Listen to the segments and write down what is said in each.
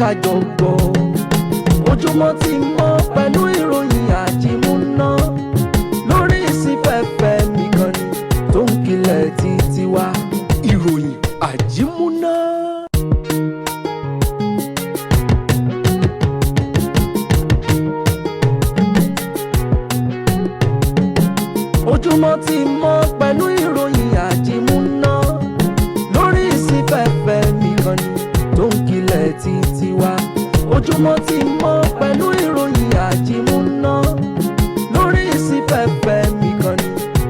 ká jọ gbọ́. Ojúmọ́ ti mọ́ pẹ̀lú ìròyìn àjímúná lórí ìsìnfẹ́fẹ́ nìkan ni tó ń kilẹ̀ títí wá. Ìròyìn àjímúná. Ojúmọ́ ti mọ́ pẹ̀lú ìròyìn àjímúná lórí ìsìnfẹ́fẹ́ nìkan ni tó ń kilẹ̀ títí wá. Ojúmọ́ ti mọ́ pẹ̀lú ìròyìn àjímúná lórí ìsìnfẹ́fẹ́ nìkan ni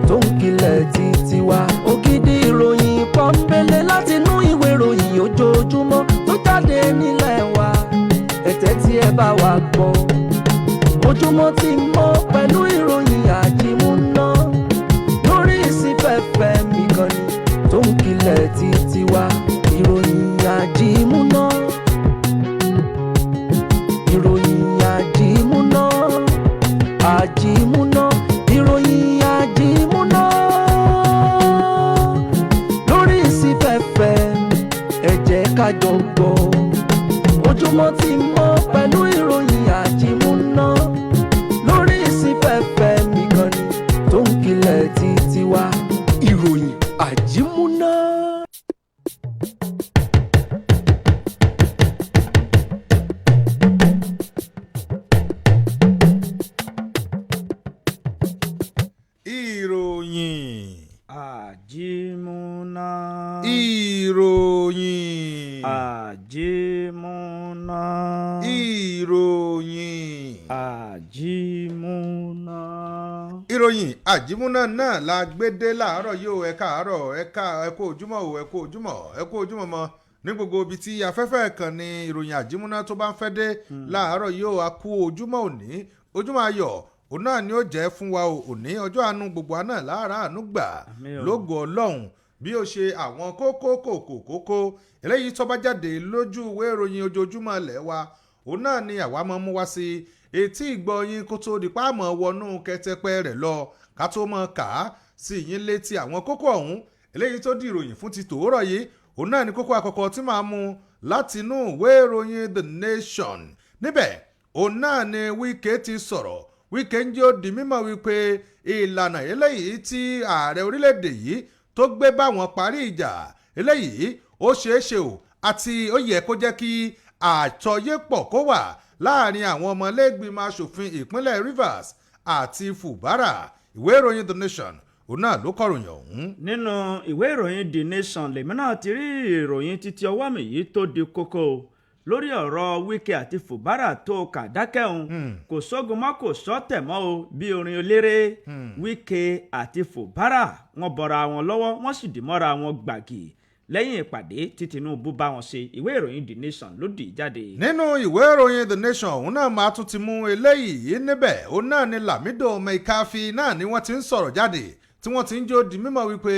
tó ń kilẹ̀ títí wá. Ògidì ìròyìn pọ́npẹ́lẹ́ láti inú ìwé ìròyìn ojoojúmọ́ tó jáde nílẹ̀ wa, ẹ̀tẹ́ tí ẹ bá wa gbọ́. Ojúmọ́ ti mọ́ pẹ̀lú ìròyìn àjímúná lórí ìsìnfẹ́fẹ́ nìkan ni tó ń kilẹ̀ títí wá. Ìròyìn àjímúná, ìròyìn àjímúná, àjímúná, ìròyìn àjímúná lórí ìsìnfẹ́fẹ́, ẹ jẹ́ ká jọ gbọ́. Ojúmọ́ ti mọ́ pẹ̀lú ìròyìn àjímúná lórí ìsìnfẹ́fẹ́ nìkan ni tó ń kilẹ̀ títí wá. Ìròyìn àjímúná. Ìròyìn Àjímúná. Ìròyìn Àjímúná. Ìròyìn Àjímúná. Ìròyìn àjímúná náà la gbé dé láàárọ̀ yìí o. Ẹ káàárọ̀, ẹ ká, ẹ kú ojúmọ́ o, ẹ kú ojúmọ́, ẹ kú ojúmọ́ mọ́ ní gbogbo ibi tí afẹ́fẹ́ kan ní ìròyìn àjímúná tó bá ń fẹ́ dé láàárọ̀ yìí o. A kú ojúmọ́ òní, ojúmọ́ ayọ̀ òun náà ni ó jẹ́ fún wa o. Òní ọjọ́ àánú, gbogbo àná láàárọ̀ àánú gbà. Àmín o. Lógo Ọlọ́run, bí ó ṣe àwọn kókó kòkó kókó eléyìí tó bá jáde lójú ìwé ìròyìn ojoojúmọ́ ilẹ̀ wa, òun náà ni àwa máa mú wá sí etí ìgbọ́ yín kó tó di páàmọ́ wọnú kẹtẹpẹ rẹ̀ lọ, ká tó mọ̀ ká sí yín létí àwọn kókó ọ̀hún eléyìí tó di ìròyìn fún ti tòórọ̀ yìí. Òun náà ni kókó àkọ́kọ́ tí màá mú láti inú ìwé ìròyìn The Nation. Níbẹ̀ òun náà ni Wike ti sọ̀rọ̀. Wike ń jẹ́ ó di mímọ̀ wípé ìlànà eléyìí tí ààrẹ orílẹ̀-èdè yìí tó gbé báwọn parí ìjà eléyìí, ó ṣeé ṣe o, àti ó yẹ kó jẹ́ kí àjọyépọ̀ kó wà láàrin àwọn ọmọlẹ́gbìmọ̀ asòfin ìpínlẹ̀ Rivers àti Fubara. Ìwé ìròyìn The Nation òun náà ló kọ̀ròyìn ọ̀hún. Nínú ìwé ìròyìn The Nation lèmi náà ti rí ìròyìn títí ọwọ́ mi yìí tó di kókó o lórí ọ̀rọ̀ Wike àti Fubara tó kà dákẹ́hùn. Kò sógun mọ́, kò sọ́tẹ̀ mọ́ o, bí orin eléré. Wike àti Fubara, wọ́n bọra wọn lọ́wọ́, wọ́n sì dì mọ́ra wọn gbàgì lẹ́yìn ìpàdé tí Tinubu bá wọn ṣe. Ìwé ìròyìn The Nation ló dì í jáde. Nínú ìwé ìròyìn The Nation òun náà máa tún ti mú eléyìí. Níbẹ̀ òun náà ni Lamido Maikafi náà ni wọ́n ti ń sọ̀rọ̀ jáde, tí wọ́n ti ń jó di mímọ̀ wípé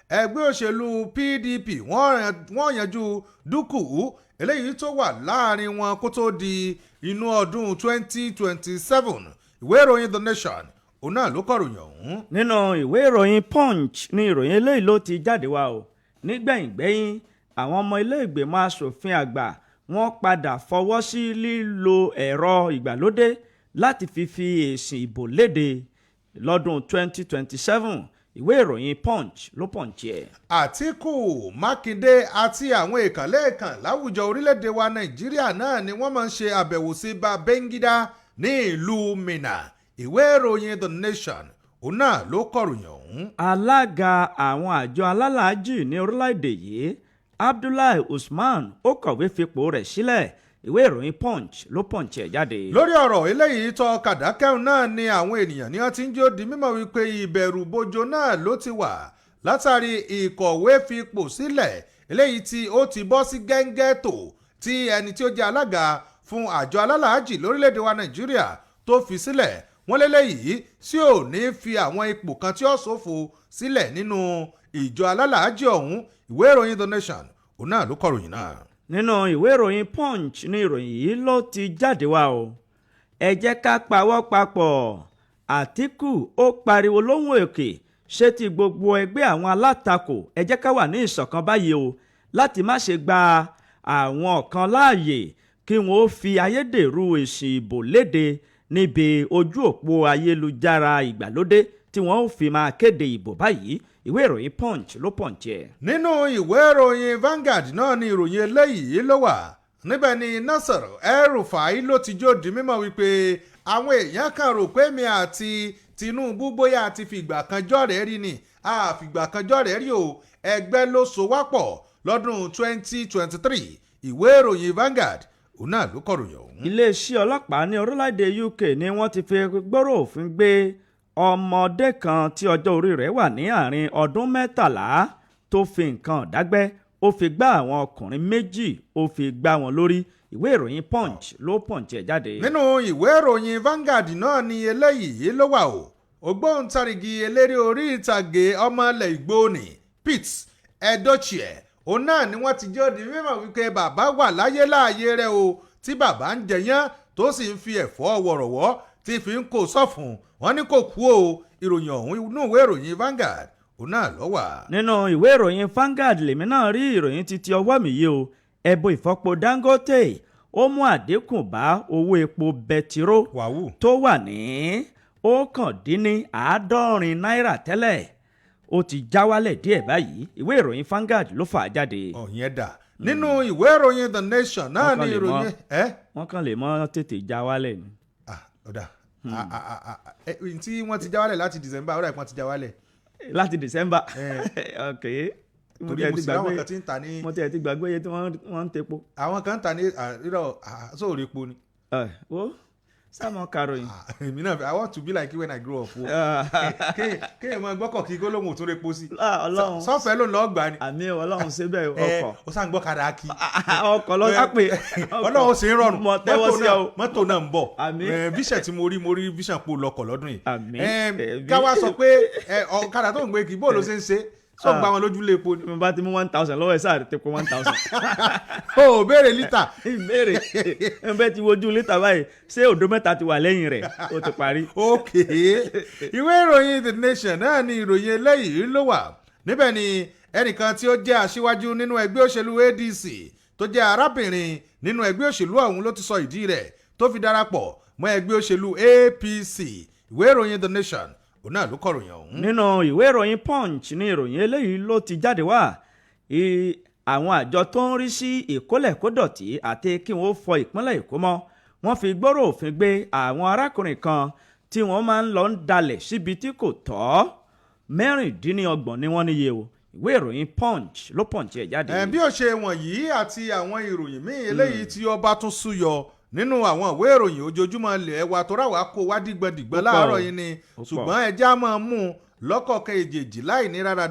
ẹgbẹ́ òṣèlú PDP wọ́n yanjú dúkùú eléyìí tó wà láàrin wọn kó tó di inú ọdún 2027. Ìwé ìròyìn The Nation òun náà ló kọ̀ròyìn ọ̀hún. Nínú ìwé ìròyìn Punch ní ìròyìn eléyìí ló ti jáde wá o. Nígbẹ̀yìngbẹ́yìn, àwọn ọmọ ilé ìgbìmọ̀ asòfin àgbà, wọ́n padà fọwọ́ sí lílo ẹ̀rọ ìgbàlódé láti fi èsì ìbò léde lọ́dún 2027. Ìwé ìròyìn Punch ló punch ẹ̀. Àtíkù, Mákindé àti àwọn ìkànlẹ́ẹ̀kan láwùjọ orílẹ̀-èdè wa Nàìjíríà náà ni wọ́n máa ń ṣe àbẹ̀wò sí Babangida ní ìlú Minna. Ìwé ìròyìn The Nation òun náà ló kọ̀ròyìn ọ̀hún. Alága àwọn àjọ alálàájì ní orílẹ̀-èdè yìí, Abdullahi Usman, ó kọ̀wé fipò rẹ̀ sílẹ̀. Ìwé ìròyìn Punch ló punch ẹ̀ jáde. Lórí ọ̀rọ̀ eléyìí tó kàdákẹ́hùn náà ni àwọn ènìyàn ní wọ́n ti ń jó di mímọ̀ wípé ìbẹ̀rù bojo náà ló ti wà látàrí ìkọ̀wé fipò sílẹ̀ eléyìí tí ó ti bọ́ sí gẹ́ngẹ́ tó tí ẹni tí ó jẹ́ alága fún àjọ alálàájì lórílẹ̀‐èdè wa Nàìjíríà tó fi sílẹ̀. Wọ́n lélẹ́yìí sí ò ní fi àwọn ipò kan tí ó ṣòfò sílẹ̀ nínú ìjọ alálàájì ọ̀hún. Ìwé ìròyìn The Nation òun náà ló kọ̀ròyìn náà. Nínú ìwé ìròyìn Punch ní ìròyìn yìí ló ti jáde wá o. Ẹ jẹ́ ká pawọ́ papọ̀, Àtíkù ó pariwo lóhùn òkè ṣé ti gbogbo ẹgbẹ́ àwọn alátakò. Ẹ jẹ́ ká wà ní ìṣọ̀kan báyìí o, láti má ṣe gba àwọn kan láàyè. Kí wọ́n ó fi ayédèrú èsì ìbò léde níbi ojú òpó ayélujára ìgbàlódé tí wọ́n ó fi máa kéde ìbò báyìí. Ìwé ìròyìn Punch ló punch ẹ̀. Nínú ìwé ìròyìn Vanguard náà ni ìròyìn eléyìí ló wà. Níbẹ̀ ni Nasir El-Rufai ló ti jó di mímọ̀ wípé àwọn èèyàn kan rò pé mi àti Tinubu bóyá a ti fìgbà kan jọ́rẹ̀ẹ́ rí ni. A fìgbà kan jọ́rẹ̀ẹ́ rí o, ẹgbẹ́ ló so wá pọ̀ lọ́dún 2023. Ìwé ìròyìn Vanguard, òun náà ló kọ̀ròyìn ọ̀hún. Iléeṣẹ́ ọlọ́pàá ní orílẹ̀-èdè UK ni wọ́n ti fi gbọ́rọ̀ òfin gbé ọmọdé kan tí ọjọ́ orí rẹ̀ wà ní àárín ọdún 13 tó fi nǹkan dágbẹ́, ó fi gbá àwọn ọkùnrin 2, ó fi gbá wọn lórí. Ìwé ìròyìn Punch ló punch ẹ̀ jáde. Nínú ìwé ìròyìn Vanguard náà ni eléyìí ló wà o. Ògbóǹtarìgì eléré orí ìtàgé ọmọ ilẹ̀ Ìgbò Pete Edochie, òun náà ni wọ́n ti jẹ́ ó di mímọ̀ wípé bàbá wà láyé láàyè rẹ̀ o, tí bàbá ń jẹyán tó sì ń fi ẹ̀fọ́ wọ̀rọ̀wọ́ tí fi ń kó sọ́fun. Wọ́n ní kò kú o. Ìròyìn ọ̀hún, inú ìwé ìròyìn Vanguard, òun náà ló wà. Nínú ìwé ìròyìn Vanguard lèmi náà rí ìròyìn títí ọwọ́ mi yìí o. Ẹ̀bùn ìfọpo Dangote, ó mú àdínkù bá owó epo bẹtiró tó wà ní 79 náírà tẹ́lẹ̀, ó ti já wálẹ̀ díẹ̀ báyìí. Ìwé ìròyìn Vanguard ló fà á jáde. Ọ̀yẹn dà. Nínú ìwé ìròyìn The Nation náà ni ìròyìn. Wọ́n kàn lè mọ́ tètè já wálẹ̀ ni. Ọ̀dà tí wọ́n ti já wálẹ̀ láti December, ọ̀dà ìpọ́n ti já wálẹ̀. Láti December, ok. Torí mo sì láwọn kan tí ń ta ní. Mo tiẹ̀ ti gbàgbé iye tí wọ́n ń tepo. Àwọn kan ń ta ní rírọ̀ sóòrè epo ni. Wo sáàmù karòyìn. Èmi náà, I want to be like you when I grow up o. Kéèyàn máa gbọ́kọ̀ kí gbólóhùn tún repo sí. Ọlọ́run. Sọ́fẹ̀ẹ́ ló ń lọ gbà ni. Àmì, Ọlọ́run ṣe bẹ́ẹ̀, ọkọ̀. Ó sàn gbọ́ kadà kí. Ọkọ̀ lọ sápè. Ọlọ́run ṣe ń rọrùn. Mọ̀ tẹ́wọ́ sí ọ. Mọ́tò náà ń bọ̀. Àmín. Vision tí mo rí, mo rí vision po lọkọ̀ lọ́dún yìí. Àmín. Ká wá sọ pé ọ̀kadà tó ń gbé kí, bó ló ṣe ń ṣe sọ gba wọn lójúlé epo ni. Mo bá ti mú 1,000 lọ́wọ́ ẹ̀, sáà ti kó 1,000. O béèrè lítà. Ìbéèrè ẹ bẹ́ẹ̀ ti wojú lítà báyìí, ṣé òdo mẹ́ta ti wà lẹ́yìn rẹ̀, ó ti parí. Ok, ìwé ìròyìn The Nation náà ni ìròyìn eléyìí ló wà. Níbẹ̀ ni ẹnìkan tí ó jẹ́ aṣíwájú nínú ẹgbẹ́ òṣèlú ADC, tó jẹ́ arábìnrin nínú ẹgbẹ́ òṣèlú ọ̀hún, ló ti sọ ìdí rẹ̀ tó fi darapọ̀ mọ́ ẹgbẹ́ òṣèlú APC. Ìwé ìròyìn The Nation, òun náà ló kọ̀ròyìn ọ̀hún. Nínú ìwé ìròyìn Punch ní ìròyìn eléyìí ló ti jáde wá. Àwọn àjọ tó ń rí sí ìkólẹ̀kódọ̀tí àti kí wọ́n fọ ìpínlẹ̀ Èkó mọ́, wọ́n fi gbọ́rọ̀ òfin gbé àwọn arákùnrin kan tí wọ́n máa ń lọ ń dalẹ̀ síbi tí kò tọ́. 26 ni wọ́n níye o. Ìwé ìròyìn Punch ló punch ẹ̀ jáde. Ẹ bí ó ṣe wọ̀nyí àti àwọn ìròyìn míì eléyìí tí ọba tún súyọ nínú àwọn ìwé ìròyìn ojoojúmọ́ ilẹ̀ wa tó ráwá kó wá dìgbọ̀ndìgbọ̀n láàárọ̀ yìí ni, ṣùgbọ́n ẹja máa mú un lọ́kọ̀ọ̀kan èjèèjì láì ní rárá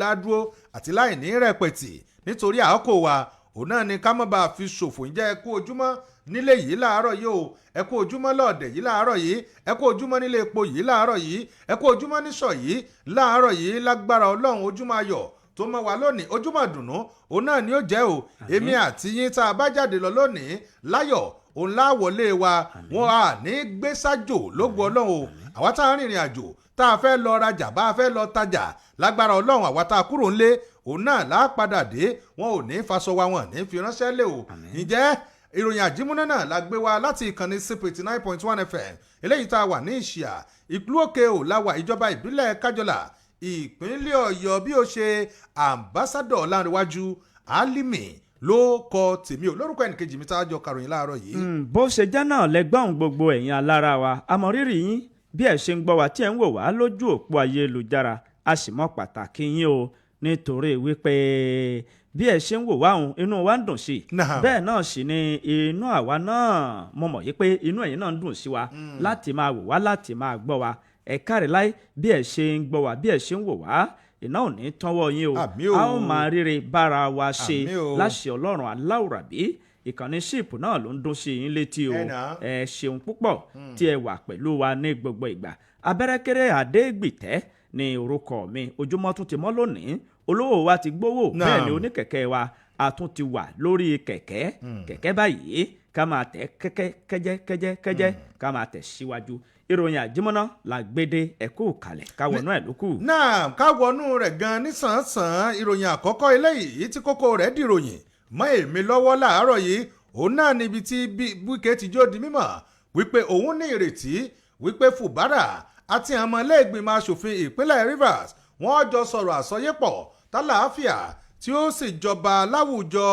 ládúró àti láì ní rẹpẹ̀tì, nítorí àkókò wa, òun náà ni ká má bàa fi ṣòfò. Ń jẹ́ ẹ kú ojúmọ́ nílé yìí láàárọ̀ yìí o, ẹ kú ojúmọ́ lọ́ọ̀dẹ̀ yìí láàárọ̀ yìí, ẹ kú ojúmọ́ nílé epo yìí láàárọ̀ yìí, ẹ kú ojúmọ́ níṣọ̀ yìí láàárọ̀ yìí. Lágbára Ọlọ́run, ojúmọ́ ayọ̀ tó mọ́ wa lónìí, ojúmọ́ dùnú, òun náà ni ó jẹ́ o. Èmi àti yín, tá a bá jáde lọ lónìí láyọ̀, òun láwọlé wa, wọn à ní gbé sájò lógo Ọlọ́run o. Àwa tá a rìnrìn àjò, tá a fẹ́ lọ rajà, bá a fẹ́ lọ tajà, lágbára Ọlọ́run, àwa tá a kúrò ńlé, òun náà lápadà dé. Wọn ò ní faṣọ wa, wọn ní fi ránṣẹ́ lé o. Ǹjẹ́ ìròyìn àjímúná náà la gbé wa láti ìkànnì sip 89.1 FM eléyìí tá a wà ní Ìṣìà, ìlú Òkè ò láwà, ìjọba ìbílẹ̀ Kájọlà, ìpínlẹ̀ Ọ̀yọ́. Bí ó ṣe Ambassador Ọlánrewájú Álímì ló kọ tèmi ò lórúkọ ẹnìkejì mi tá a jọ karòyìn láàárọ̀ yìí. Bó ṣe jẹ́ náà lẹ́gbọ́n gbogbo ẹ̀yin alára wa, àmọ̀rírì yín bí ẹ̀ ṣe ń gbọ́ wa, tí ẹ̀ ń wò wá lójú òpó ayélujára. A sì mọ̀ pàtàkì yín o, nítorí wípé bí ẹ ṣe ń wò wá òun, inú wa ń dùn sí i. Bẹ́ẹ̀ náà sì ni inú àwa náà, mo mọ̀ yí pé inú ẹ̀yin náà ń dùn sí wa láti máa wò wá, láti máa gbọ́ wa. Ẹ káre láì bí ẹ ṣe ń gbọ́ wa, bí ẹ ṣe ń wò wá. Iná ò ní tọ́wọ́ yín o. Àmín o. A ó máa ríre bára wa ṣe Àmín o. láṣẹ Ọlọ́run aláwùrábí. Ìkànnì síìpù náà ló ń dún sí yín létí o. Ẹ nà. Ẹ ṣeun púpọ̀ tí ẹ wà pẹ̀lú wa ní gbogbo ìgbà. Abẹ́rẹ́kẹ́rẹ́ Adégbìtẹ́ ní orúkọ mi. Ojúmọ́ tún ti mọ́ lónìí, olówó wa ti gbówó. Naam. Bẹ́ẹ̀ ni oníkẹ̀kẹ́ wa a tún ti wà lórí kẹ̀kẹ́ kẹ̀kẹ́ báyìí, ká máa tẹ̀ kẹ́kẹ́ kẹ́jẹ́ kẹ́jẹ́ kẹ́jẹ́, ká máa tẹ̀ síwájú. Ìròyìn àjímọ́ná la gbédè. Ẹ̀kú kalẹ̀, káwọnú ẹ̀ lókù. Náà ká wọnú rẹ̀ gan nísànsán. Ìròyìn àkọ́kọ́ eléyìí tí kókó rẹ̀ dìròyìn mọ́ èmi lọ́wọ́ láàárọ̀ yìí, Òun náà níbi tí Wike ti jó di mímọ̀ wípé òun ní ìrètí wípé Fubara àti àwọn ọmọlẹ́gbìmọ̀ asòfin ìpínlẹ̀ Rivers wọ́n jọ sọ̀rọ̀ àsọyépọ̀ tálàáfíà tí ó sì jọba láwùjọ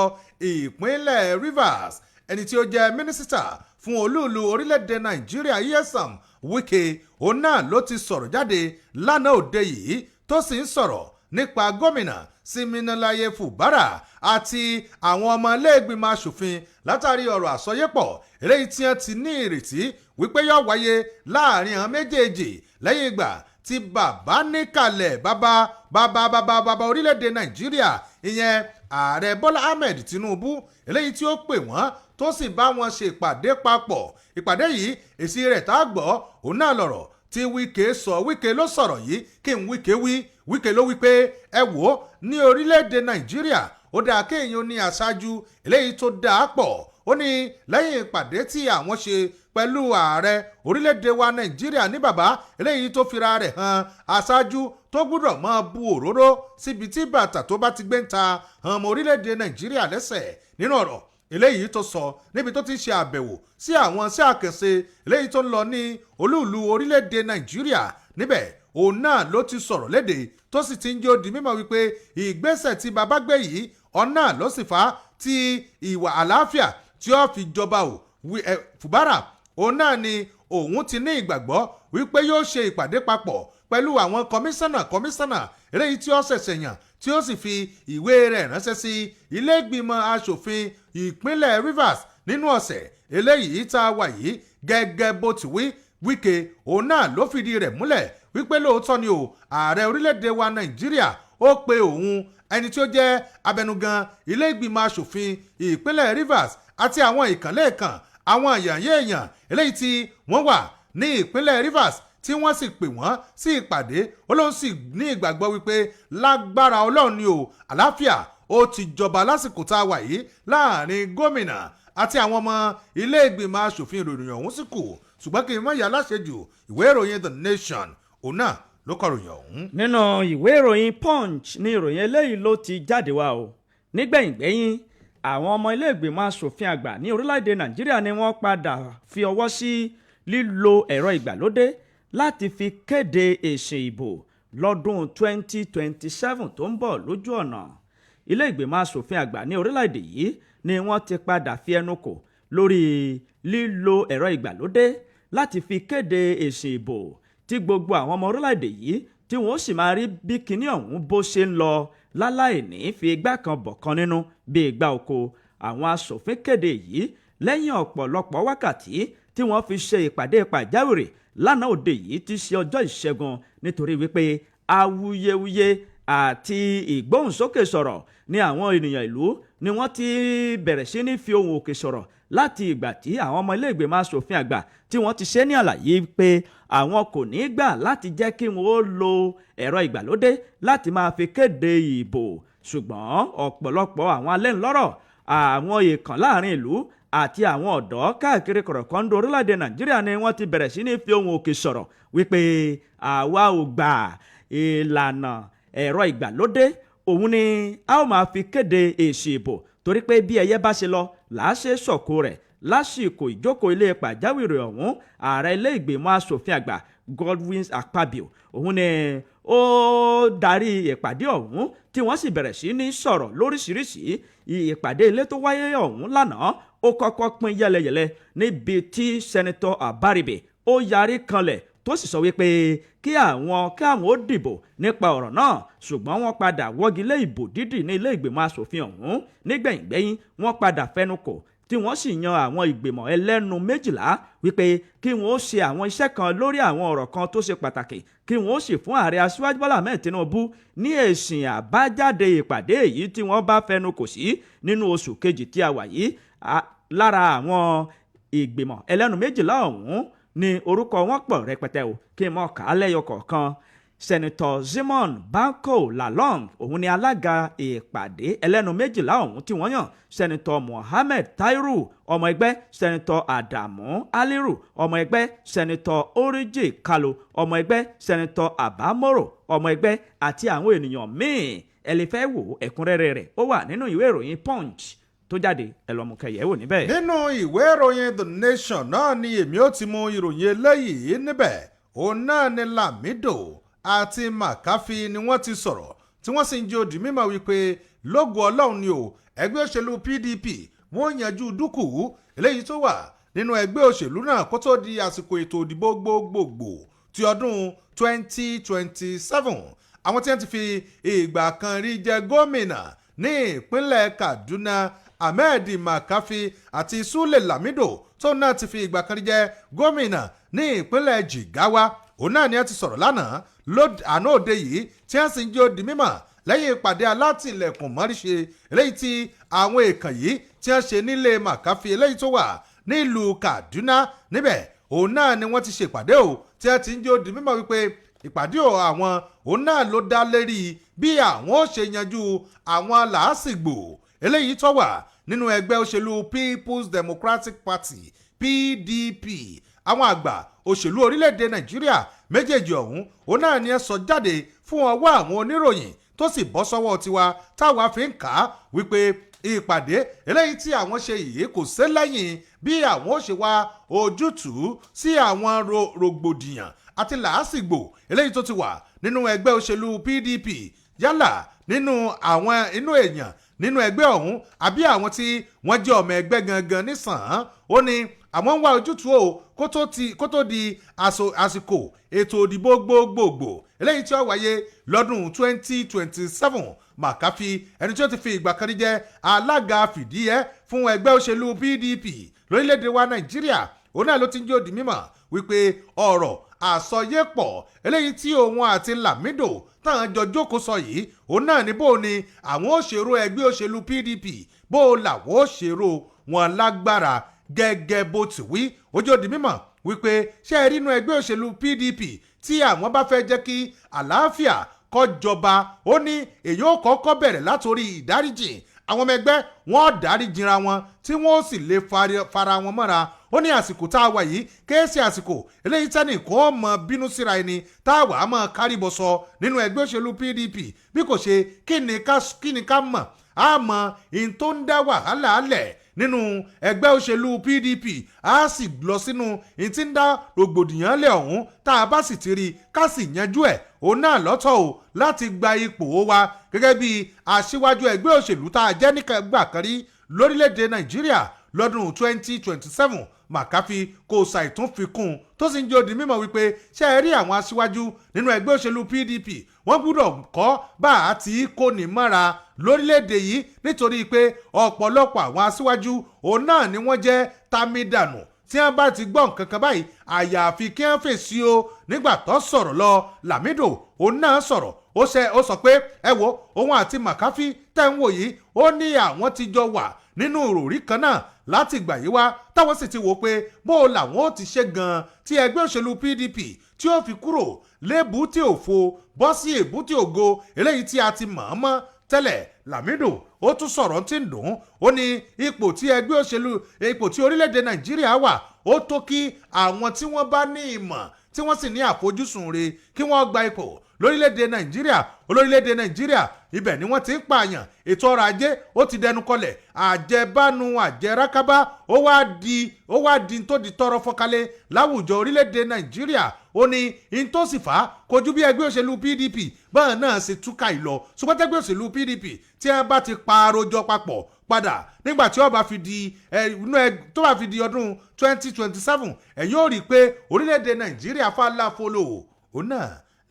ìpínlẹ̀ Rivers. Ẹni tí ó jẹ́ mínísítà fún olúùlú orílẹ̀-èdè Nàìjíríà, Nyesom Wike, òun náà ló ti sọ̀rọ̀ jáde lánàá òde yìí, tó sì ń sọ̀rọ̀ nípa gómìnà Siminalayi Fubara àti àwọn ọmọ iléègbìmọ̀ asòfin látàrí ọ̀rọ̀ àsọyépọ̀ eléyìí tí wọ́n ti ní ìrètí wípé yóò wáyé láàrin àwọn méjèèjì lẹ́yìn ìgbà tí bàbá níkàlẹ̀ bàbá bàbá bàbá bàbá orílẹ̀-èdè Nàìjíríà, ìyẹn Ààrẹ Bọ́lá Ahmed Tinubu, eléyìí tí ó pè wọ́n tó sì bá wọn ṣe ìpàdé papọ̀. Ìpàdé yìí, èsì rẹ̀ tá a gbọ́, òun náà lọ̀rọ̀ tí Wike sọ. Wike ló sọ̀rọ̀ yìí. Kí n Wike wí? Wike ló wí pé, ẹ wò ó, ní orílẹ̀-èdè Nàìjíríà, ó dáa kéèyàn ní aṣáájú eléyìí tó dáa pọ̀. Ó ní lẹ́yìn ìpàdé tí àwọn ṣe pẹ̀lú ààrẹ orílẹ̀-èdè wa Nàìjíríà, ní bàbá eléyìí tó fira rẹ̀ hàn aṣáájú tó gbúdọ̀ máa bu òróró síbi tí bàtà tó bá ti gbé ń ta hàn ọmọ orílẹ̀-èdè Nàìjíríà lẹ́sẹ̀. Nínú ọ̀rọ̀ eléyìí tó sọ níbi tó ti ṣe àbẹ̀wò sí àwọn iṣẹ́ àkànṣe eléyìí tó ń lọ ní olúùlú orílẹ̀-èdè Nàìjíríà, níbẹ̀ òun náà ló ti sọ̀rọ̀ léde, tó sì ti ń jó di mímọ̀ wípé ìgbésẹ̀ tí bàbá gbé yìí, ọ̀nà ló sì fà á tí ìwà àlàáfíà tí ó fi jọba ò. Fubara, òun náà ni òun ti ní ìgbàgbọ́ wípé yóò ṣe ìpàdé papọ̀ pẹ̀lú àwọn kọmíṣánná eléyìí tí ó ṣẹ̀ṣẹ̀ yàn, tí ó sì fi ìwé rẹ̀ ránṣẹ́ sí ilé ìgbìmọ̀ asòfin ìpínlẹ̀ Rivers nínú ọ̀sẹ̀ eléyìí tá a wà yìí, gẹ́gẹ́ bó ti wí. Wike, òun náà ló fìdí rẹ̀ múlẹ̀ wípé lóòótọ́ ni o, ààrẹ orílẹ̀-èdè wa Nàìjíríà ó pe òun, ẹni tí ó jẹ́ abẹnugan ilé ìgbìmọ̀ asòfin ìpínlẹ̀ Rivers, àti àwọn ìkànlẹ̀ kan, àwọn àyànyé èèyàn eléyìí tí wọ́n wà ní ìpínlẹ̀ Rivers, tí wọ́n sì pè wọ́n sí ìpàdé. Ó lóun sì ní ìgbàgbọ́ wípé lágbára Ọlọ́run ni o, àlàáfíà ó ti jọba lásìkò tá a wà yìí láàrin gómìnà àti àwọn ọmọ ilé ìgbìmọ̀ asòfin. Ìròyìn ọ̀hún sì kù, ṣùgbọ́n kí n mọ̀ yà láṣejù. Ìwé ìròyìn The Nation, òun náà ló kọ ìròyìn ọ̀hún. Nínú ìwé ìròyìn Punch ní ìròyìn eléyìí ló ti jáde wá o. Nígbẹ̀yìngbẹ̀yìn, àwọn ọmọ ilé ìgbìmọ̀ asòfin àgbà ní orílẹ̀-èdè Nàìjíríà ni wọ́n padà fi ọwọ́ sí lílo ẹ̀rọ ìgbàlódé láti fi kéde èsì ìbò lọ́dún 2027 tó ń bọ̀ lójú ọ̀nà. Ilé ìgbìmọ̀ asòfin àgbà ní orílẹ̀-èdè yìí ni wọ́n ti padà fi ẹnu kò lórí lílo ẹ̀rọ ìgbàlódé láti fi kéde èsì ìbò, tí gbogbo àwọn ọmọ orílẹ̀-èdè yìí tí wọ́n sì máa rí bí kinní ọ̀hún bó ṣe ń lọ láláì ní fi igbá kan bọ̀ kan nínú bí igbá oko. Àwọn asòfin kéde yìí lẹ́yìn ọ̀pọ̀lọpọ̀ wákàtí tí wọ́n fi ṣe ìpàdé pàjáwìrì lánàá òde yìí ti ṣe ọjọ́ Ìṣẹ́gun, nítorí wípé awuyewuye àti ìgbóhùnsókè sọ̀rọ̀ ní àwọn ènìyàn ìlú ni wọ́n ti bẹ̀rẹ̀ sí ní fi ohùn òkè sọ̀rọ̀ láti ìgbà tí àwọn ọmọ ilé ìgbìmọ̀ asòfin àgbà tí wọ́n ti ṣe ní àlàyé pé àwọn kò ní gbà láti jẹ́ kí wọ́n ó lo ẹ̀rọ ìgbàlódé láti máa fi kéde ìbò. Ṣùgbọ́n ọ̀pọ̀lọpọ̀ àwọn alẹ́nulọ́rọ̀, àwọn èèkàn láàrin ìlú àti àwọn ọ̀dọ́ káàkiri kọ̀rọ̀kọ́ńdọ̀ orílẹ̀-èdè Nàìjíríà ni wọ́n ti bẹ̀rẹ̀ sí ní fi ohùn òkè sọ̀rọ̀ wípé àwa ò gbà, ìlànà ẹ̀rọ ìgbàlódé òun ni a ó máa fi kéde èsì ìbò, torí pé bí ẹyẹ bá ṣe lọ làá ṣe sọ̀kò rẹ̀. Lásìkò ìjókòó ilé pàjáwìrì ọ̀hún, ààrẹ ilé ìgbìmọ̀ asòfin àgbà Godwin Akpabio, òun ni ó darí ìpàdé ọ̀hún, tí wọ́n sì bẹ̀rẹ̀ sí ní sọ̀rọ̀ lóríṣiríṣi. Ìpàdé ilé tó wáyé ọ̀hún lánàá, ó kọ́kọ́ pín yẹlẹyẹlẹ níbi tí Senator Abaribe ó yarí kanlẹ̀, tó sì sọ wípé kí àwọn ó dìbò nípa ọ̀rọ̀ náà. Ṣùgbọ́n wọ́n padà wọ́gi lé ìbò dídì ní ilé ìgbìmọ̀ asòfin ọ̀hún. Nígbẹ̀yìngbẹ́yìn, wọ́n padà fẹnu kò, tí wọ́n sì yan àwọn ìgbìmọ̀ ẹlẹ́nu 12 wípé kí wọ́n ó ṣe àwọn iṣẹ́ kan lórí àwọn ọ̀rọ̀ kan tó ṣe pàtàkì, kí wọ́n ó sì fún Ààrẹ Aṣíwájú Bọ́lá Ahmed Tinubu ní èsì àbájáde ìpàdé èyí tí wọ́n bá fẹnu kò sí nínú oṣù kejì tí a wà yìí. Lára àwọn ìgbìmọ̀ ẹlẹ́nu 12 ọ̀hún ní orúkọ wọn pọ̀ rẹpẹtẹ o, kí n mọ̀ ká lẹ́yọ kọ̀ọ̀kan. Senator Simon Banko Lalong, òun ni alága ìpàdé ẹlẹ́nu 12 ọ̀hún tí wọ́n yàn. Senator Mohammed Tairu, ọmọ ẹgbẹ́. Senator Adamu Aliru, ọmọ ẹgbẹ́. Senator Oriji Kalu, ọmọ ẹgbẹ́. Senator Abamoro, ọmọ ẹgbẹ́, àti àwọn ènìyàn míì. Ẹ lè fẹ́ wò ẹ̀kúnrẹ́rẹ́ rẹ̀, ó wà nínú ìwé ìròyìn Punch. tó jáde, ẹ lọ́mú kẹyẹ̀ wò níbẹ̀. Nínú ìwé ìròyìn The Nation náà ni èmi ó ti mú ìròyìn eléyìí níbẹ̀. Òun náà ni Lamido àti Makarfi ni wọ́n ti sọ̀rọ̀, tí wọ́n sì ń jẹ́ ó di mímọ̀ wípé lógo Ọlọ́run ni o, ẹgbẹ́ òṣèlú PDP wọ́n yanjú dúkùú eléyìí tó wà nínú ẹgbẹ́ òṣèlú náà kó tó di àsìkò ètò ìdìbò gbogbogbò ti ọdún 2027. Àwọn tí wọ́n ti fi ìgbà kan rí jẹ gómìnà ní ìpínlẹ̀ Kaduna, Ahmed Makarfi, àti Sule Lamido tó náà ti fi ìgbà kan rí jẹ gómìnà ní ìpínlẹ̀ Jigawa, òun náà ni wọ́n ti sọ̀rọ̀ lánàá àná òde yìí, tí wọ́n sì ń jẹ́ ó di mímọ̀ lẹ́yìn ìpàdé alátìlẹ̀kùn mọ́ríṣe eléyìí tí àwọn èèkàn yìí tí wọ́n ṣe nílé Makarfi eléyìí tó wà nílùú Kaduna. Níbẹ̀ òun náà ni wọ́n ti ṣèpàdé o, tí wọ́n ti ń jẹ́ ó di mímọ̀ wípé ìpàdé àwọn òun náà ló dá lérí bí àwọn ó ṣe yanjú àwọn làásìgbò eléyìí tó wà nínú ẹgbẹ́ òṣèlú People's Democratic Party, PDP. Àwọn àgbà òṣèlú orílẹ̀-èdè Nàìjíríà méjèèjì ọ̀hún òun náà ni ẹ sọ jáde fún ọwọ́ àwọn oníròyìn tó sì bọ́ sọ́wọ́ tiwa táwa fi ń kà á wípé ìpàdé eléyìí tí àwọn ṣe yìí kò sé lẹ́yìn bí àwọn ó ṣe wá ojútùú sí àwọn rògbòdìyàn àti làásìgbò eléyìí tó ti wà nínú ẹgbẹ́ òṣèlú PDP, yálà nínú àwọn inú èèyàn nínú ẹgbẹ́ ọ̀hún àbí àwọn tí wọ́n jẹ́ ọmọ ẹgbẹ́ gangan nísàn-án. Ó ní àwọn ń wá ojútùú o kó tó di àsìkò ètò òdìbò gbogbogbò eléyìí tí ó wáyé lọ́dún 2027. Makarfi, ẹni tí ó ti fi ìgbà kan rí jẹ́ alága fìdíhẹ́ fún ẹgbẹ́ òṣèlú PDP lórílẹ̀‐èdè wa Nàìjíríà, òun náà ló ti ń jẹ́ ó di mímọ̀ wípé ọ̀rọ̀ àsọyépọ̀ eléyìí tí òun àti Lamido táwọn jọ jókòó sọ yìí, òun náà ní bó ni àwọn òṣèrò ẹgbẹ́ òṣèlú PDP, bó làwọn òṣèrò wọn lágbára. Gẹ́gẹ́ bó ti wí, ó jẹ́ ó di mímọ̀ wípé ṣé ẹ rí inú ẹgbẹ́ òṣèlú PDP, tí àwọn bá fẹ́ jẹ́ kí àlàáfíà kó jọba, ó ní èyí ó kọ́kọ́ bẹ̀rẹ̀ látòrí ìdáríjì. Àwọn ọmọ ẹgbẹ́ wọn dáríjìra wọn tí wọ́n ó sì lè fara wọn mọ́ra. Ó ní àsìkò tá a wà yìí kéésì àsìkò eléyìí tẹ́nì kó mọ bínú síra ẹni tá a wà á mọ kárìbọ̀ sọ nínú ẹgbẹ́ òṣèlú PDP. Bí kò ṣe kí ni ká mọ̀ á mọ in tó ń dá wàhálà lẹ̀ nínú ẹgbẹ́ òṣèlú PDP, á sì lọ sínú in tí ń dá rògbòdìyàn lẹ̀ ọ̀hún. Tá a bá sì ti rí i, ká sì yanjú ẹ̀, òun náà lọ́tọ̀ o láti gba ipò wa gẹ́gẹ́ bí aṣíwájú ẹgbẹ́ òṣèlú tá a jẹ́ nígbà kan rí lórílẹ̀‐èdè Nàìjíríà lọ́dún 2027. Makarfi kò ṣàìtún fi kún un, tó sì ń jẹ́ ó di mímọ̀ wípé ṣé ẹ rí àwọn aṣíwájú nínú ẹgbẹ́ òṣèlú PDP, wọ́n gbúdọ̀ kọ́ bá a ti kó ní mọ́ra lórílẹ̀‐èdè yìí, nítorí pé ọ̀pọ̀lọpọ̀ àwọn aṣíwájú òun náà ni wọ́n jẹ́ tamidànù tí wọ́n bá ti gbọ́ nǹkan kan báyìí, àyàfi kí wọ́n fèsì o. Nígbà tó sọ̀rọ̀ lọ, Lamido òun náà sọ̀rọ̀, ó ṣe ó sọ pé ẹ wo, òun àti Makarfi tẹ́ ń wò yìí, ó ní àwọn ti jọ wà nínú òròrí kan náà láti ìgbà yìí wá, táwọn sì ti wò pé bó o làwọn ó ti ṣe gan-an tí ẹgbẹ́ òṣèlú PDP tí ó fi kúrò lébùúté òfo bọ́ sí èbúté ògo eléyìí tí a ti mọ̀ ọ́n mọ́ tẹ́lẹ̀. Lamido ó tún sọ̀rọ̀ tí ń dùn, ó ní ipò tí ẹgbẹ́ òṣèlú, ipò tí orílẹ̀-èdè Nàìjíríà wà, ó tó kí àwọn tí wọ́n bá ní ìmọ̀ tí wọ́n sì ní àfojúsùn re kí wọ́n gba ipò lórílẹ̀‐èdè Nàìjíríà. Olórílẹ̀‐èdè Nàìjíríà, ibẹ̀ ni wọ́n ti ń pààyàn, ètò ọrọ̀ ajé ó ti dẹnu kọlẹ̀, àjẹbánu àjẹrákábá ó wá di tó di tọrọ fọ́kálẹ̀ láwùjọ orílẹ̀‐èdè Nàìjíríà. Ó ní in tó sì fà á kojú bí ẹgbẹ́ òṣèlú PDP báwọn náà ṣe túkà ìlọ, ṣùgbọ́n tẹ́gbẹ́ òṣèlú PDP tí wọ́n bá ti parojọ papọ̀ padà nígbà tí ó bá fi di inú ẹ tó bá fi di ọdún 2027, ẹ̀yin ó rí i pé orílẹ̀-èdè Nàìjíríà fàlàfolo. Òun náà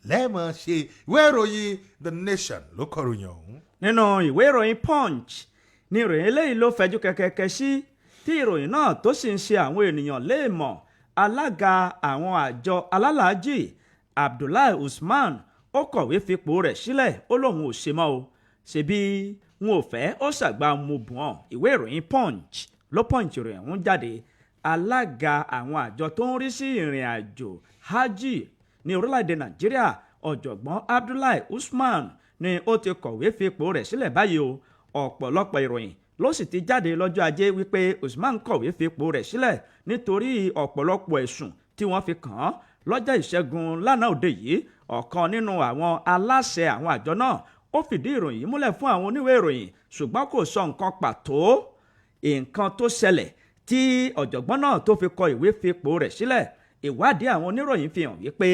lẹ́ẹ̀mọ̀ ṣe. Ìwé ìròyìn The Nation ló kọ ìròyìn ọ̀hún. Nínú ìwé ìròyìn Punch ní ìròyìn eléyìí ló fẹjú kẹkẹkẹ sí, tí ìròyìn náà tó sì ń ṣe àwọn ènìyàn léèmọ̀. Alága àwọn àjọ alálàájì, Abdullahi Usman, ó kọ̀wé fipò rẹ̀ sílẹ̀, ó lóun ò ṣe mọ́ o, ṣebí wọn ò fẹ́ ó ṣàgbà mo bùn ọ́. Ìwé ìròyìn Punch ló punch ìròyìn ọ̀hún jáde. Alága àwọn àjọ tó ń rí sí ìrìn àjò hajj ní orílẹ̀-èdè Nàìjíríà, ọ̀jọ̀gbọ́n Abdullahi Usman, ni ó ti kọ̀wé fipò rẹ̀ sílẹ̀ báyìí o. Ọ̀pọ̀lọpọ̀ ìròyìn ló sì ti jáde lọ́jọ́ Ajé wípé Usman kọ̀wé fipò rẹ̀ sílẹ̀ nítorí ọ̀pọ̀lọpọ̀ ẹ̀sùn tí wọ́n fi kàn án. Lọ́jọ́ Ìṣẹ́gun lánàá òde yìí, ọ̀kan nínú àwọn aláṣẹ àwọn àjọ náà ó fìdí ìròyìn yìí múlẹ̀ fún àwọn oníwèé ìròyìn, ṣùgbọ́n kò sọ nǹkan pàtó. Nǹkan tó ṣẹlẹ̀ tí ọ̀jọ̀gbọ́n náà tó fi kọ ìwé fipò rẹ̀ sílẹ̀, ìwádìí àwọn oníròyìn fi hàn wípé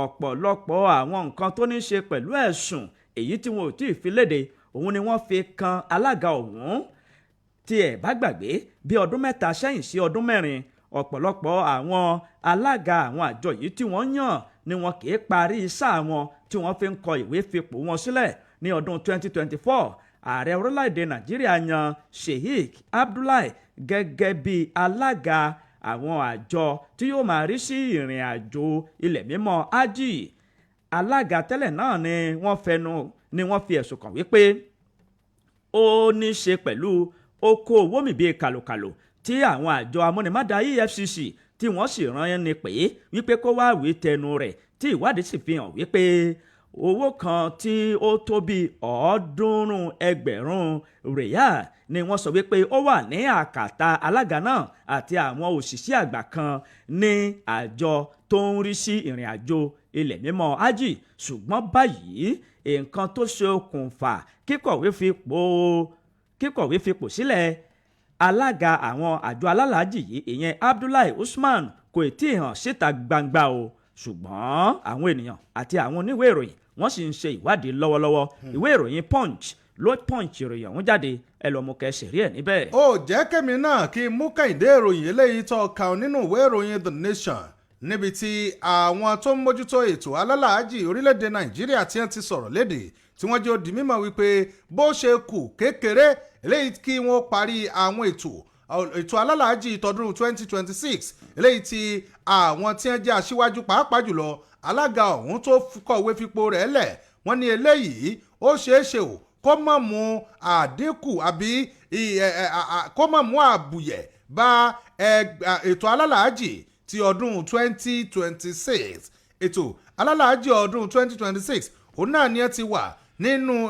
ọ̀pọ̀lọpọ̀ àwọn nǹkan tó ní ṣe pẹ̀lú ẹ̀sùn èyí tí wọn ò tí ì fi léde òun ni wọ́n fi kan alága ọ̀hún. Tí ẹ bá gbàgbé, bí ọdún 3 sẹ́yìn sí ọdún 4, ọ̀pọ̀lọpọ̀ àwọn alága àwọn àjọ yìí tí wọ́n yàn ni wọn kì í parí sáà wọn tí wọ́n fi ń kọ ìwé fipò wọn sílẹ̀. Ní ọdún 2024, ààrẹ orílẹ̀-èdè Nàìjíríà yan Sheikh Abdullahi gẹ́gẹ́ bí alága àwọn àjọ tí yóò máa rí sí ìrìn àjò ilẹ̀ mímọ́ ájì. Alága tẹ́lẹ̀ náà ni wọ́n fẹnu ni wọ́n fi ẹ̀sùn kàn wípé ó ní í ṣe pẹ̀lú okòòwò mi bíi kàlòkàlò tí àwọn àjọ amúnimádà EFCC tí wọ́n sì rán ni pé wípé kó wá wí tẹnu rẹ̀, tí ìwádìí sì fi hàn wípé owó kan tí ó tó bíi 300,000 rìyà ni wọ́n sọ wípé ó wà ní àkàtà alága náà àti àwọn òṣìṣẹ́ àgbà kan ní àjọ tó ń rí sí ìrìn àjò ilẹ̀ mímọ́ ájì. Ṣùgbọ́n báyìí, nǹkan tó ṣe okùnfà kíkọ̀wé fipò sílẹ̀ alága àwọn àjọ alálàájì yìí, ìyẹn Abdullahi Usman, kò tí ì hàn síta gbangba o. Ṣùgbọ́n àwọn ènìyàn àti àwọn oníwèé ìròyìn, wọ́n sì ń ṣe ìwádìí lọ́wọ́lọ́wọ́. Ìwé ìròyìn Punch ló Punch ìròyìn ọ̀hún jáde. Ẹ lọ mú kẹsì rí ẹ̀ níbẹ̀. Ó jẹ́ kẹ́mi náà kí n mú Kẹ́hìndé ìròyìn eléyìí tó kàn nínú ìwé ìròyìn The Nation, níbi tí àwọn tó ń mójútó ètò alálàájì orílẹ̀-èdè Nàìjíríà tí wọ́n ti sọ̀rọ̀ léde, tí wọ́n jẹ́ ó di mímọ̀ wípé bó ṣe kù kékeré eléyìí kí wọ́n parí àwọn ètò alálàájì tọdún 2026, eléyìí tí àwọn tí wọ́n jẹ́ aṣíwájú, pàápàá jùlọ alága ọ̀hún tó kọ̀wé fipò rẹ̀ lẹ̀, wọ́n ní eléyìí ó ṣeé ṣe ò kó má mú àdínkù àbí kó má mú àbùyẹ̀ bá ètò alálàájì ti ọdún 2026. Ètò alálàájì ọdún 2026 òun náà ni ẹ ti wà nínú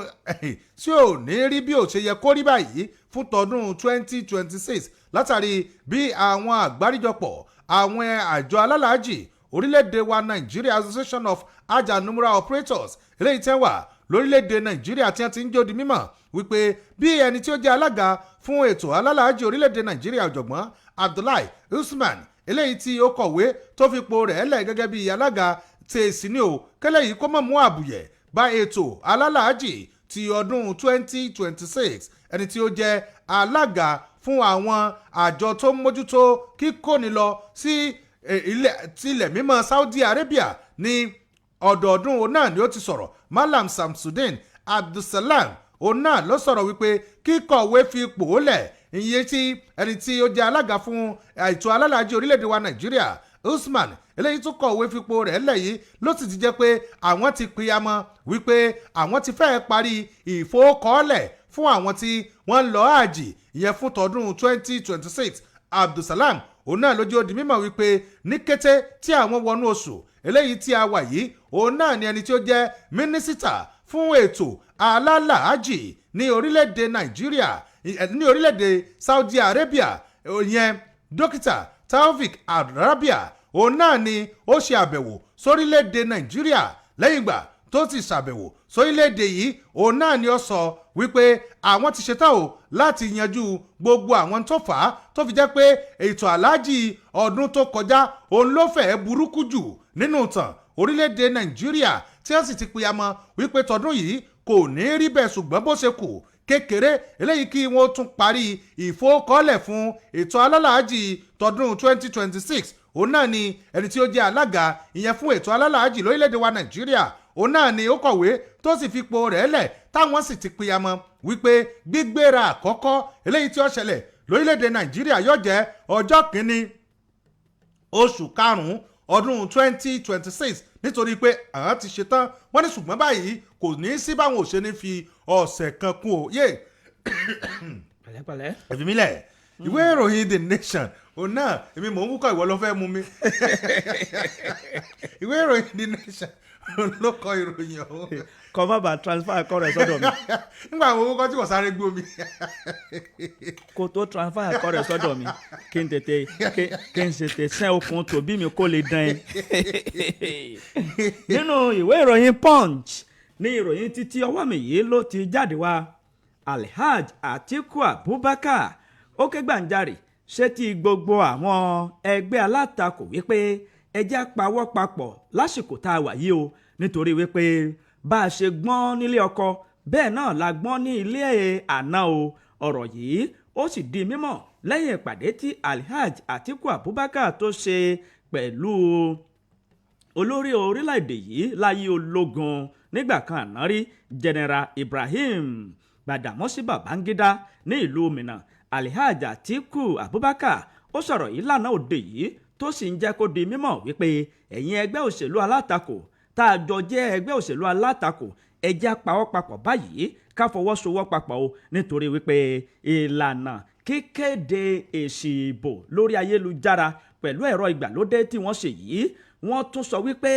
tí ò ní rí bí ò ṣe yẹ kó rí báyìí fún tọdún 2026, látàrí bí àwọn àgbáríjọpọ̀ àwọn àjọ alálàájì orílẹ̀-èdè wa Nàìjíríà, Association of Hajj and Umrah Operators, eléyìí tẹ́ wà lórílẹ̀-èdè Nàìjíríà, tí wọ́n ti ń jó di mímọ̀ wípé bí ẹni tí ó jẹ́ alága fún ètò alálàájì orílẹ̀-èdè Nàìjíríà, ọ̀jọ̀gbọ́n Abdullahi Usman, eléyìí tí ó kọ̀wé tó fipò rẹ̀ lẹ̀ gẹ́gẹ́ bí alága tèèsì ní o, kẹ́lẹ́ yìí kó mọ̀ mú àbùyẹ̀ bá ètò alálàájì ti ọdún 2026. Ẹni tí ó jẹ́ alága fún àwọn àjọ tó ń mójútó kíkóni lọ sí ilẹ̀ mímọ́ Saudi Arabia ní ọdọọdún, òun náà ni ó ti sọ̀rọ̀. Malam Samsudeen Abdulsalam, òun náà ló sọ̀rọ̀ wípé kíkọ̀wé fi ipò lẹ̀ iye tí ẹni tí ó jẹ́ alága fún ètò alálàájì orílẹ̀-èdè wa Nàìjíríà, Usman, eléyìí tó kọ̀wé fipò rẹ̀ lẹ̀ yìí, ló sì ti jẹ́ pé àwọn ti pìyàmọ́ wípé àwọn ti fẹ́ẹ́ parí ìfowókọ́lẹ̀ fún àwọn tí wọ́n ń lọ àjì ìyẹn fún tọdún 2026. Abdulsalam, òun náà ló jẹ́ ó di mímọ̀ wípé ní kété tí àwọn wọnú oṣù eléyìí tí a wà yìí, òun náà ni ẹni tí ó jẹ́ mínísítà fún ètò alálàájì ní orílẹ̀-èdè Nàìjíríà, ní orílẹ̀-èdè Saudi Arabia, ìyẹn Dókítà Taofik Arabia, òun náà ni ó ṣe àbẹ̀wò sórílẹ̀-èdè Nàìjíríà. Lẹ́yìn ìgbà tó ti ṣàbẹ̀wò sórílẹ̀-èdè yìí, òun náà ni ó sọ wípé àwọn ti ṣetán o láti yanjú gbogbo àwọn tó fà á tó fi jẹ́ pé ètò aláàjì ọdún tó kọjá òun ló fẹ́ẹ́ burúkú jù nínú ìtàn orílẹ̀-èdè Nàìjíríà, tí wọ́n sì ti pìyàmọ́ wípé tọdún yìí kò ní rí bẹ́ẹ̀. Ṣùgbọ́n bó ṣe kù kékeré eléyìí kí wọ́n tún parí ìfowókọ́lẹ̀ fún ètò alálàájì tọdún 2026, òun náà ni ẹni tí ó jẹ́ alága ìyẹn fún ètò alálàájì lórílẹ̀‐èdè wa Nàìjíríà, òun náà ni ó kọ̀wé tó sì fipò rẹ̀ lẹ̀, táwọn sì ti pìyàmọ́ wípé gbígbéra àkọ́kọ́ eléyìí tí ó ṣẹlẹ̀ lórílẹ̀‐èdè Nàìjíríà yóò jẹ́ ọjọ́ 1 oṣù 5 ọdún 2026, nítorí pé àwọn ti ṣetán. Wọ́n ní ṣùgbọ́n báyìí kò ní í sí báwọn ò ṣe ní fi ọ̀sẹ̀ kan kún o yé. Pẹ̀lẹ́pẹ̀lẹ́. Ẹ̀fìmílẹ̀, ìwé ìròyìn The Nation, òun náà èmi mò ń wúkọ̀, ìwọ ló fẹ́ mú mi. Ìwé ìròyìn The Nation ló kọ ìròyìn ọ̀hún. Kọ́ má bàa transfer akọ rẹ̀ sọ́dọ̀ mi. Nígbà àwọn owó kan tí wọ́n sáré gbó mi. Kó tó transfer akọ rẹ̀ sọ́dọ̀ mi, kí n tètè kí n tètè sẹ́ okùn tòbí mi kó lè dán ẹ. Nínú ìwé ìròyìn Punch ní ìròyìn títí ọwọ́ mi yìí ló ti jáde wá. Alhaj Atiku Abubakar Ó ké gbàǹjarè ṣé ti gbogbo àwọn ẹgbẹ́ alátakò wípé ẹ jẹ́ á pawọ́ papọ̀ lásìkò tá a wà yìí o, nítorí wípé bá a ṣe gbọ́n nílé ọkọ bẹ́ẹ̀ náà la gbọ́n ní ilé àná o. Ọ̀rọ̀ yìí ó sì di mímọ̀ lẹ́yìn ìpàdé tí Alhaji Atiku Abubakar tó ṣe pẹ̀lú olórí orílẹ̀-èdè yìí láyé ológun nígbà kan àná rí, General Ibrahim Gbàdàmọ́sí Babangida ní ìlú Minna. Alhaji Atiku Abubakar ó sọ̀rọ̀ yìí lánàá òde yìí, tó sì ń jẹ́ kó di mímọ̀ wípé ẹ̀yin ẹgbẹ́ òṣèlú alátakò tá a jọ jẹ́ ẹgbẹ́ òṣèlú alátakò, ẹ jẹ́ á pawọ́ papọ̀ báyìí, ká fọwọ́sowọ́ papọ̀ o, nítorí wípé ìlànà kíkéde èsì ìbò lórí ayélujára pẹ̀lú ẹ̀rọ ìgbàlódé tí wọ́n ṣe yìí, wọ́n tún sọ wípé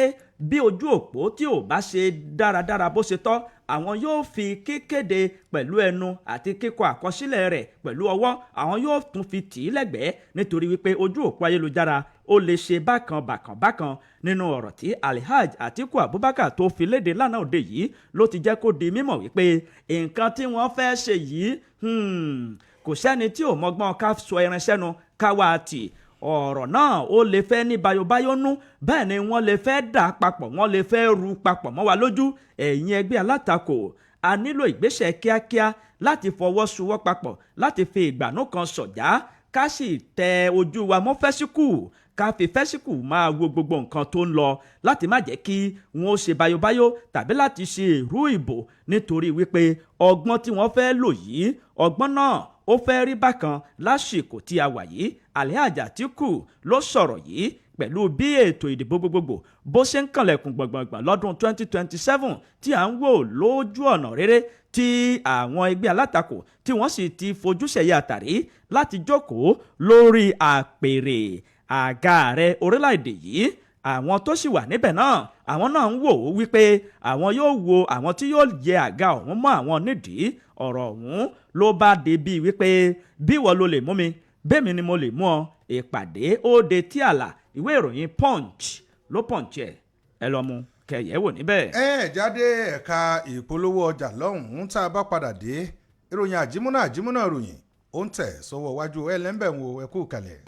bí ojú òpó tí ò bá ṣe dáradára bó ṣe tọ́, àwọn yóò fi kíkéde pẹ̀lú ẹnu àti kíkọ àkọsílẹ̀ rẹ̀ pẹ̀lú ọwọ́, àwọn yóò tún fi tì í lẹ́gbẹ̀ẹ́, nítorí wípé ojú òpó ayélujára ó lè ṣe bákan bákan bákan. Nínú ọ̀rọ̀ tí Alhaji Atiku Abubakar tó fi léde lánàá òde yìí ló ti jẹ́ kó di mímọ̀ wípé nǹkan tí wọ́n fẹ́ ṣe yìí, kò sẹ́ni tí ò mọ́gbọ́n ká sọ ẹran sẹ́nu ká wá tì. Ọ̀rọ̀ náà ó lè fẹ́ ní bayobayo nú, bẹ́ẹ̀ ni wọ́n lè fẹ́ dà papọ̀, wọ́n lè fẹ́ ru papọ̀ mọ́ wa lójú. Ẹ̀yin ẹgbẹ́ alátakò, a nílò ìgbésẹ̀ kíákíá láti fọwọ́sowọ́ papọ̀, láti fi ìgbànú kan sọ̀já, ká sì tẹ ojú wa mọ́ fẹ́síkù, ká fi fẹ́síkù máa wo gbogbo nǹkan tó ń lọ, láti má jẹ́ kí wọ́n ó ṣe bayobayo tàbí láti ṣe èrú ìbò, nítorí wípé ọgbọ́n tí wọ́n fẹ́ lò yìí, ọgbọ́n náà ó fẹ́ rí bákan lásìkò tí a wà yìí. Alhaji Atiku ló sọ̀rọ̀ yìí pẹ̀lú bí ètò ìdìbò gbogbogbò bó ṣe ń kànlẹ̀kùn gbọ̀ngbọ̀ngbọ̀n lọ́dún 2027 tí à ń wò lójú ọ̀nà rere, tí àwọn ẹgbẹ́ alátakò tí wọ́n sì ti fojú sẹ̀yẹ àtàrí láti jókòó lórí àpèrè àga ààrẹ orílẹ̀-èdè yìí. Àwọn tó sì wà níbẹ̀ náà, àwọn náà ń wò ó wípé àwọn yóò wo àwọn tí yóò yẹ àga ọ̀hún mọ́ àwọn nídìí. Ọ̀rọ̀ ọ̀hún ló bá dé bíi wípé bí wọ́n ló lè mú mi, bẹ́ẹ̀ ni mo lè mú ọ. Ìpàdé ó de tí àlà. Ìwé ìròyìn Punch ló punch ẹ̀, ẹ lọ mú kẹyẹ wò níbẹ̀. Ẹ jáde ẹ̀ka ìpolówó ọjà lọ́hùn-ún, tá a bá padà dé, ìròyìn àjímúná àjímúná ìròyìn ó ń tẹ̀ sọ́wọ́ wájú ẹ lẹ́ńbẹ̀ wo, ẹ kú kalẹ̀.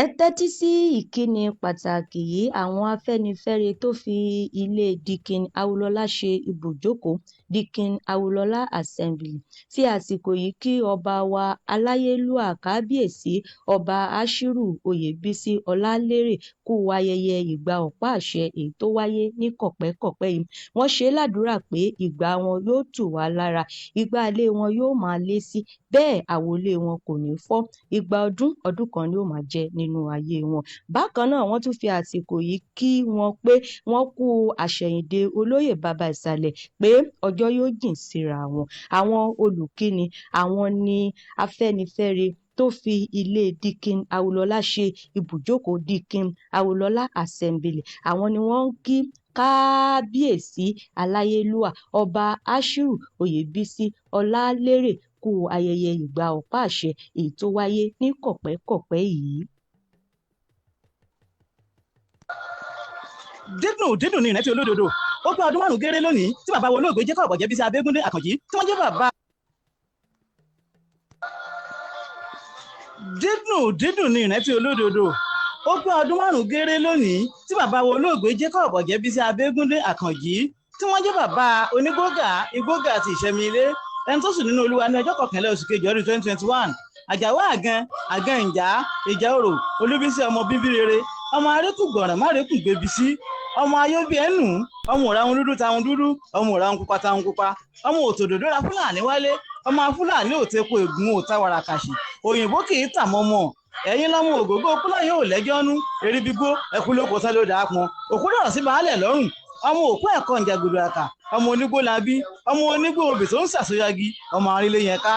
Ẹ tẹ́tí sí ìkíní pàtàkì yìí. Àwọn Afẹ́nifẹ́re tó fi ilé Dikin Awolola ṣe ibùjókòó, Dikin Awolola Assembly, fi àsìkò yìí kí ọba wa aláyélúwà, Kábíyèsí Ọba Ashiru Oyèbísí Ọlálérè, kú ayẹyẹ ìgbà ọ̀pá àṣẹ èyí tó wáyé ní kọ̀pẹ́kọ̀pẹ́ yìí. Wọ́n ṣe ládùúrà pé ìgbà wọn yóò tù wá lára, ìgbà ilé wọn yóò máa lé sí, bẹ́ẹ̀ àwọlé wọn kò ní fọ́. Ìgbà ọdún ọdún kan ni ó máa jẹ́ nínú ayé wọn. Bákan náà, wọ́n tún fi àsìkò yìí kí wọn pé wọ́n kú àṣẹ̀yìndé olóyè bàbá ìsàlẹ̀, pé ọjọ́ yóò jìn síra wọn. Àwọn olùkíni àwọn ní Afẹ́nifẹ́re tó fi ilé Dikin Awolola ṣe ibùjókòó, Dikin Awolola Assembly, àwọn ni wọ́n ń kí Kábíyèsí aláyélúwà Ọba Ashiru Oyèbísí Ọlálérè kú ayẹyẹ ìgbà ọ̀pá àṣẹ èyí tó wáyé ní kọ̀pẹ́kọ̀pẹ́ yìí. Dídùn dídùn ní ìrántí olódodo. Ó pé ọdún 5 géré lónìí tí bàbá wa olóògbé Jacob Ọ̀jẹ̀bísí Abégúndé Àkànjí tí wọ́n jẹ́ bàbá. Dídùn dídùn ní ìrántí olódodo. Ó pé ọdún 5 géré lónìí tí bàbá wa olóògbé Jacob Ọ̀jẹ̀bísí Abégúndé Àkànjí tí wọ́n jẹ́ bàbá onígbógà igbógà àti ìṣẹ́mi ilé, ẹni tó sùn nínú Olúwa ní ọjọ́ 11 oṣù kejì ọdún 2021. Àjàwá àgan àgan ìjà ìjà òrò Olúbísí, ọmọ bíbí rere, ọmọ arékùn gbọ̀ràn márékùn gbèbísí, ọmọ ayóbi ẹnu, ọmọ òràwọn dúdú táwọn dúdú, ọmọ òràwọn pupa táwọn pupa, ọmọ òtòdòdó ra Fúlàní wálé, ọmọ Fúlàní òtẹ́kọ̀ ègún òtawàrà kàṣì, òyìnbó kì í tà mọ́mọ́ ẹ̀yin lọ́mọ ògógó Fúlàní ò lẹ́jọ́ nú erí bígbó ẹkú lóko sálẹ̀ ó dàá pọn òkú dọ̀rọ̀ sí baálẹ̀ lọ́rùn, ọmọ òkú ẹ̀kọ́ ìjàgùdù àkà, ọmọ onígbó labí, ọmọ onígbó obì tó ń sàsóyagi, ọmọ arílé yẹn ká,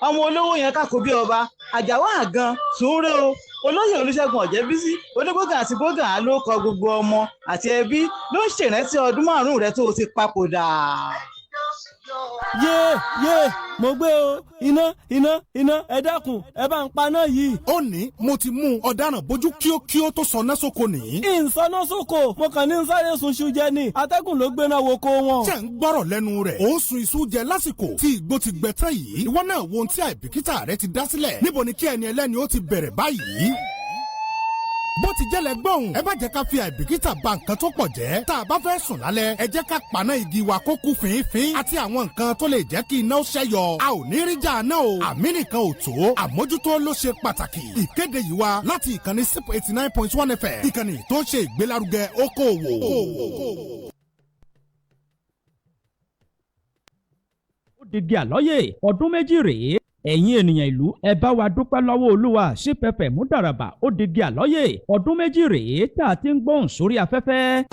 ọmọ olówó yẹn ká kó bí ọba. Àjàwá àgan sùúrẹ́ o. Olóyè Olúṣẹ́gun Ọ̀jẹ́bísí Onígbógà àti Gbógà ló kọ gbogbo ọmọ àti ẹbí ló ń ṣèrántí ọdún 5 rẹ tó o ti papòdà. Yé yé, mo gbé o! Iná, iná, iná! Ẹ dákun, ẹ bá ń paná yìí. Ó ní mo ti mú ọ̀daràn bójú kíókíó tó sọná sóko nìyí. Ìsọná sóko, mo kàn ní sáré sunṣu jẹ ni, atẹ́gùn ló gbéná wo ko wọn. Ṣé ń gbọ́rọ̀ lẹ́nu rẹ̀? Ó ń sun iṣu jẹ lásìkò tí igbó ti gbẹ tán yìí. Ìwọ náà wo ohun tí àìbìkítà rẹ ti dá sílẹ̀. Níbo ni kí ẹni ẹlẹ́ni ó ti bẹ̀rẹ̀ báyìí? Bó ti jẹ́lẹ̀ gbọ́hùn, ẹ má jẹ́ ká fi àìbìkítà ba nǹkan tó pọ̀ jẹ́. Tá a bá fẹ́ sùn lálẹ́, ẹ jẹ́ ká paná igi wa kó kú fínfín àti àwọn nǹkan tó lè jẹ́ kí iná ó ṣẹ́yọ. A ò ní rí jà náà o. Àmì nìkan ò tó, àmójútó ló ṣe pàtàkì. Ìkéde yìí wá láti ìkànnì SIP 89.1 FM, ìkànnì tó ń ṣe ìgbélárugẹ okòòwò. Ó digi àlọ́yè, ọdún 2 rèé. Ẹ̀yin ènìyàn ìlú, ẹ bá wa dúpẹ́ lọ́wọ́ Olúwa. Sípẹ̀pẹ̀ mú dàràbà, ó digi àlọ́yè, ọdún 2 rèé tá a ti ń gbóhùn sórí afẹ́fẹ́.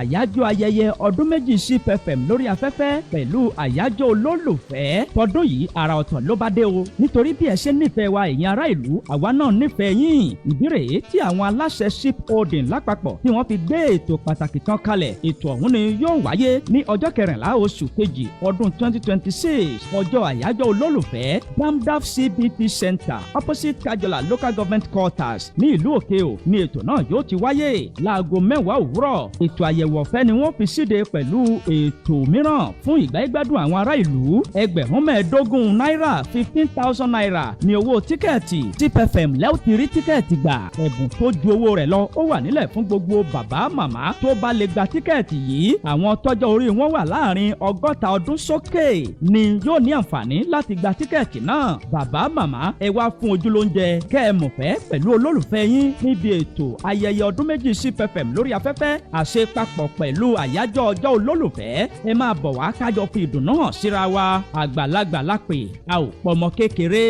Àyájọ́ ayẹyẹ ọdún 2 CPFM lórí afẹ́fẹ́ pẹ̀lú àyájọ́ olólùfẹ́ tọdún yìí, àrà ọ̀tọ̀ ló bá dé o, nítorí bí ẹ ṣe nífẹ̀ẹ́ wa, ẹ̀yin ará ìlú, àwa náà nífẹ̀ẹ́ yín. Ìdí rèé tí àwọn aláṣẹ Ship Holding lápapọ̀ tí wọ́n fi gbé ètò pàtàkì kan kalẹ̀. Ètò ọ̀hún ni yóò wáyé ní ọjọ́ 14 oṣù kejì ọdún 2026, ọjọ́ àyájọ́ olólùfẹ́, Damdaf CBT Center, opposite Kajola Local Government Quarters ní ìlú Òkè-Ò ní ètò náà yóò ti wáyé láago 10 òwúrọ̀. Ètò àyẹ̀wò ọ̀fẹ́ ni wọ́n fi síde pẹ̀lú ètò mìíràn fún ìgbáyégbádùn àwọn ará ìlú. 15,000 náírà, ₦15,000 ní owó tíkẹ́ẹ̀tì. TPFM lẹ́ẹ̀ ti rí tíkẹ́ẹ̀tì gbà. Ẹ̀bùn tó ju owó rẹ̀ lọ ó wà nílẹ̀ fún gbogbo bàbá màmá tó bá lè gba tíkẹ́ẹ̀tì yìí. Àwọn tọ́jọ́ orí wọn wà láàrin 60 ọdún sókè ni yóò ní àǹfààní láti gba tíkẹ́ẹ̀tì náà. Bàbá màmá, ẹ wá fún ojúlóúnjẹ kẹ́ ẹ mọ̀fẹ́ pẹ̀lú olólùfẹ́ yín níbi ètò ayẹyẹ ọdún 2 CPFM lórí afẹ́fẹ́ àṣepapọ̀ pẹ̀lú àyájọ́ ọjọ́ olólùfẹ́. Ẹ máa bọ̀ wá kájọ fi ìdùnnú hàn síra wa. Àgbàlagbà lápè, a ò pọmọ kékeré.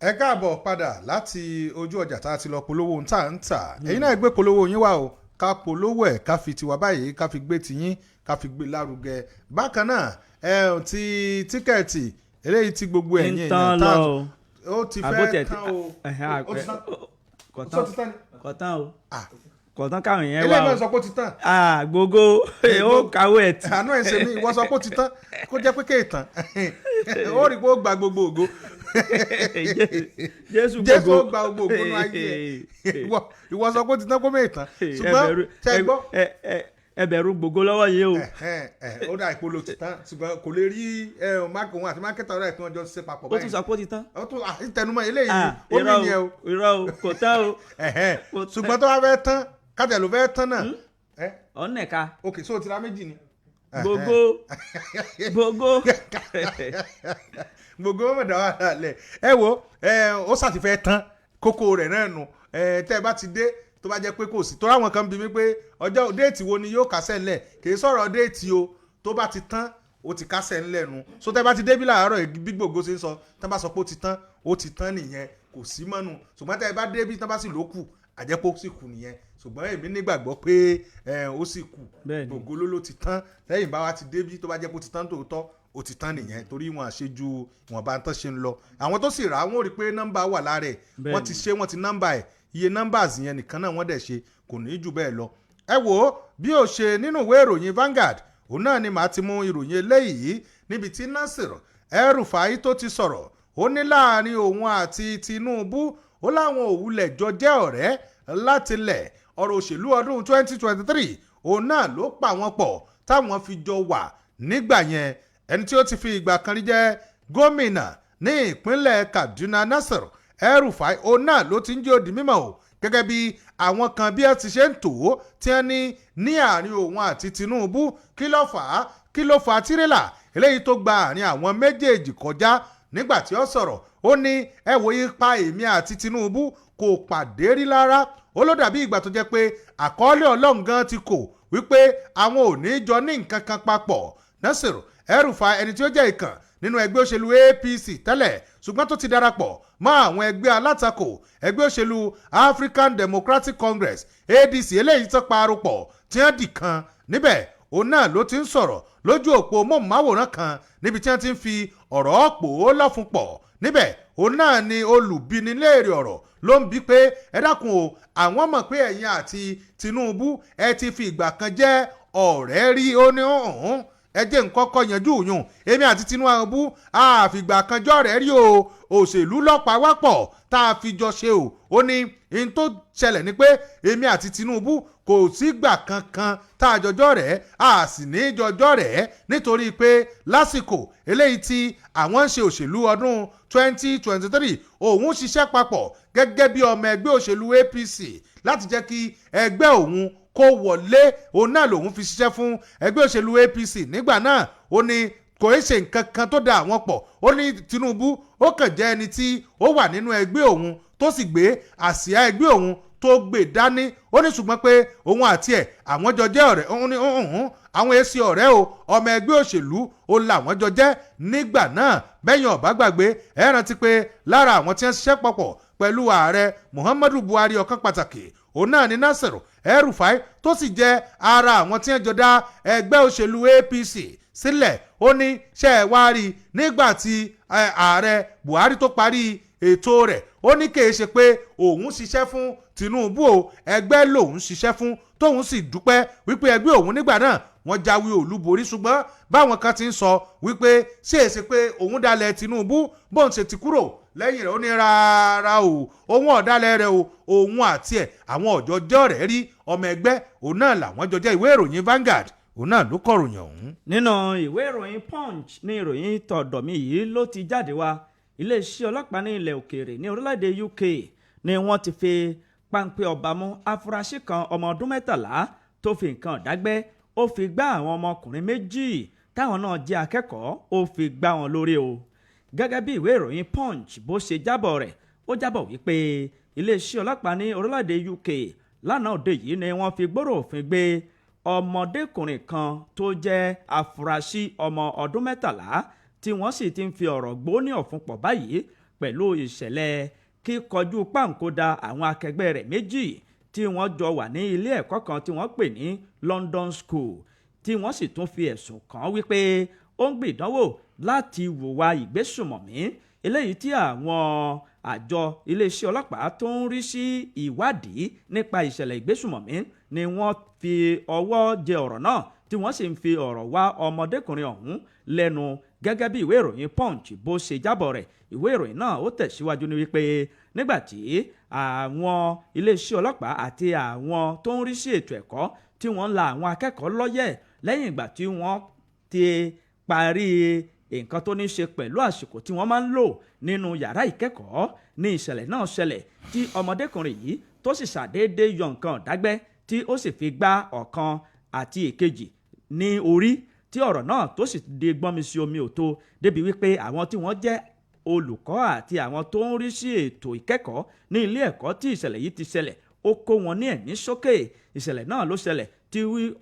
Ẹ káàbọ̀ padà láti ojú ọjà tá a ti lọ polówó ohun tá à ń tà. Ẹ̀yin náà gbé polówó yín wá o, ká polówó ẹ̀, ká fi tiwa báyìí, ká fi gbé tiyín, ká fi gbé lárugẹ. Bákan náà, ẹ ò ti tíkẹ́ẹ̀tì eléyìí tí gbogbo ẹ̀yin ń tán èèyàn tá lọ o. ó ti fẹ́ Àbótẹ̀ tán o. Ẹ̀hẹ́n, Ó ti tán. Kò Ó ti tán ni. Kò tán o. Ah. Kò tán káwọn yẹn wá Eléyìí náà o. sọ pé ó ti tán. Ah, gbogbo ó kàwé ẹ̀ tì. Àánú ẹ̀ ń ṣe mí. Ìwọ sọ pé ó ti tán, kó jẹ́ pé kéètàn ó rí i pé ó gba gbogbo ògo. Jésù. Jésù ó gbogbo. gba gbogbo ògo nínú ayé ẹ̀. Ìwọ sọ pé ó ti tán kó mẹ́ẹ̀tàn, ṣùgbọ́n ṣe é gbọ́. Ẹ bẹ̀rù gbogbo lọ́wọ́ yìí o. Ẹ̀hẹ́n, ẹ̀, ó dà ìpolo ti tán, ṣùgbọ́n kò lè rí òun àti mákẹ́tà ọ̀rẹ́ ìpín ọjọ́ ṣiṣẹ́ papọ̀. Ó tún sọ pé ó ti tán. Ó tún ìtẹnumọ́ eléyìí. Ah, Ó ní irọ́ ìyẹn o. o, irọ́ o, kò tán o. Ẹ̀hẹ́n, Kò tán. ṣùgbọ́n tó bá fẹ́ tán, kátẹ̀ ló fẹ́ tán náà. Ẹ́, ọ̀nà ẹ̀ka. Ok, so ti ra méjì ni. Gbogbo gbogbo. Gbogbo wọn dà wà lẹ. Ẹ wo ẹ, ó ṣàtìfẹ́ tán, kókó rẹ̀ náà nù. Ẹ tẹ́ ẹ bá ti dé, tó bá jẹ́ pé kò sí, tó ráwọn kan bí mi pé ọjọ́ déètì wo ni yóò kásẹ̀ ńlẹ̀. Kì í sọ̀rọ̀ déètì o, tó bá ti tán, ó ti kásẹ̀ ńlẹ̀ nu. So tẹ́ ẹ bá ti débí láàárọ̀ yìí, bí gbogbo ṣe ń sọ, tẹ́ bá sọ pé ó ti tán, ó ti tán nìyẹn, kò sí mọ́nu. Ṣùgbọ́n tẹ́ ẹ bá débí, tẹ́ bá sì ló kù, àjẹpọ̀ sì kù nìyẹn. Ṣùgbọ́n èmi nígbàgbọ́ pé ó sì kù. Bẹ́ẹ̀ni. Gbogbo ló ti tán. Lẹ́yìn bá wa ti débí, tó bá jẹ́ pé ó ti tán tòótọ́, ó ti tán nìyẹn, torí wọn àṣejù wọn bá ń tán ṣe ń lọ. Àwọn tó sì rà á, wọn ò rí i pé nọ́mbà wà lára ẹ̀. Wọ́n ti ṣe, wọ́n ti nọ́mbà ẹ̀, iye nọ́mbà yẹn nìkan náà wọ́n dẹ̀ ṣe, kò ní í jù bẹ́ẹ̀ lọ. Ẹ wò ó, bí ó ṣe nínú ìwé ìròyìn Vanguard, òun náà ni màá ti mú ìròyìn eléyìí níbi tí Nasir El-Rufai tó ti sọ̀rọ̀. Ó ní láàrin òun àti Tinubu, ó láwọn òwúlẹ̀ jọ jẹ́ ọ̀rẹ́ láti lẹ̀. Ọ̀rọ̀ òṣèlú ọdún 2023, òun náà ló pa wọ́n pọ̀ táwọn fi jọ wà nígbà yẹn. Ẹni tí ó ti fi ìgbà kan rí jẹ́ gómìnà ní ìpínlẹ̀ Kaduna, Nasir El-Rufai, òun náà ló ti ń jẹ́ òdì mímọ̀ o, gẹ́gẹ́ bí àwọn kan bí ẹ ti ṣe ń tò ó tí wọ́n ní ní àárín òun àti Tinubu, kí ló fà á, kí ló fà á tirẹ́là eléyìí tó gba àárín àwọn méjèèjì kọjá. Nígbà tí ó sọ̀rọ̀, ó ní ẹ wo ipa èmi àti Tinubu kò pàdé rí rárá. Ó ló dàbí ìgbà tó jẹ́ pé àkọọ́lẹ̀ Ọlọ́run gan ti kò wípé àwọn ò ní jọ ní nǹkan kan papọ̀. Nasir El-Rufai, ẹni tí ó jẹ́ ìkàn nínú Nínú ẹgbẹ́ òṣèlú APC tẹ́lẹ̀, ṣùgbọ́n tó ti darapọ̀ mọ́ àwọn ẹgbẹ́ alátakò, ẹgbẹ́ òṣèlú African Democratic Congress, ADC, eléyìí tó parupọ̀ tí wọ́n dì kan níbẹ̀, òun náà ló ti ń sọ̀rọ̀ lójú òpó móhùnmáwòrán kan níbi tí wọ́n ti ń fi ọ̀rọ̀ pò ó lọ́fun pọ̀ níbẹ̀. Òun náà ni olùbíniléèrè ọ̀rọ̀ ló ń bi pé, "Ẹ dákun o, àwọn mọ̀ pé ẹ̀yin àti Tinubu, ẹ ti fi ìgbà kan jẹ́ ọ̀rẹ́ rí." Ó ní, "Ọ̀hún, ẹ jẹ́ nǹkan kọ́ yanjú yùn. Èmi àti Tinubu àfìgbà kan jọ̀rẹ́ rí o. Òṣèlú lọ́pàá wá pọ̀ tá a fi jọ ṣe o." Ó ní n tó ṣẹlẹ̀ ni pé èmi àti Tinubu kò sígbà kankan tá a jọjọ́ rẹ̀, a sì ní jọjọ́ rẹ̀, nítorí pé lásìkò eléyìí tí àwọn ń ṣe òṣèlú ọdún 2023, òun ṣiṣẹ́ papọ̀ gẹ́gẹ́ bí ọmọ ẹgbẹ́ òṣèlú APC láti jẹ́ kí ẹgbẹ́ òun kó wọlé. Òun náà lòun fi ṣiṣẹ́ fún ẹgbẹ́ òṣèlú APC nígbà náà. Ó ní kò í ṣe nǹkan kan tó da àwọn pọ̀. Ó ní Tinubu ó kàn jẹ́ ẹni tí ó wà nínú ẹgbẹ́ òun, tó sì gbé àsíá ẹgbẹ́ òun tó gbé dání. Ó ní ṣùgbọ́n pé òun àti ẹ̀ àwọn jọ jẹ́ ọ̀rẹ́, òun ní òun àwọn èsì ọ̀rẹ́ o, ọmọ ẹgbẹ́ òṣèlú ó làwọn jọ jẹ́ nígbà náà. Bẹ́yìn ọ̀bá gbàgbé, ẹ rántí pé lára àwọn tí wọ́n ṣiṣẹ́ papọ̀ pẹ̀lú Ààrẹ Muhammadu Buhari, ọ̀kan pàtàkì òun náà ní Nasiru El-Rufai, tó sì jẹ́ ara àwọn tí wọ́n jọ dá ẹgbẹ́ òṣèlú APC sílẹ̀. Ó ní ṣe é wá rí, nígbà tí Ààrẹ Buhari tó parí ètò rẹ̀, ó ní kì í ṣe pé òun ṣiṣẹ́ fún Tinubu o, ẹgbẹ́ lòun ṣiṣẹ́ fún, tóun sì dúpẹ́ wípé ẹgbẹ́ òun nígbà náà wọ́n jáwé olúborí. Ṣùgbọ́n báwọn kan ti ń sọ wípé ṣé èsì pé òun dalẹ̀ Tinubu bóun ṣe ti kúrò lẹ́yìn rẹ̀, ó ní rárá o, òun ọ̀dàlẹ̀ rẹ̀ o. Òun àti ẹ̀ àwọn ọ̀jọ́jọ́ rẹ̀ rí, ọmọ ẹgbẹ́ òun náà làwọn jọ jẹ́. Ìwé ìròyìn Vanguard òun náà ló kọ̀ròyìn ọ̀hún. Nínú ìwé ìròyìn Punch ní ìròyìn tọ̀dọ̀ mi yìí ló ti jáde wá. Iléeṣẹ́ ọlọ́pàá ní ilẹ̀ òkèèrè ní orílẹ̀-èdè UK ni wọ́n ti fi páńpẹ́ ọba mú afurasí kan, ọmọ ọdún 13, tó fi nǹkan ọ̀dágbẹ́, ó fi gbá àwọn ọmọkùnrin méjì táwọn náà jẹ́ akẹ́kọ̀ọ́, ó fi gbá wọn lórí o. Gẹ́gẹ́ bí ìwé ìròyìn Punch bó ṣe jábọ̀ rẹ̀, ó jábọ̀ wípé iléeṣẹ́ ọlọ́pàá ní orílẹ̀-èdè UK lánàá òde yìí ni wọ́n fi gbọ́rọ̀ òfin gbé ọmọdékùnrin kan tó jẹ́ afurasí ọmọ ọdún 13, tí wọ́n sì ti ń fi ọ̀rọ̀ gbó ní ọ̀fun pọ̀ báyìí pẹ̀lú ìṣẹ̀lẹ̀ kíkọjú pàǹkóda àwọn akẹgbẹ́ rẹ̀ méjì tí wọ́n jọ wà ní ilé ẹ̀kọ́ kan tí wọ́n pè ní London School, tí wọ́n sì tún fi ẹ̀sùn kàn wípé ó ń gbìdánwò láti hùwà ìgbésùmọ̀mí, eléyìí tí àwọn àjọ iléeṣẹ́ ọlọ́pàá tó ń rí sí ìwádìí nípa ìṣẹ̀lẹ̀ ìgbésùmọ̀mí ni wọ́n fi ọwọ́ jẹ ọ̀rọ̀ náà, tí wọ́n sì ń fi ọ̀rọ̀ wá ọmọdékùnrin ọ̀hún lẹ́nu, gẹ́gẹ́ bí ìwé ìròyìn Punch bó ṣe jábọ̀ rẹ̀. Ìwé ìròyìn náà ó tẹ̀síwájú ní wípé nígbàtí àwọn iléeṣẹ́ ọlọ́pàá àti àwọn tó ń rí sí ètò ẹ̀kọ́ tí wọ́n ń la àwọn akẹ́kọ̀ọ́ lọ́yẹ̀ lẹ́yìn ìgbà tí wọ́n ti parí nǹkan tó ní ṣe pẹ̀lú àsìkò tí wọ́n máa ń lò nínú yàrá ìkẹ́kọ̀ọ́ ní ìṣẹ̀lẹ̀ náà ṣẹlẹ̀, tí ọmọdékùnrin yìí tó sì ṣàdédé yọ nǹkan ọ̀dágbẹ́, tí ó sì fi gbá ọ̀kan àti èkejì ní orí, tí ọ̀rọ̀ náà tó sì di gbọ́nmi sí omi ò tó, débi wípé àwọn tí wọ́n jẹ́ olùkọ́ àti àwọn tó ń rí sí ètò ìkẹ́kọ̀ọ́ ní ilé ẹ̀kọ́ tí ìṣẹ̀lẹ̀ yìí ti ṣẹlẹ̀, ó kó wọn ní ẹ̀mí sókè. Ìṣẹ̀lẹ̀ náà ló ṣẹlẹ̀ tí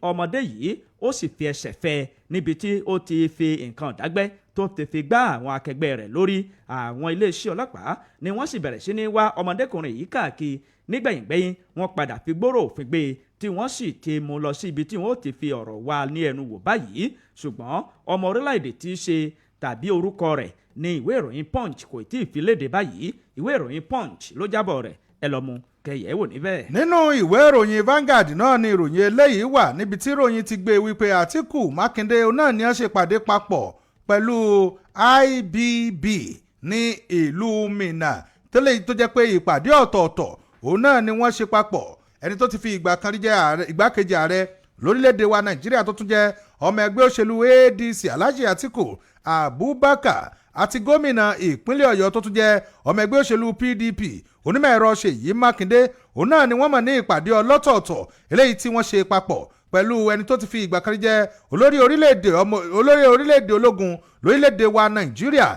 ọmọdé yìí ó sì fi ẹsẹ̀ fẹ́ níbi tí ó ti fi nǹkan ọ̀dágbẹ́ tó ti fi gbá àwọn akẹgbẹ́ rẹ̀ lórí. Àwọn iléeṣẹ́ ọlọ́pàá ni wọ́n sì bẹ̀rẹ̀ sí ní wá ọmọdékùnrin yìí káàkiri. Nígbẹ̀yìngbẹ́yìn, wọ́n padà fi gbóró òfin gbé e, tí wọ́n sì ti mú lọ sí ibi tí wọ́n ó ti fi ọ̀rọ̀ wá ní ẹnu wò báyìí. Ṣùgbọ́n ọmọ orílẹ̀-èdè tí í ṣe tàbí orúkọ rẹ̀ ní ìwé ìròyìn Punch kò tí ì fi léde báyìí. Ìwé ìròyìn Punch ló jábọ̀ rẹ̀, ẹ lọ mú kẹyẹ wò níbẹ̀. Nínú ìwé ìròyìn Vanguard náà ni ìròyìn eléyìí wà, níbi tí ìròyìn ti gbé wípé Àtíkù Mákindé náà ni wọ́n ṣe pàdé papọ̀ pẹ̀lú IBB ní ìlú Minna tẹ́lẹ̀, tó jẹ́ pé ìpàdé ọ̀tọ̀ọ̀tọ̀ òun náà ni wọ́n ṣe papọ̀. Ẹni tó ti fi ìgbà kan rí jẹ́ igbákejì ààrẹ lórílẹ̀‐èdè wa Nàìjíríà, tó tún jẹ́ ọmọ ẹgbẹ́ òṣèlú ADC, Alhaji Atiku Abubakar, àti gómìnà ìpínlẹ̀ Ọ̀yọ́ tó tún jẹ́ ọmọ ẹgbẹ́ òṣèlú PDP, onímọ̀ ẹ̀rọ Ṣèyí Mákindé, òun náà ni wọ́n mọ̀ ní ìpàdé ọlọ́tọ̀ọ̀tọ̀ eléyìí tí wọ́n ṣe papọ̀ pẹ̀lú ẹni tó ti fi ìgbà kan rí jẹ́ olórí orílẹ̀-èdè ológun lórílẹ̀-èdè wa Nàìjíríà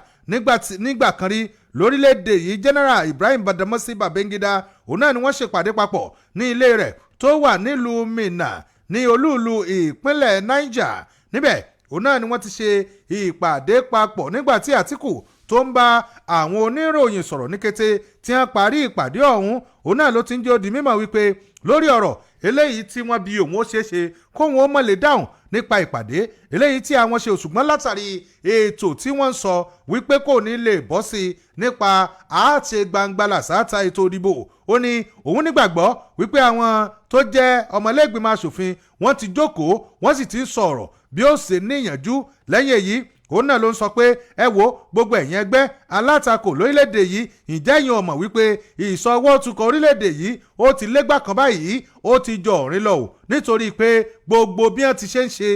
nígbà kan rí lórílẹ̀-èdè yìí, General Ibrahim Badamasi Babangida. Òun náà ni wọ́n ṣèpàdé papọ̀ ní ilé rẹ̀ tó wà nílùú Minna, ní olúùlú ìpínlẹ̀ Niger níbẹ̀. Òun náà ni wọ́n ti ṣe ìpàdé papọ̀ nígbà tí Àtíkù tó ń bá àwọn oníròyìn sọ̀rọ̀ ní kété tí wọ́n parí ìpàdé ọ̀hún. Òun náà ló ti ń jẹ́ ó di mímọ̀ wípé lórí ọ̀rọ̀ eléyìí tí wọ́n bi òun, ó ṣeé ṣe kóun ó mọ̀ lè dáhùn nípa ìpàdé eléyìí tí àwọn ṣe, ṣùgbọ́n látàrí ètò tí wọ́n ń sọ wípé kò ní lè bọ́ sí i nípa àáṣe gbangba làṣáta ètò ìdìbò, ó ní òun nígbàgbọ́ wípé àwọn tó jẹ́ ọmọlẹ́gbìmọ̀ asòfin, wọ́n ti jókòó, wọ́n sì ti ń sọ̀rọ̀ bí ó ṣe níyànjú. Lẹ́yìn èyí, òun náà ló ń sọ pé, ẹ wo gbogbo ẹ̀yin ẹgbẹ́ alátakò lórílẹ̀‐èdè yìí, ǹjẹ́ ẹ̀yin ò mọ̀ wípé ìsọwọ́ tukọ̀ orílẹ̀‐èdè yìí, ó ti légbà kan báyìí, ó ti jọ ọ̀rìn lọ o, nítorí pé gbogbo bí wọ́n ti ṣe ń ṣe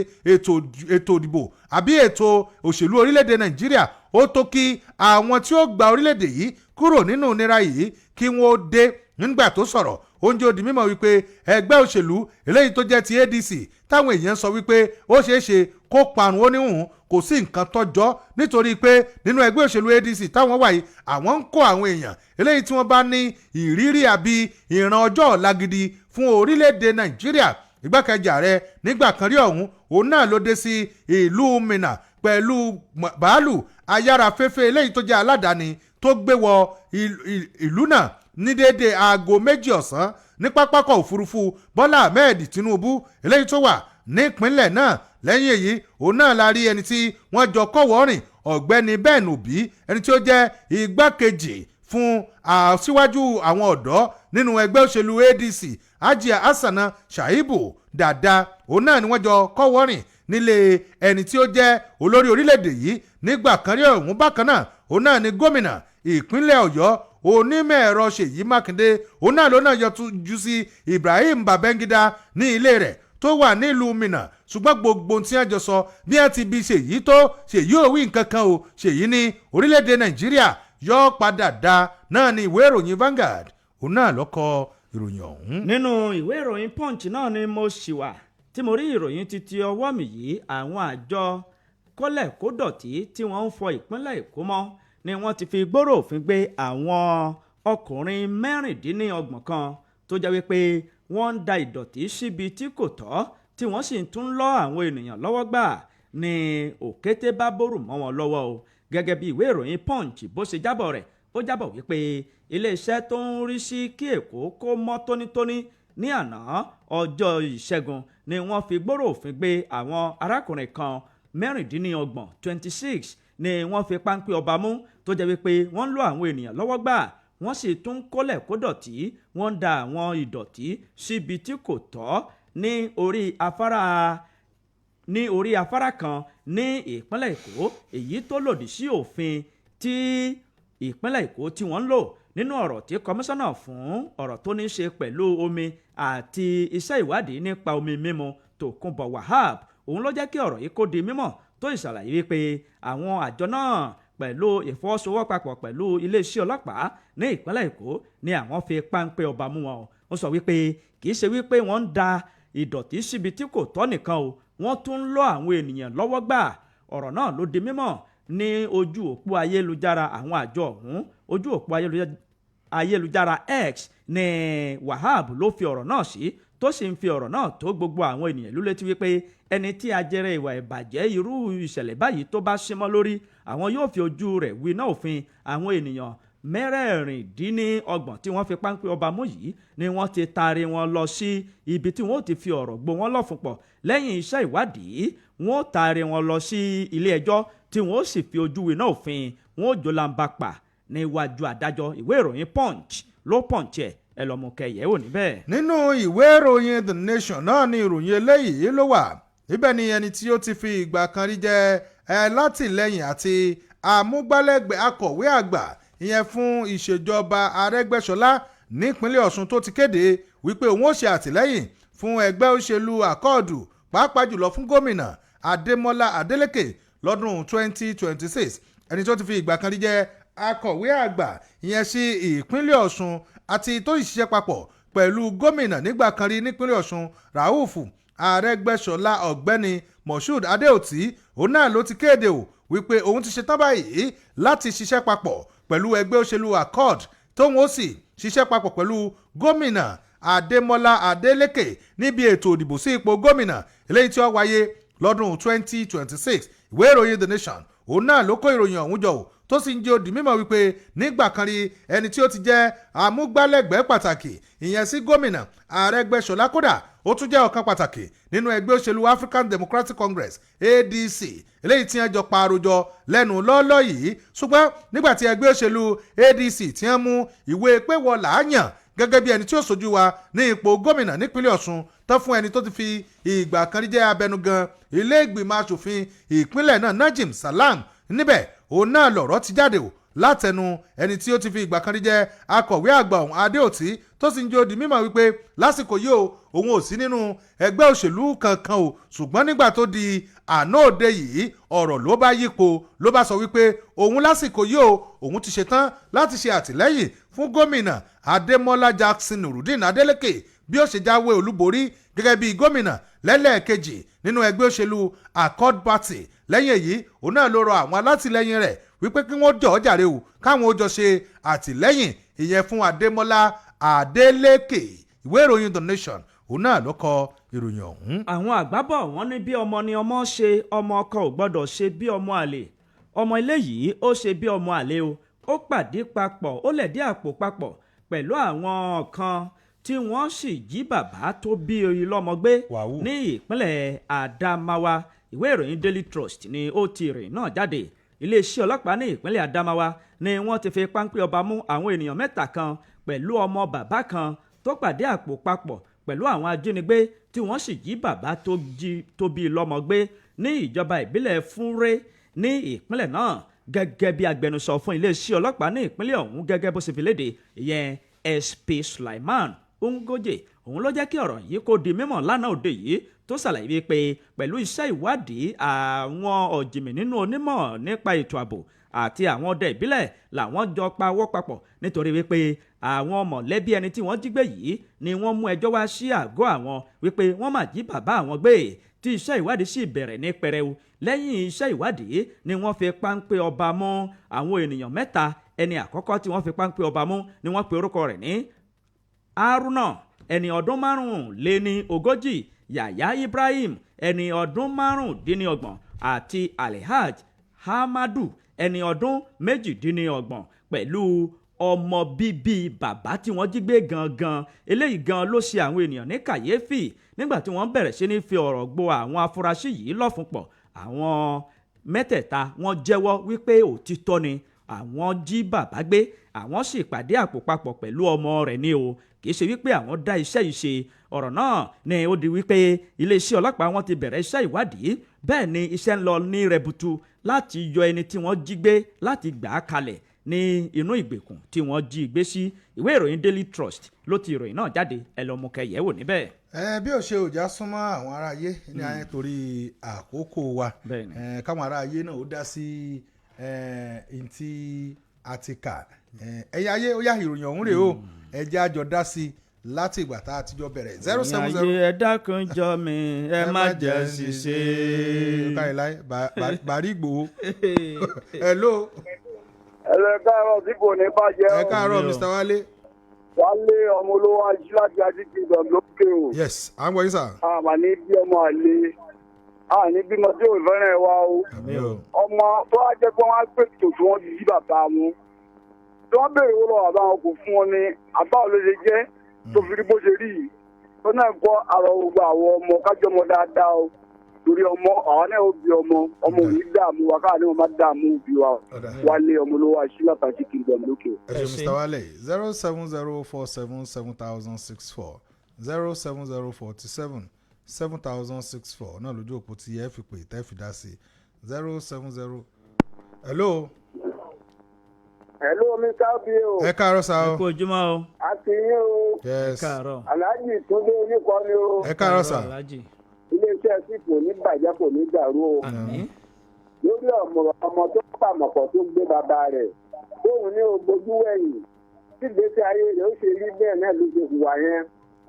ètò ìdìbò àbí ètò òṣèlú orílẹ̀‐èdè Nàìjíríà, ó tó kí àwọn tí ó gba orílẹ̀‐èdè yìí kúrò nínú ìnira yìí kí wọ́n ó dé. Nígbà tó sọ̀rọ̀, oúnjẹ ó di mímọ̀ wípé ẹgbẹ́ òṣèlú eléyìí tó jẹ́ ti ADC, táwọn èèyàn sọ wípé ó ṣeé ṣe kó parun, ó níhùn kò sí nǹkan tọ́jọ́, nítorí pé nínú ẹgbẹ́ òṣèlú ADC táwọn wà yìí, àwọn ń kó àwọn èèyàn eléyìí tí wọ́n bá ní ìrírí àbí ìran ọjọ́ ọ̀la gidi fún orílẹ̀-èdè Nàìjíríà. Igbákejì ààrẹ nígbà kan rí ọ̀hún, òun náà ló dé sí ìlú Minna pẹ̀lú bàálù ayárafẹ́fẹ́ eléyìí tó jẹ́ aládàáni tó gbé wọ ìlú náà ní déédéé aago 2 ọ̀sán ní pápákọ̀ òfurufú Bọ́lá Ahmed Tinubu eléyìí tó wà nípínlẹ̀ náà. Lẹ́yìn èyí, òun náà la rí ẹni tí wọ́n jọ kọ́wọ́ rìn, Ọ̀gbẹ́ni Ben Obi, ẹni tí ó jẹ́ igbákejì fún aṣíwájú àwọn ọ̀dọ́ nínú ẹgbẹ́ òṣèlú ADC, Hajia Hassana Shaibu Dada. Òun náà ni wọ́n jọ kọ́wọ́ rìn nílé ẹni tí ó jẹ́ olórí orílẹ̀-èdè yìí nígbà kan rí ọ̀hún. Bákan náà, òun náà ni gómìnà ìpínlẹ̀ Ọ̀yọ́, onímọ̀ ẹ̀rọ Ṣèyí Mákindé, òun náà ló náà yọjú sí Ibrahim Babangida ní ilé rẹ̀ tó wà nílùú Minna. Ṣùgbọ́n gbogbo tí wọ́n jọ sọ, bí wọ́n ti bi Ṣèyí tó, Ṣèyí ò wí nǹkan kan o. Ṣèyí ní orílẹ̀-èdè Nàìjíríà yóò padà dá náà ní. Ìwé ìròyìn Vanguard, òun náà ló kọ ìròyìn ọ̀hún. Nínú ìwé ìròyìn Punch náà ni mo ṣì wà tí mo rí ìròyìn títí ọwọ́ mi yìí. Àwọn àjọ kólẹ̀ kódọ̀tí tí wọ́n ń fọ ìpínlẹ̀ Èkó mọ́ ni wọ́n ti fi gbóró òfin gbé àwọn ọkùnrin 26 kan tó jẹ́ wípé wọ́n ń da ìdọ̀tí síbi tí kò tọ́, tí wọ́n sì tún lọ́ àwọn ènìyàn lọ́wọ́ gbà ní òkété bá bórù mọ́ wọn lọ́wọ́ o. Gẹ́gẹ́ bí ìwé ìròyìn Punch bó ṣe jábọ̀ rẹ̀, ó jábọ̀ wípé iléeṣẹ́ tó ń rí sí kí Èkó kó mọ́ tónítóní, ní àná ọjọ́ Ìṣẹ́gun ni wọ́n fi gbóró òfin gbé àwọn arákùnrin kan 26, 26, ni wọ́n fi páńpẹ́ ọba mú, tó jẹ́ wípé wọ́n ń lọ àwọn ènìyàn lọ́wọ́ gbà, wọ́n sì tún kólẹ̀ kó dọ̀tí, wọ́n ń da àwọn ìdọ̀tí síbi tí kò tọ́ ní orí afárá kan ní ìpínlẹ̀ Èkó, èyí tó lòdì sí òfin tí ìpínlẹ̀ Èkó tí wọ́n ń lò. Nínú ọ̀rọ̀ tí kọmíṣánná fún ọ̀rọ̀ tó ní í ṣe pẹ̀lú omi àti iṣẹ́ ìwádìí nípa omi mímu, Tòkunbọ̀ Wahab, òun ló jẹ́ kí ọ̀rọ̀ yìí kó di mímọ̀, tó ìṣàlàyé wípé àwọn àjọ náà pẹ̀lú ìfọwọ́sowọ́papọ̀ pẹ̀lú iléeṣẹ́ ọlọ́pàá ní ìpínlẹ̀ Èkó ni àwọn fi páńpẹ́ ọba mú wọn. Ó sọ wípé kì í ṣe wípé wọ́n ń da ìdọ̀tí síbi tí kò tọ́ nìkan o, wọ́n tún ń lọ́ àwọn ènìyàn lọ́wọ́ gbà. Ọ̀rọ̀ náà ló di mímọ̀ ní ojú òpó ayélujára àwọn àjọ ọ̀hún. Ojú òpó ayélujára X ní Wahab ló fi ọ̀rọ̀ náà sí, tó sì ń fi ọ̀rọ̀ náà tó gbogbo àwọn ènìyàn ìlú létí wípé ẹni tí ajẹrẹ ìwà ìbàjẹ́ irú ìṣẹ̀lẹ̀ báyìí tó bá símọ́ lórí, àwọn yóò fi ojú rẹ̀ winá òfin. Àwọn ènìyàn 26 tí wọ́n fi páńpẹ́ ọba mú yìí ni wọ́n ti taari wọn lọ sí ibi tí wọ́n ti fi ọ̀rọ̀ gbó wọn lọ́fun pọ̀. Lẹ́yìn iṣẹ́ ìwádìí, wọ́n taari wọn lọ sí ilé ẹjọ́, tí wọ́n sì fi ojú winá òfin, wọ́n ó jólamba pa níwájú adájọ́. Ìwé ìròyìn Punch ló punch ẹ̀, ẹ lọ́mú kẹyẹ̀ wò níbẹ̀. Nínú ìwé ìròyìn The Nation náà ni ìròyìn eléyìí ló wà. Níbẹ̀ ni ẹni tí ó ti fi ìgbà kan rí jẹ́ ẹ látìlẹ́yìn àti amúgbálẹ́gbẹ̀ẹ́ akọ̀wé àgbà, ìyẹn fún ìṣèjọba Arẹ́gbẹ́ṣọlá nípínlẹ̀ Ọ̀ṣun, tó ti kéde wípé òun ó ṣe àtìlẹ́yìn fún ẹgbẹ́ òṣèlú Accord, pàápàá jùlọ fún Gómìnà Adémọ́lá Adélékè lọ́dún 2026. Ẹni tó ti fi ìgbà kan rí jẹ́ akọ̀wé àgbà, ìyẹn sí ìpínlẹ̀ Ọ̀ṣun, àti tó sì ṣiṣẹ́ papọ̀ pẹ̀lú gómìnà nígbà kan rí nípínlẹ̀ Ọ̀ṣun, Rauf Arẹ́gbẹ́ṣọlá, Ọ̀gbẹ́ni Moshood Adeoti, òun náà ló ti kéde o wípé òun ti ṣetán báyìí láti ṣiṣẹ́ papọ̀ pẹ̀lú ẹgbẹ́ òṣèlú Accord, tóun ó sì ṣiṣẹ́ papọ̀ pẹ̀lú Gómìnà Adémọ́lá Adélékè níbi ètò ìdìbò sí ipò gómìnà eléyìí tí ó wáyé. Lọ́dún 2026. Ìwé ìròyìn The Nation òun náà ló kó ìròyìn ọ̀hún jọ ò, tó sì ń jẹ́ ó di mímọ̀ wípé nígbà kan rí, ẹni tí ó ti jẹ́ amúgbálẹ́gbẹ̀ẹ́ pàtàkì ìyẹn sí gómìnà Arẹ́gbẹ́ṣọlá, kódà ó tún jẹ́ ọ̀kan pàtàkì nínú ẹgbẹ́ òṣèlú African Democratic Congress, ADC, eléyìí tí wọ́n jọ pa àròjọ lẹ́nu lọ́ọ́lọ́ yìí. Ṣùgbọ́n nígbà tí ẹgbẹ́ òṣèlú ADC tí wọ́n mú ìwé pé wọ́n làáyàn gẹ́gẹ́ bí ẹni tí ó ṣojú wa ní ipò gómìnà nípínlẹ̀ Ọ̀ṣun tán fún ẹni tó ti fi ìgbà kan rí jẹ́ abẹnugan ilé ìgbìmọ̀ asòfin ìpínlẹ̀ náà, Najim Salam, níbẹ̀ òun náà lọ̀rọ̀ ti jáde o látẹnu ẹni tí ó ti fi ìgbà kan rí jẹ́ akọ̀wé àgbà ọ̀hún, Adéòtí, tó sì ń jẹ́ ó di mímọ̀ wípé lásìkò yìí o, òun ò sí nínú ẹgbẹ́ òṣèlú kankan o. Ṣùgbọ́n nígbà tó di àná òde yìí, ọ̀rọ̀ ló bá yípo, ló bá sọ wípé òun lásìkò yìí o, òun ti ṣetán láti ṣe àtìlẹ́yìn fún gómìnà Adémọ́lá Jackson Nurudeen Adeleke bí ó ṣe jáwé olúborí gẹ́gẹ́ bí gómìnà lẹ́lẹ́ẹ̀kejì nínú ẹgbẹ́ òṣèlú Accord Party. Lẹ́yìn èyí, òun náà ló rọ àwọn alátìlẹ́yìn rẹ̀ wípé kí wọ́n jọ̀ọ́ jàre o, káwọn ó jọ ṣe àtìlẹ́yìn ìyẹn fún Adémọ́lá Adeleke. Ìwé ìròyìn The Nation òun náà ló kọ ìròyìn ọ̀hún. Àwọn àgbà bọ̀, wọ́n ní bí ọmọ ni ọmọ ṣe, ọmọ ọkọ ò gbọ́dọ̀ ṣe bí ọmọ àlè. Ọmọ ilé yìí, ó ṣe bí ọmọ àlè o. Ó pàdé papọ̀, ó lẹ̀dí àpò papọ̀ pẹ̀lú àwọn kan tí wọ́n sì jí bàbá tó bí lọ́mọ gbé ní ìpínlẹ̀ Adamawa. Ìwé ìròyìn Daily Trust ni ó ti ìròyìn náà jáde. Iléeṣẹ́ ọlọ́pàá ní ìpínlẹ̀ Adamawa ni wọ́n ti fi páńpẹ́ ọba mú àwọn ènìyàn mẹ́ta kan pẹ̀lú ọmọ bàbá kan tó pàdé àpò papọ̀ pẹ̀lú àwọn ajínigbé tí wọ́n sì jí bàbá tó jí tó bí lọ́mọ gbé ní ìjọba ìbílẹ̀ Fúnrẹ́ ní ìpínlẹ̀ náà. Gẹ́gẹ́ bí agbẹnusọ fún iléeṣẹ́ ọlọ́pàá ní ìpínlẹ̀ ọ̀hún gẹ́gẹ́ bó ṣe fi léde, ìyẹn SP Sulaiman Ngoje, òun ló jẹ́ kí ọ̀rọ̀ yìí kó di mímọ̀ lánàá òde yìí, tó ṣàlàyé wípé pẹ̀lú iṣẹ́ ìwádìí àwọn ọ̀jìnmí nínú onímọ̀ nípa ètò ààbò àti àwọn ọdẹ ìbílẹ̀ làwọn jọ pawọ́ papọ̀, nítorí wípé àwọn mọ̀lẹ́bí ẹni tí wọ́n jí gbé yìí ni wọ́n mú ẹjọ́ wá sí àgọ́ àwọn wípé wọ́n mà jí bàbá àwọn gbé, tí iṣẹ́ ìwádìí sì bẹ̀rẹ̀ ní pẹrẹu. Lẹ́yìn iṣẹ́ ìwádìí ni wọ́n fi páńpẹ́ ọba mú àwọn ènìyàn mẹ́ta. Ẹni àkọ́kọ́ tí wọ́n fi páńpẹ́ ọba mú ni wọ́n pe orúkọ rẹ̀ ní Haruna, ẹni ọdún 35, Yàyà Ibrahim, ẹni ọdún 35, àti Alhaj Hamadu, ẹni ọdún 28, pẹ̀lú ọmọ bíbí bàbá tí wọ́n jí gbé gangan. Eléyìí gan ló ṣe àwọn ènìyàn ní kàyéfì nígbà tí wọ́n bẹ̀rẹ̀ sí ní fi ọ̀rọ̀ gbo àwọn afurasí yìí lọ́fun pọ̀. Àwọn mẹ́tẹ̀ẹ̀ta, wọ́n jẹ́wọ́ wípé òtítọ́ ni àwọn jí bàbá gbé, àwọn sì pàdé àpò papọ̀ pẹ̀lú ọmọ rẹ̀ ní o, kì í ṣe wípé àwọn dá iṣẹ́ yìí ṣe. Ọ̀rọ̀ náà ni ó di wípé iléeṣẹ́ ọlọ́pàá wọn ti bẹ̀rẹ̀ iṣẹ́ ìwádìí, bẹ́ẹ̀ ni iṣẹ́ ń lọ ní rẹbutu láti yọ ẹni tí wọ́n jí gbé, láti gbà á kalẹ̀ ní inú ìgbèkùn tí wọ́n jí gbé sí. Ìwé ìròyìn Daily Trust ló ti ìròyìn náà jáde, ẹ lọ mú kẹyẹ wò níbẹ̀. Ẹ bí ó ṣe òjá súnmọ́ àwọn ará ayé ní ayé torí àkókò wa, káwọn ará ayé náà ó dá sí ẹ ntí àti kà. Ẹ̀yin ayé, ó yá, ìròyìn ọ̀hún rèé o, ẹ jẹ́ àjọ dá sí láti ìgbà tá a ti jọ bẹ̀rẹ̀. 070. Ẹ̀yin ayé, ẹ dákun jọ mi, ẹ má jẹ́ ṣiṣẹ́. Káyìí láì bàrí Ìgbòho. Hello. Ẹ káàárọ̀, tí kò ní bàjẹ́ ẹ o. káàárọ̀, Mr. Wálé. Wálé ọmọ olówó ají láti ají kingdom lókè o. Yes, à ń gbọ́ yín sà. Àmà ní bí ọmọ àlè, àní bímọ tí ò fẹ́ràn ẹ wá o. Àmín o. Ọmọ tó wá jẹ́ pé wọ́n á pè tó tí wọ́n ti jí bàbá wọn, tí wọ́n béèrè owó lọ́wọ́ bàbá wọn kò fún wọn ní àbá ò ló ṣe jẹ́ tó fi rí bó ṣe rí yìí. Tó náà kọ́ àrò gbogbo àwọn ọmọ kájọ́ ọmọ dáadáa o, torí ọmọ àwọn náà ó bí ọmọ, ọmọ ò ní dààmú wa, káà ní wọn má dààmú òbí wa. Ọ̀dà. Wálé ọmọ olówó ají láti ají kingdom lókè o. Ẹ ṣé, Mr. Wale. 070477064, 070477064 náà lójú òpó tí ẹ fi pè tẹ́ fi dá sí. 070. Hello. Hello, Mr. Obio. Ẹ káàárọ̀ sá Ẹ o. kú ojúmọ́ o. A ti yín o. Yes. Káàárọ̀. Alhaji Túndé oníkọ́ni o. Ẹ káàárọ̀ sá. Alhaji. Iléeṣẹ́ sí kò ní bàjẹ́, kò ní dàrú o. Àmín. Lórí ọmọ ọmọ tó pàmọ̀pọ̀ tó gbé bàbá rẹ̀ tóun ní ogójú wẹ̀yìn tí ìgbésí ayé rẹ̀ ó ṣe rí bẹ́ẹ̀ náà ló ṣe hùwà yẹn.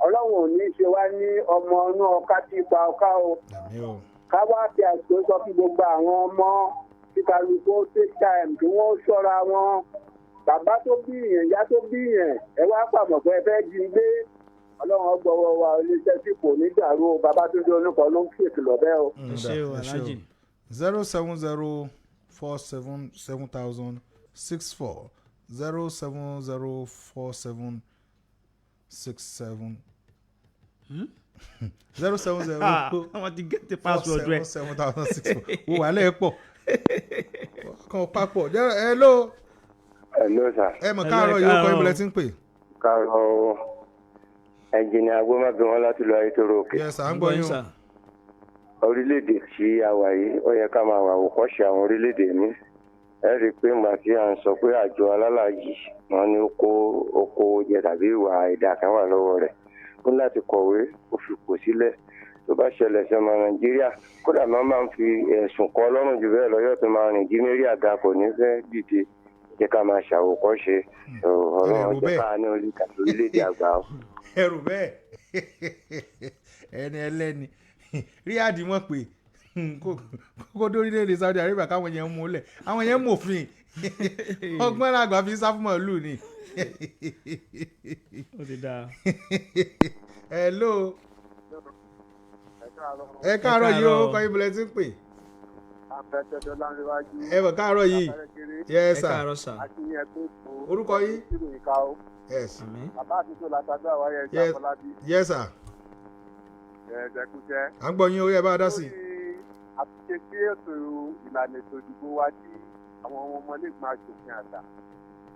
Ọlọ́run ò ní í ṣe wá ní ọmọ inú ọká tí ipa ọká o. Àmín o. Ká wá fi àsìkò sọ fún gbogbo àwọn ọmọ tí kálukú take time kí wọ́n ṣọ́ra wọn. Bàbá tó bí yẹn, ìyá tó bí yẹn, ẹ wá pàmò pé ẹ fẹ́ jí gbé. Ọlọ́run ọgbọ́wọ́ wa, iléeṣẹ́ tí kò ní dàrú o. Babátúndé Olúkọ ló ń fèsì lọ́bẹ̀ o. Ẹ ṣé o, Alhaji. 07047700064, 0704767, 070 Wọ́n ti get the password rẹ̀. 700064. Wo wà lẹ́ẹ̀ pọ̀ kan papọ̀. Hello. Hello, sir. Ẹ mọ̀ káàárọ̀ yìí, ó kọ́ ibùdó tí ń pè. Káàárọ̀, ẹnjìnìà agbómábí wọn láti lọ Ayétòrò Òkè. Yes, à ń gbọ́ yín o. Orílẹ̀-èdè tí a wà yìí, ó yẹ ká máa wà àwòkọ́ṣe àwọn orílẹ̀-èdè mi. Ẹ rí i pé ìgbà tí à ń sọ pé àjọ alálàájì wọn ní ó kó oko jẹ tàbí ìwà ìdá kan wà lọ́wọ́ rẹ̀, ó ní láti kọ̀wé ó fi kò sílẹ̀. Tó bá ṣẹlẹ̀ sí ọmọ Nàìjíríà, kódà máa ń fi ẹ̀sùn kọ́ lọ́rùn jù bẹ́ẹ̀ lọ́yọ̀ tó máa rìn jí mérí àga, kò ní fẹ́ dìde. Jẹ́ ká máa ṣàwòkọ́ṣe. Ọlọ́run jẹ́ ká ní orílẹ̀-èdè àgbà o. Ẹrù bẹ́ẹ̀, ẹni ẹlẹ́ni rí àdìmọ́ pé kókó dórílẹ̀-èdè Saudi Arabia káwọn yẹn ń múlẹ̀, àwọn yẹn ń mòfin ọgbọ́n làgbà fi sá fún màálù ni. Ó ti dáa. Hello, ẹ káàárọ̀ yìí o, kọ́ ibùdó tí ń pè. Ẹ bọ̀ káàárọ̀ yìí. Yes, Ẹ sir. káàárọ̀, sir. Orúkọ yín? Yes. Bàbá àtúntò látàgbà wáyé. Yes. Ṣàfọlábí. Yes, sir. Ẹ̀ẹ́dẹ̀kújẹ́. À ń gbọ́ yín o, yẹ bá a dá sí i. Lórí àtúnṣe sí ètò ìlànà ètò ìdìbò wa tí àwọn ọmọlẹ́gbọ̀n aṣòfin àgbà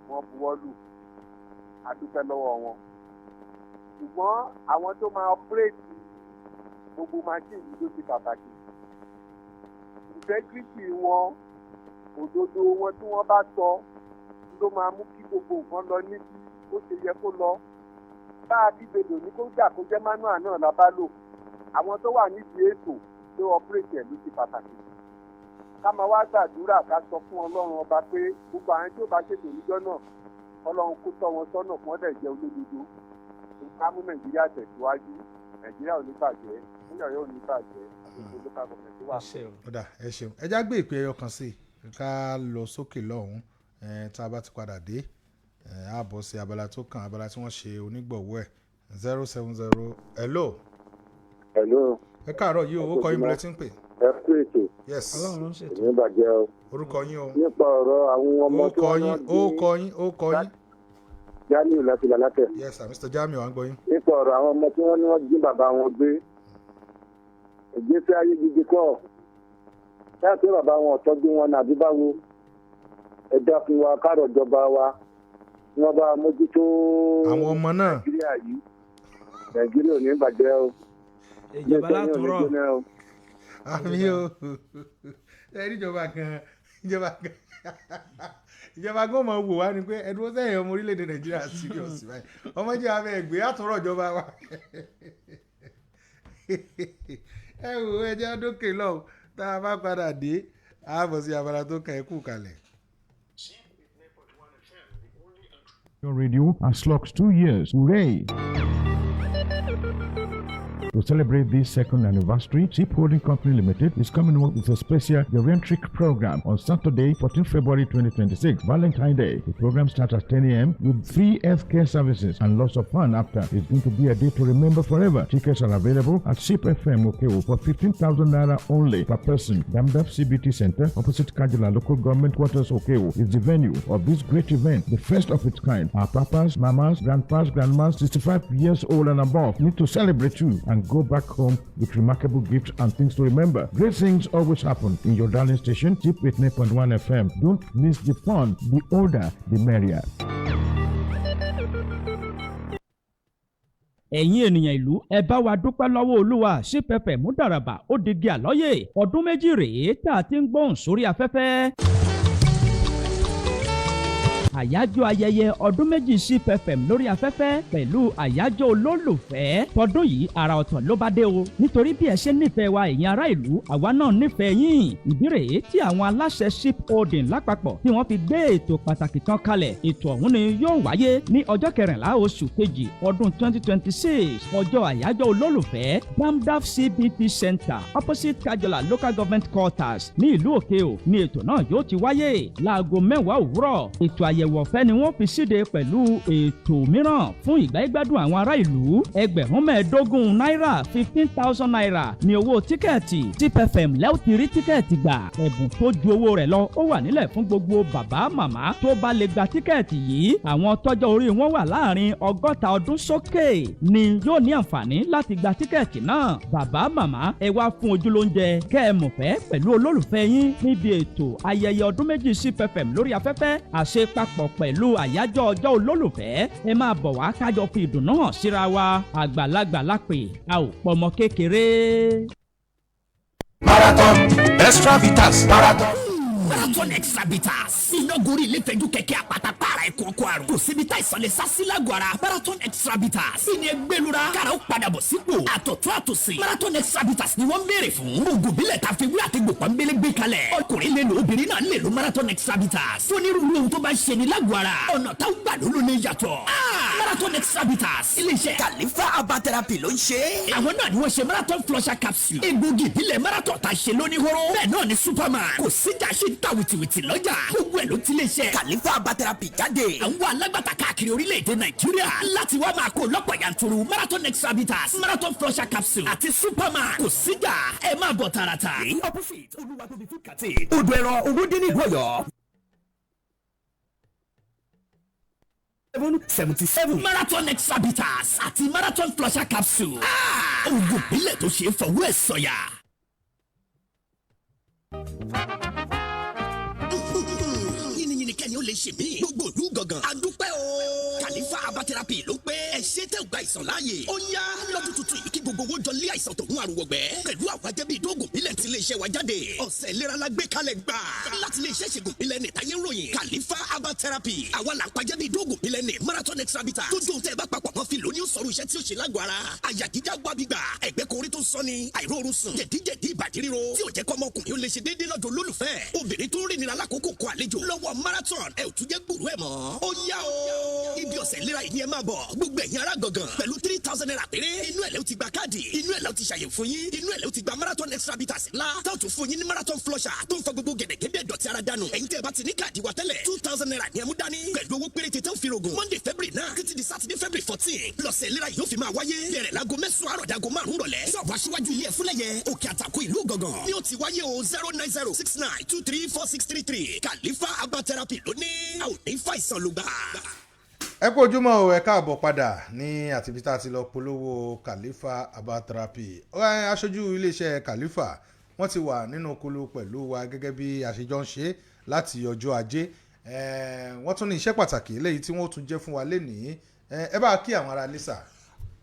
wọ́n buwọ́ lù, a dúpẹ́ lọ́wọ́ wọn. Ṣùgbọ́n àwọn tó máa operate gbogbo machine yìí ló ti pàtàkì. Integrity wọn, òdodo wọn tí wọ́n bá sọ ló máa mú kí gbogbo nǹkan lọ níbi ó ṣe yẹ kó lọ. Bá a ti gbèdò ní kó jà kó jẹ́ manual náà la bá lò, àwọn tó wà nídìí ètò tó operate ẹ̀ ló ti pàtàkì. Ká máa wá gbàdúrà, ká sọ fún Ọlọ́run Ọba pé gbogbo àwọn tí ó bá ṣètò níjọ́ náà, Ọlọ́run kó tọ́ wọn sọ́nà, kí wọ́n dẹ̀ jẹ́ olódodo, ká mú Nàìjíríà tẹ̀síwájú. Nàìjíríà ò ní bàjẹ́, nílẹ̀ yóò ní bàjẹ́, gbogbo local government wà. Ó dà, ẹ ṣeun. Ẹ já gbé ìpè ẹyọ kan sí i ká lọ sókè lọ́hùn-ún. Tá a bá ti padà dé, á bọ̀ sí abala tó kàn, abala tí wọ́n ṣe onígbọ̀wọ́ ẹ̀. 070, hello. Hello. Ẹ káàárọ̀ yìí o, ó kọ yín bílẹ̀ tí ń pè. Ẹ kú ètò. Yes. Ọlọ́run ló ń ṣètò. Èmi bàjẹ́ o. Orúkọ yín o. Nípa ọ̀rọ̀ àwọn ọmọ Ó tí kọ wọ́n yín, náà ó kọ yín, ó kọ yín. Jamiu láti Lálátẹ̀. Yes sir, Mr. Jamiu, à ń gbọ́ yín. Nípa ọ̀rọ̀ àwọn ọmọ tí wọ́n ní wọ́n jí bàbá wọn gbé, ìgbésí ayé gidi kọ́ láti pé bàbá wọn ò tọ́jú wọn nàbí báwo. Ẹ dákun wa, kárọ̀ ìjọba wa tí wọ́n bá mójútó àwọn ọmọ náà. Nàìjíríà yìí, Nàìjíríà ò ní bàjẹ́ o. Ìjọba Iléeṣẹ́ yín ò ní látúrọ̀. jóná o. Àmì o. Ẹ ní ìjọba gan, ìjọba gan, ìjọba gan mọ̀ wò wá ni pé ẹdúró sẹ́yìn ọmọ orílẹ̀-èdè Nàìjíríà serious báyìí, ọmọ jẹ́ abẹ́ ẹgbẹ́ àtúrọ̀ ìjọba wa. Ẹ wò, ẹ jẹ́ dókè lọ́wọ́. Tá a bá padà dé, a bọ̀ sí abala tó kàn. Ẹ́ kú kalẹ̀. Your radio has clocked 2 years. Hooray! To celebrate this second anniversary, Ship Holding Company Limited is coming up with a special geriatric program on Saturday, 14 February 2026, Valentine Day. The program starts at 10 a.m. with free healthcare services and lots of fun after. It's going to be a day to remember forever. Tickets are available at Ship FM Okewo for 15,000 naira only per person. Damdaf CBT Center, opposite Kajula Local Government Quarters, Okewo, is the venue of this great event, the first of its kind. Our papas, mamas, grandpas, grandmas, 65 years old and above need to celebrate too and go back home with remarkable gifts and things to remember. Great things always happen in your darling station, Tip 89.1 FM. Don't miss the fun. The older, the merrier. Ẹ̀yin ènìyàn ìlú, ẹ bá wa dúpẹ́ lọ́wọ́ Olúwa. Sí pẹpẹ mú dàràbà ó digi àlọ́yè. Ọdún 2 rèé tá a ti ń gbóhùn sórí afẹ́fẹ́. Àyájọ́ ayẹyẹ ọdún 2 CPFM lórí afẹ́fẹ́ pẹ̀lú àyájọ́ olólùfẹ́ tọdún yìí, àrà ọ̀tọ̀ ló bá dé o. Nítorí bí ẹ ṣe nífẹ̀ẹ́ wa, ẹ̀yin ará ìlú, àwa náà nífẹ̀ẹ́ yín. Ìdí rèé tí àwọn aláṣẹ Ship Holding lápapọ̀ tí wọ́n fi gbé ètò pàtàkì kan kalẹ̀. Ètò ọ̀hún ni yóò wáyé ní ọjọ́ 14 oṣù kejì ọdún 2026, ọjọ́ àyájọ́ olólùfẹ́. Damdaf CBT Center, opposite Kajola Local Government Quarters ní ìlú Òkè-Ò ní ètò náà yóò ti wáyé láago 10 òwúrọ̀. Ètò àyẹ̀wò Àyẹ̀wò ọ̀fẹ́ ni wọ́n fi síde pẹ̀lú ètò mìíràn fún ìgbáyégbádùn àwọn ará ìlú. 15,000 náírà, ₦15,000 ní owó tíkẹ́ẹ̀tì. TipFM lẹ́ẹ̀ ti rí tíkẹ́ẹ̀tì gbà. Ẹ̀bùn tó ju owó rẹ̀ lọ ó wà nílẹ̀ fún gbogbo bàbá, màmá tó bá lè gba tíkẹ́ẹ̀tì yìí. Àwọn tọ́jọ́ orí wọn wà láàrin 60 ọdún sókè ni yóò ní àǹfààní láti gba tíkẹ́ẹ̀tì náà. Bàbá, màmá, ẹ wá fún ojúlóúnjẹ kẹ́ ẹ mọ̀fẹ́ pẹ̀lú olólùfẹ́ yín níbi ètò ayẹyẹ ọdún 2 CFM lórí afẹ́fẹ́, àṣepapọ̀ pẹ̀lú àyájọ́ ọjọ́ olólùfẹ́. Ẹ máa bọ̀ wá kájọ fi ìdùnnú hàn síra wa. Àgbàlagbà lápè, a ò pọmọ kékeré. Marathon Extra Vitas Marathon. Marathon Extra Bitters. Iná gorí ilé fẹ́jú kẹ̀kẹ́ àpáta pààrà ẹ̀kọ́ ọkọ̀ àrùn. Kò síbi tá ìsọ̀lẹ̀ sásí lágọ̀ọ́ ara. Marathon Extra Bitters. Ìní ẹgbẹ́lura. Kára ó padà bọ̀ sípò. Àtọ̀tún àtòsí. Marathon Extra Bitters ni wọ́n ń béèrè fún. Oògùn bílẹ̀ ta fi wí àti gbòpọ̀ nbélé gbé kalẹ̀. Ọkùnrin lè lò, obìnrin náà lè lo Marathon Extra Bitters. Fónírúurú ohun tó bá ń ṣe ní lágọ̀ọ́ ara. Ọ̀nà táwọn gbà ló ló lè yàtọ̀. Marathon Extra Bitters. Iléeṣẹ́ Khalifa Herbal Therapy ló ń ṣe é. Àwọn náà ni wọ́n ṣe Marathon Flusher Capsule. Egbògi ìbílẹ̀ Marathon ta ṣe lóní hóró. Bẹ́ẹ̀ náà ni Superman. Kò síjà ṣe ń ta wìtìwìtì lọ́jà. Gbogbo ẹ̀ ló ti lè ṣe Khalifa Herbal Therapy jáde. Àwọn alágbàtà káàkiri orílẹ̀-èdè Nàìjíríà láti wá máa kó lọ́pọ̀ yanturu Marathon Extra Bitters, Marathon Flusher Capsule àti Superman. Kò síjà, ẹ máa bọ̀ tààràtà. Opposite Olúwatóbi Food Canteen, Odò Ẹ̀rọ, Owódé ní ìlú Ọ̀yọ́. 777. Marathon Extra Bitters àti Marathon Flusher Capsule. Oògùn ìbílẹ̀ tó ṣe é fọwọ́ ẹ̀ sọ̀yà. Yìnyín kẹ́ni ó lè ṣe mí. Gbogbo ìlú gangan. A dúpẹ́ o. Khalifa Herbal Therapy ló pé. Ẹ ṣe tẹ́ ò gba ìsàn láàyè. Ó yá lọ́dún tuntun yìí kí gbogbo owó jọ lé àìsàn tòun àrùwọ̀gbẹ́. Pẹ̀lú àwọn ajẹ́bí ìdógùn bílẹ̀ tí iléeṣẹ́ wa jáde. Ọ̀sẹ̀ ìlera la gbé kalẹ̀ gbà. Láti iléeṣẹ́ ìṣègùn bílẹ̀ ní ìtayé ròyìn. Khalifa Herbal Therapy. Àwa là ń pajẹ́ bí ìdógùn bílẹ̀ ní Marathon Extra Bitter. Tójú ohun tẹ́ ẹ bá papọ̀ mọ́ fi lóní sọ̀rọ̀ iṣẹ́ tí ó ṣe lágọ̀ọ́ ara. Àyà jíjá gbábí gbà. Ẹ̀gbẹ́ korí tó ń sọ ni. Àìróorun sùn. Jẹ̀díjẹ̀dí, ìbàdí ríro. Tí ò jẹ́ kọ́mọkùnrin ó lè ṣe déédéé lọ́dọ̀ olólùfẹ́. Obìnrin tó ń rìn nira lákòókò kọ àlejò. Lọ́wọ́ Marathon ẹ ò tún jẹ́ gbùrú ẹ̀ mọ́. Ó yá o. Ibi ọ̀sẹ̀ ìlera yìí ni ẹ máa bọ̀. Gbogbo ẹ̀yin ará gangan pẹ̀lú ₦3,000 péré. Inú ẹ̀ lẹ́ ti gba káàdì. Inú ẹ̀ lẹ́ ti ṣàyẹ̀wò fún yín. Inú ẹ̀ lẹ́ ti gba Marathon Extra Bitters ńlá. Táwọn tún fún yín ní Marathon Flusher tó ń fọ gbogbo gẹ̀dẹ̀gẹ̀dẹ̀ dọ̀tí ara dànù. Ẹ̀yin tẹ́ ẹ bá ti ní káàdì wa tẹ́lẹ̀, ₦2,000 ni ẹ mú dání. Pẹ̀lú owó péréte tó ń fi rògùn. Monday February 9 títí di Saturday February 14. Lọ́sẹ̀ ìlera yìí ó fi máa wáyé. Bẹ̀rẹ̀ láago 9 àárọ̀ dago 5 rọ̀lẹ́. Ṣọ́ọ̀bù aṣíwájú ilé ẹ̀fúnlẹ̀yẹ Òkè Àtàkùn ìlú Gangan ni ó ti wáyé o. 09069234633. Khalifa Herbal Therapy lónìí. A ò ní fàìsàn lùgbà. Ẹ kú ojúmọ́ o, ẹ káàbọ̀ padà ní àtibí tá a ti lọ polówó Khalifa Herbal Therapy. Aṣojú iléeṣẹ́ Khalifa wọ́n ti wà nínú kulu pẹ̀lú wa gẹ́gẹ́ bí àṣejọ ń ṣe láti ọjọ́ Ajé. Wọ́n tún ní iṣẹ́ pàtàkì eléyìí tí wọ́n tún jẹ́ fún wa lénìí. Ẹ bá kí àwọn ará lẹ́sà.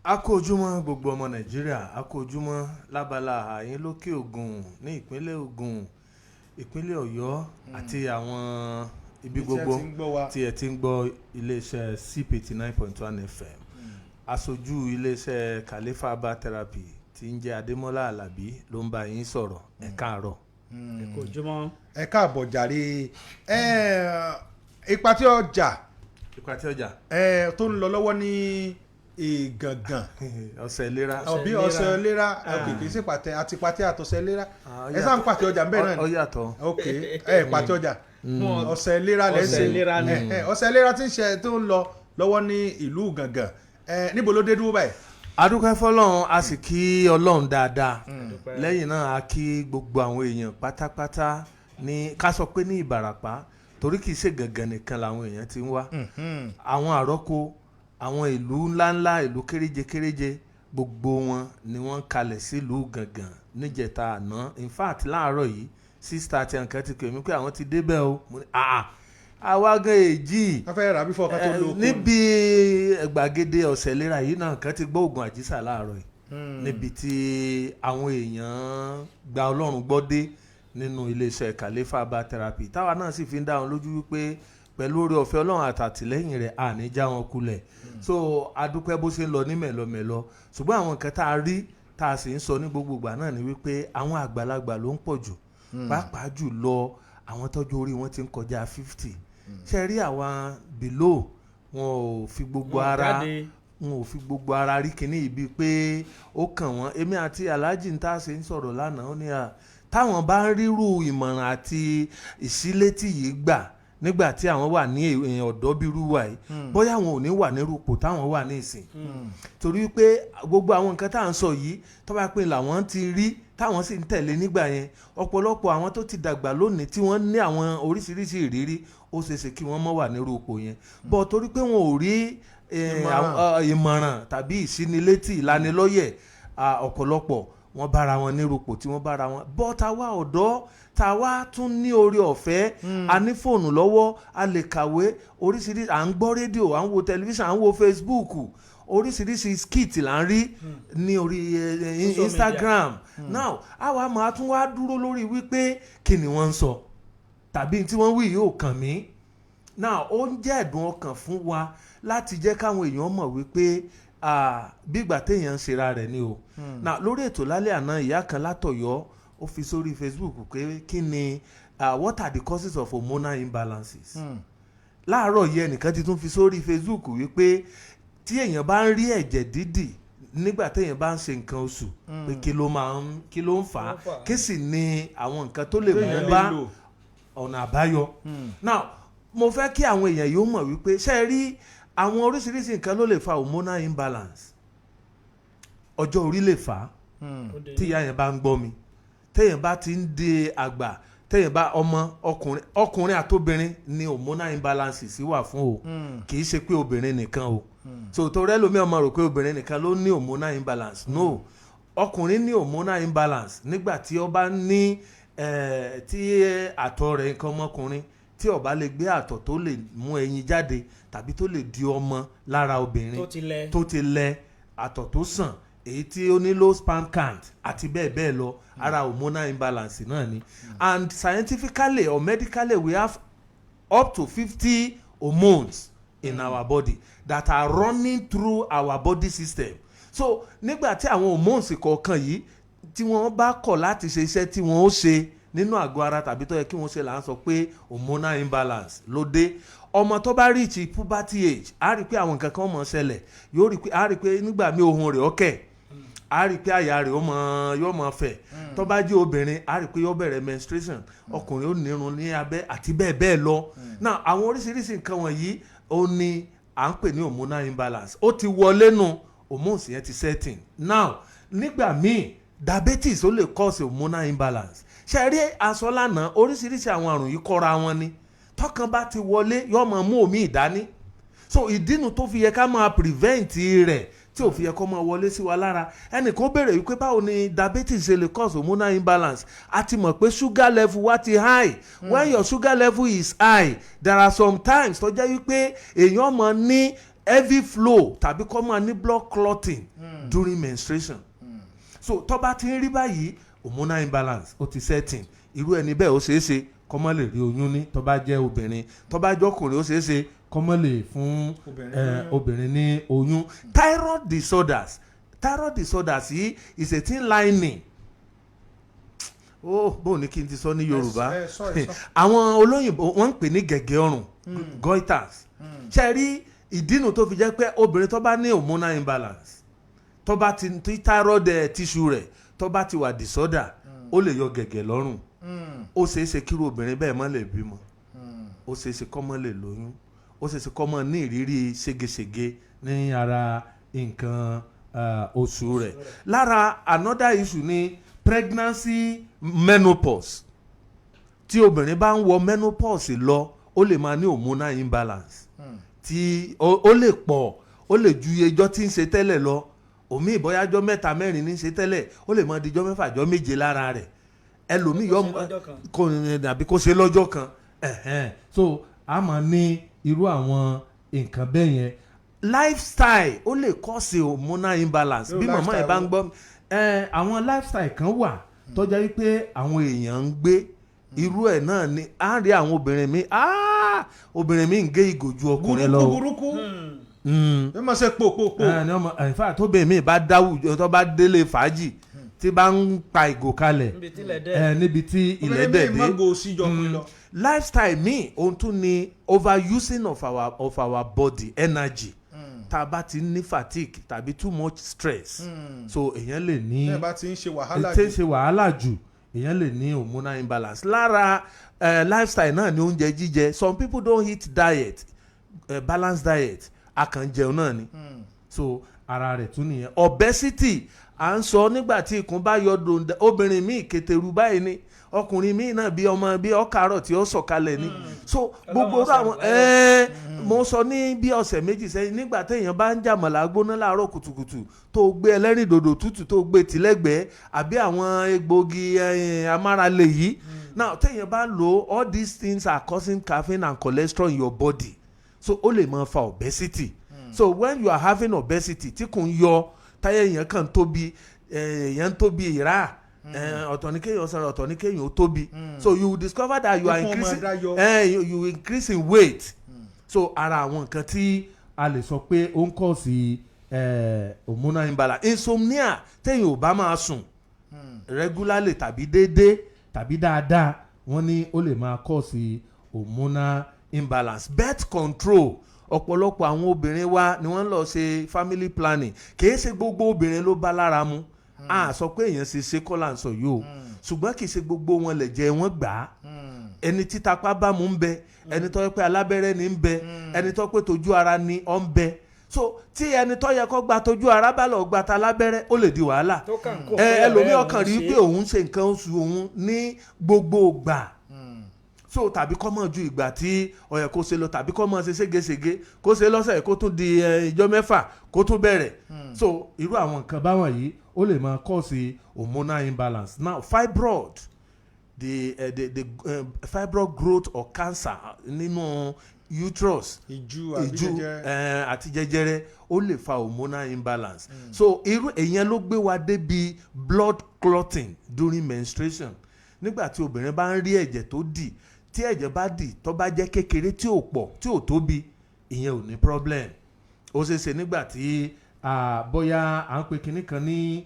A kú ojúmọ́ gbogbo ọmọ Nàìjíríà, a kú ojúmọ́ lábala àyín lókè Ògùn ní ìpínlẹ̀ Ògùn, ìpínlẹ̀ Ọ̀yọ́ àti àwọn ibi gbogbo tí ẹ ti ń gbọ́ iléeṣẹ́ CP 89.1 FM. Aṣojú iléeṣẹ́ Khalifa Herbal Therapy tí ń jẹ́ Adémọ́lá Alábí ló ń bá yín sọ̀rọ̀. Ẹ káàárọ̀. Ẹ kú ojúmọ́. Ẹ káàbọ̀ jàre. Ipa tí ọjà Ipa tí ọjà tó ń lọ lọ́wọ́ ní Ìgàngàn. Ọ̀sẹ̀ ìlera. Ọ̀bí ọ̀sẹ̀ ìlera, kì í ṣe pàtẹ àti pàtẹ àtọ̀sẹ̀ ìlera. Ẹ sáà ń pàtẹ ọjà ń bẹ́ẹ̀ náà ni. Ó yàtọ̀. Ok, ẹ pàtẹ ọjà, ọ̀sẹ̀ ìlera lẹ́ ṣe. Ọ̀sẹ̀ ìlera tí ń ṣe tó ń lọ lọ́wọ́ ní ìlú Ìgàngàn, níbo ló dé dúró báyìí? A dúpẹ́ fọ́lọ́run, a sì kí Ọlọ́run dáadáa. Lẹ́yìn náà, a kí gbogbo àwọn èèyàn pátápátá ní ká sọ pé ní Ìbàràpá, torí kì í ṣe Gàngàn nìkan làwọn èèyàn ti ń wá. Àwọn àrọ́kọ, àwọn ìlú ńláńlá, ìlú kéréje kéréje, gbogbo wọn ni wọ́n kalẹ̀ sílùú Gàngàn níjẹta àná. In fact, láàárọ̀ yìí, 6:30, nǹkan ti pè mí pé àwọn ti débẹ̀ o. Mo ní àwa gan èjì wọ́n fẹ́ rà bí fọ́ọ̀ká tó lóko. Níbi gbàgede ọ̀sẹ̀ ìlera yìí náà kan ti gbọ́ oògùn àjísà láàárọ̀ yìí, níbi tí àwọn èèyàn gba Ọlọ́run gbọ́ dé nínú iléeṣẹ́ Khalifa Herbal Therapy, táwa náà sì fi ń dá wọn lójú wípé pẹ̀lú oore ọ̀fẹ́ Ọlọ́run àtàtìlẹ́yìn rẹ̀, àní já wọn kulẹ̀. So adúpẹ́ bó ṣe ń lọ ní mẹ̀lọmẹ̀lọ. Ṣùgbọ́n àwọn nǹkan tá a rí tá a sì ń sọ ní gbogbo ìgbà náà ni wípé àwọn àgbàlagbà ló ń pọ̀ jù, pàápàá jù lọ àwọn tọ́jú orí wọn ti ń kọjá 50. Ṣe rí àwọn below, wọn ò fi gbogbo ara wọn ò fi gbogbo ara rí kinní yìí bíi pé ó kàn wọ́n. Èmi àti Alhaji ń tá a ṣe ń sọ̀rọ̀ lánàá, ó ní à táwọn bá ń rírú ìmọ̀ràn àti ìsílétí yìí gbà. Nígbà tí àwọn wà ní ọ̀dọ́ bírú wa yìí, bóyá àwọn ò ní wà nírúpò táwọn wà ní ìsìn, torí pé gbogbo àwọn nǹkan tá à ń sọ yìí, tó bá pé làwọn ti rí táwọn sì ń tẹ̀lé nígbà yẹn, ọ̀pọ̀lọpọ̀ àwọn tó ti dàgbà lónìí tí wọ́n ní àwọn oríṣiríṣi ìrírí, ó ṣeéṣe kí wọ́n má wà nírú ipò yẹn bọ̀, torí pé wọn ò rí ìmọ̀ràn tàbí ìsínilétí, ìlanilọ́yẹ̀. Ọ̀pọ̀lọpọ̀ wọ́n bára wọn nírúpò tí wọ́n bára wọn bọ́. Táwa ọ̀dọ́ táwa tún ní oore ọ̀fẹ́, a ní fóònù lọ́wọ́, a lè kàwé oríṣiríṣi, à ń gbọ́ rédíò, à ń wo tẹlifíṣàn, à ń wo Facebook, oríṣiríṣi skit là ń rí ní orí Social Instagram media. Now àwa máa tún wá dúró lórí wípé kí ni wọ́n ń sọ tàbí tí wọ́n wí yóò kàn mí. Now ó ń jẹ́ ẹ̀dùn ọkàn fún wa láti jẹ́ káwọn èèyàn mọ̀ wípé bígbà téèyàn ń ṣera rẹ̀ ni o. Now lórí ètò lálẹ́ àná, ìyá kan látọ̀yọ́, ó fi sórí Facebook pé kí ni what are the causes of hormonal imbalances? Láàárọ̀ yìí, ẹnìkan ti tún fi sórí Facebook wípé tí èèyàn bá ń rí ẹ̀jẹ̀ dídì nígbà téèyàn bá ń ṣe nǹkan oṣù, pé kí ló máa ń kí ló ń fà á, Ló ń fà á? Kí sì ni àwọn nǹkan tó lè Téèyàn mú lè bá lò. ọ̀nà àbáyọ. Now mo fẹ́ kí àwọn èèyàn yóò mọ̀ wípé, ṣe é rí, àwọn oríṣiríṣi nǹkan ló lè fa hormonal imbalance. Ọjọ́ orí lè fà á. Tí ìyá yẹn bá ń gbọ́ mi, téèyàn bá ti ń di àgbà, téèyàn bá ọmọ ọkùnrin, ọkùnrin àtobìnrin ni hormonal imbalances wà fún o. Kì í ṣe pé obìnrin nìkan o. So torí ẹlòmíì ọmọ rò pé obìnrin nìkan ló ní hormonal imbalance. No, ọkùnrin ní hormonal imbalance nígbà tí ó bá ní tí àtọ̀ rẹ̀, nǹkan ọmọkùnrin, tí ó bá lè gbé àtọ̀ tó lè mú ẹyin jáde tàbí tó lè di ọmọ lára obìnrin. Tó ti lẹ. Tó ti lẹ, àtọ̀ tó sàn, èyí tí ó ní low sperm count àti bẹ́ẹ̀ bẹ́ẹ̀ lọ. Ara hormonal imbalance náà ni. And scientifically or medically, we have up to 50 hormones in our body that are running through our body system. So nígbà tí àwọn hormones kọ̀ọ̀kan yìí, tí wọ́n bá kọ̀ láti ṣe iṣẹ́ tí wọ́n ó ṣe nínú àgọ́ ara tàbí tó yẹ kí wọ́n ṣe, là ń sọ pé hormonal imbalance ló dé. Ọmọ tó bá reach puberty age, á rí i pé àwọn nǹkan kan mọ̀ ṣẹlẹ̀. Yóò rí i pé, á rí i pé nígbà míì ohùn rẹ̀ ọ̀kẹ́, á rí i pé àyà rẹ̀ ó mọ yóò mọ fẹ̀. Tó bá jẹ́ obìnrin, á rí i pé yóò bẹ̀rẹ̀ menstruation. Ọkùnrin ó nírun ní abẹ́ àti bẹ́ẹ̀ bẹ́ẹ̀ lọ. Now àwọn oríṣiríṣi nǹkan wọ̀nyí, ó ní à ń pè ní hormonal imbalance. Ó ti wọlé nu, hormones yẹn ti setting. Now nígbà míì, diabetes ó lè cause hormonal imbalance. Ṣe rí aṣọ lánàá, oríṣiríṣi àwọn àrùn yìí kọ́ra wọn ni. Tọkàn bá ti wọlé, yóò máa mú omi ìdání. So ìdínú tó fi yẹ ká máa prevent rẹ̀, tí ò fi yẹ kó máa wọlé sí wa lára. Ẹnìkan béèrè wípé báwo ni diabetes ṣe lè cause hormonal imbalance? A ti mọ̀ pé sugar level wa ti high. When your sugar level is high, there are some times tó jẹ́ wípé èèyàn máa ní heavy flow tàbí kó máa ní blood clotting during menstruation. So tó bá ti ń rí báyìí, hormonal imbalance ó ti setting. Irú ẹni bẹ́ẹ̀, ó ṣeé ṣe kó má lè rí oyún ní tó bá jẹ́ obìnrin. Tó bá jẹ́ ọkùnrin, ó ṣeé ṣe kó má lè fún obìnrin ní oyún. Thyroid disorders. Thyroid disorders yìí is a thin lining. Ó bóun ní kí n ti sọ ní Yorùbá? Ẹ sọ, ẹ sọ. Àwọn olóyìnbó wọ́n ń pè ní gẹ̀gẹ́ ọrùn, goiters. Ṣe rí ìdínú tó fi jẹ́ pé obìnrin tó bá ní hormonal imbalance, tó bá ti tí thyroid tissue rẹ̀ tó bá ti wà disorder, ó lè yọ gẹ̀gẹ̀ lọ́rùn. Ó ṣeé ṣe kíru obìnrin bẹ́ẹ̀ má lè bímọ, ó ṣeé ṣe kó má lè lóyún, ó ṣeé ṣe kó má ní ìrírí ségesège ní ara nǹkan oṣù rẹ̀ lára. Another issue ni pregnancy menopause. Tí obìnrin bá ń wọ menopause lọ, ó lè máa ní hormonal imbalance tí ó lè pọ̀, ó lè ju iye ijọ́ tí ń ṣe tẹ́lẹ̀ lọ. Òmíì, bóyá jọ́ 3, 4 ní í ṣe tẹ́lẹ̀, ó lè máa di ijọ́ 6, jọ́ 7 lára rẹ̀. Ẹlòmíì yọ kò àbí kó ṣe lọ́jọ́ kan. Ẹ̀hẹ́n. So a máa ní irú àwọn nǹkan bẹ́ẹ̀ yẹn. Lifestyle ó lè cause hormonal imbalance. Irú Bí màmá yẹn bá ń lifestyle? gbọ́ ẹ, àwọn lifestyle kan wà tó jẹ́ wípé àwọn èèyàn ń gbé irú ẹ̀ náà ni. Á rí àwọn obìnrin mi, obìnrin mi ń gé ìgò ju ọkùnrin lọ o. Burúkú bí wọ́n ṣe pò pò pò. Ẹ ní ọmọ, in fact, tóbìnrin mi bá dáwùjọ, tó bá délé fàájì, tí bá ń pa ìgò kalẹ̀ Níbi tí ilẹ̀ dẹ̀. Ẹ níbi tí ilẹ̀ Obìnrin dẹ̀ míì dé. má go síjọ ọkùnrin lọ. Lifestyle mi, ohun tún ni overusing of our body energy. Tá a bá ti ní fatigue tàbí too much stress, so èèyàn lè ní Bẹ́ẹ̀ bá ti ń ṣe wàhálà tí ń jù. ṣe wàhálà jù. Èèyàn lè ní hormonal imbalance lára lifestyle náà ní oúnjẹ jíjẹ. Some people don't eat diet, balanced diet, akànjẹun náà ni. So ara rẹ̀ tún nìyẹn. Obesity à ń sọ, nígbà tí ikùn bá yọ dòǹdà, obìnrin míì kẹtẹrù báyìí ni, ọkùnrin míì náà bí ọmọ bí ọkàrọ̀ tí ó sọ̀kalẹ̀ ni. So gbogbo irú àwọn mo sọ ní bí ọ̀sẹ̀ 2 sẹ́yìn, nígbà téèyàn bá ń jàmọ̀lá gbóná láàárọ̀ kùtùkùtù, tó gbé ẹlẹ́rìndòdò tútù, tó gbé tìlẹ́gbẹ̀ẹ́, àbí àwọn egbògi amárale yìí now, téèyàn bá lò, all these things are causing caffeine and cholesterol in your body, so ó lè máa fa obesity. So when you are having obesity, tí kò ń yọ táyà, èèyàn kàn tóbi, èèyàn ń tóbi ìrà, ọ̀tọ̀ ní kéèyàn sọ̀rọ̀, ọ̀tọ̀ ní kéèyàn ó tóbi. So you will discover that you are Ikùn ọmọ increasing dáyọ. You increase in weight. So ara àwọn nǹkan tí a lè sọ pé ó ń kọ̀ sí hormonal imbalance. Insomnia, téèyàn ò bá máa sùn regularly tàbí déédéé tàbí dáadáa, wọ́n ní ó lè máa cause hormonal imbalance. Birth control, ọ̀pọ̀lọpọ̀ àwọn obìnrin wa ni wọ́n ń lọ ṣe family planning. Kìí ṣe gbogbo obìnrin ló bá lára mu. A sọ pé èèyàn ṣe ṣe kọ́ là ń sọ yìí o, ṣùgbọ́n kìí ṣe gbogbo wọn lè jẹ́ wọ́n gbà á. Ẹni títapá bá mu ń bẹ, ẹni tó yẹ pé alábẹ́rẹ́ ni ń bẹ, ẹni tó pé tójú ara ni ọ́ ń bẹ. So tí ẹni tó yẹ kó gba tójú ara bá lọ gba ta lábẹ́rẹ́, ó lè di wàhálà. Tó kàn kó Ẹ pé ẹlòmíì ọ̀rẹ́ ọkàn rí òun pé ṣe. òun ṣe nǹkan oṣù òun ní gbogbo ìgbà, so tàbí kọ́ mọ̀ ju ìgbà tí ó yẹ kó ṣe lọ, tàbí kọ́ mọ̀ ṣe ségesège, kó ṣe lọ́sẹ̀, kó tún di ìjọ 6 kó tún bẹ̀rẹ̀. So irú àwọn nǹkan báwọn yìí, ó lè máa cause hormonal imbalance. Now fibroid, the fibroid growth or cancer nínú uterus, Ìju àbí ìju jẹjẹrẹ. Àti jẹjẹrẹ, ó lè fa hormonal imbalance. So irú èyàn ló gbé wa débi blood clotting during menstruation. Nígbà tí obìnrin bá ń rí ẹ̀jẹ̀ tó dì, tí ẹ̀jẹ̀ bá dì, tó bá jẹ́ kékeré, tí ò pọ̀, tí ò tóbi, ìyẹn ò ní problem. Ó ṣeé ṣe nígbà tí bóyá à ń pe kinní kan ní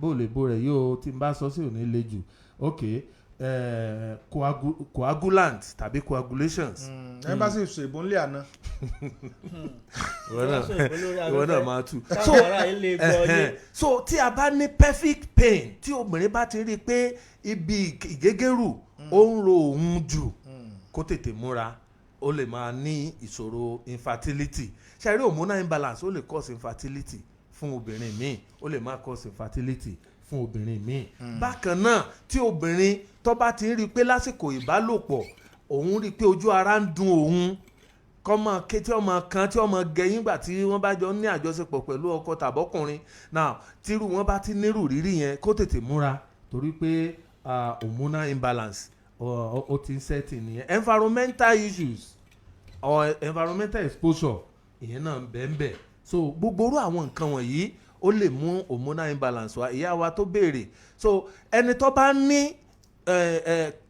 bó lè bo rẹ̀ yóò tí n bá sọ sí ò ní le jù, ok, coagulant tàbí coagulations. Ẹ bá sì ṣèbó ńlẹ̀ àná. Ìwọ náà, Wọ́n sọ ìbò lórí ìwọ náà afẹ́fẹ́. máa tú. Táwọn ará ilé gbọ́ yé. So tí a bá ní pelvic pain, tí obìnrin bá ti rí i pé ibi ìgégérù ó ń ro òun jù, kó tètè múra, ó lè máa ní ìṣòro infertility. Ṣe rí hormonal imbalance, ó lè cause infertility fún obìnrin míì, ó lè má cause infertility fún obìnrin míì. Bákan náà, tí obìnrin tó bá ti ń rí i pé lásìkò ìbálòpọ̀, òun rí i pé ojú ara ń dun òun, kọ́mọ ké, tí ọmọ kan, tí ọmọ gẹ̀yìn gbà tí wọ́n bá jọ ní àjọṣepọ̀ pẹ̀lú ọkọ tàbọ́kùnrin now, tírú wọn bá ti nírú rírì yẹn, kó tètè múra, torí pé hormonal imbalance ó ti ń setting nìyẹn. Environmental issues or environmental exposure, ìyẹn náà ń bẹ́ẹ̀ bẹ́ẹ̀. So gbogbo irú àwọn nǹkan wọ̀nyí, ó lè mú hormonal imbalance wá. Ìyá wa tó béèrè, so ẹni tó bá ní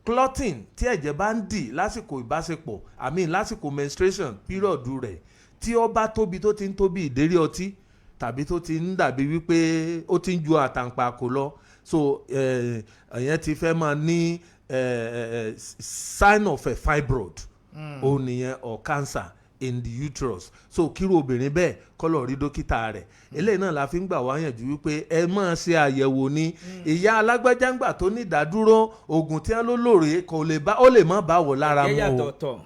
clotting, tí ẹ̀jẹ̀ bá ń dì lásìkò ìbáṣepọ̀, I mean lásìkò menstruation period rẹ̀, tí ó bá tóbi, tó ti ń tóbi ìdérí ọtí, tàbí tó ti ń dàbí wípé ó ti ń ju àtàǹpàkò lọ, so ẹ̀yẹn ti fẹ́ máa ní sign of a fibroid ó nìyẹn, or cancer in the uterus. So kíru obìnrin bẹ́ẹ̀ kó lọ rí dókítà rẹ̀. Eléyìí náà la fi ń gbà wá yànjú wípé ẹ máa ṣe àyẹ̀wò ní ìyá alágbájáǹgbà tó ní ìdádúró, oògùn tí wọ́n ló lòrè kò lè bá, ó lè má bá wọ̀ lára Ẹ̀jẹ̀ mu o. yàtọ̀ tọ̀.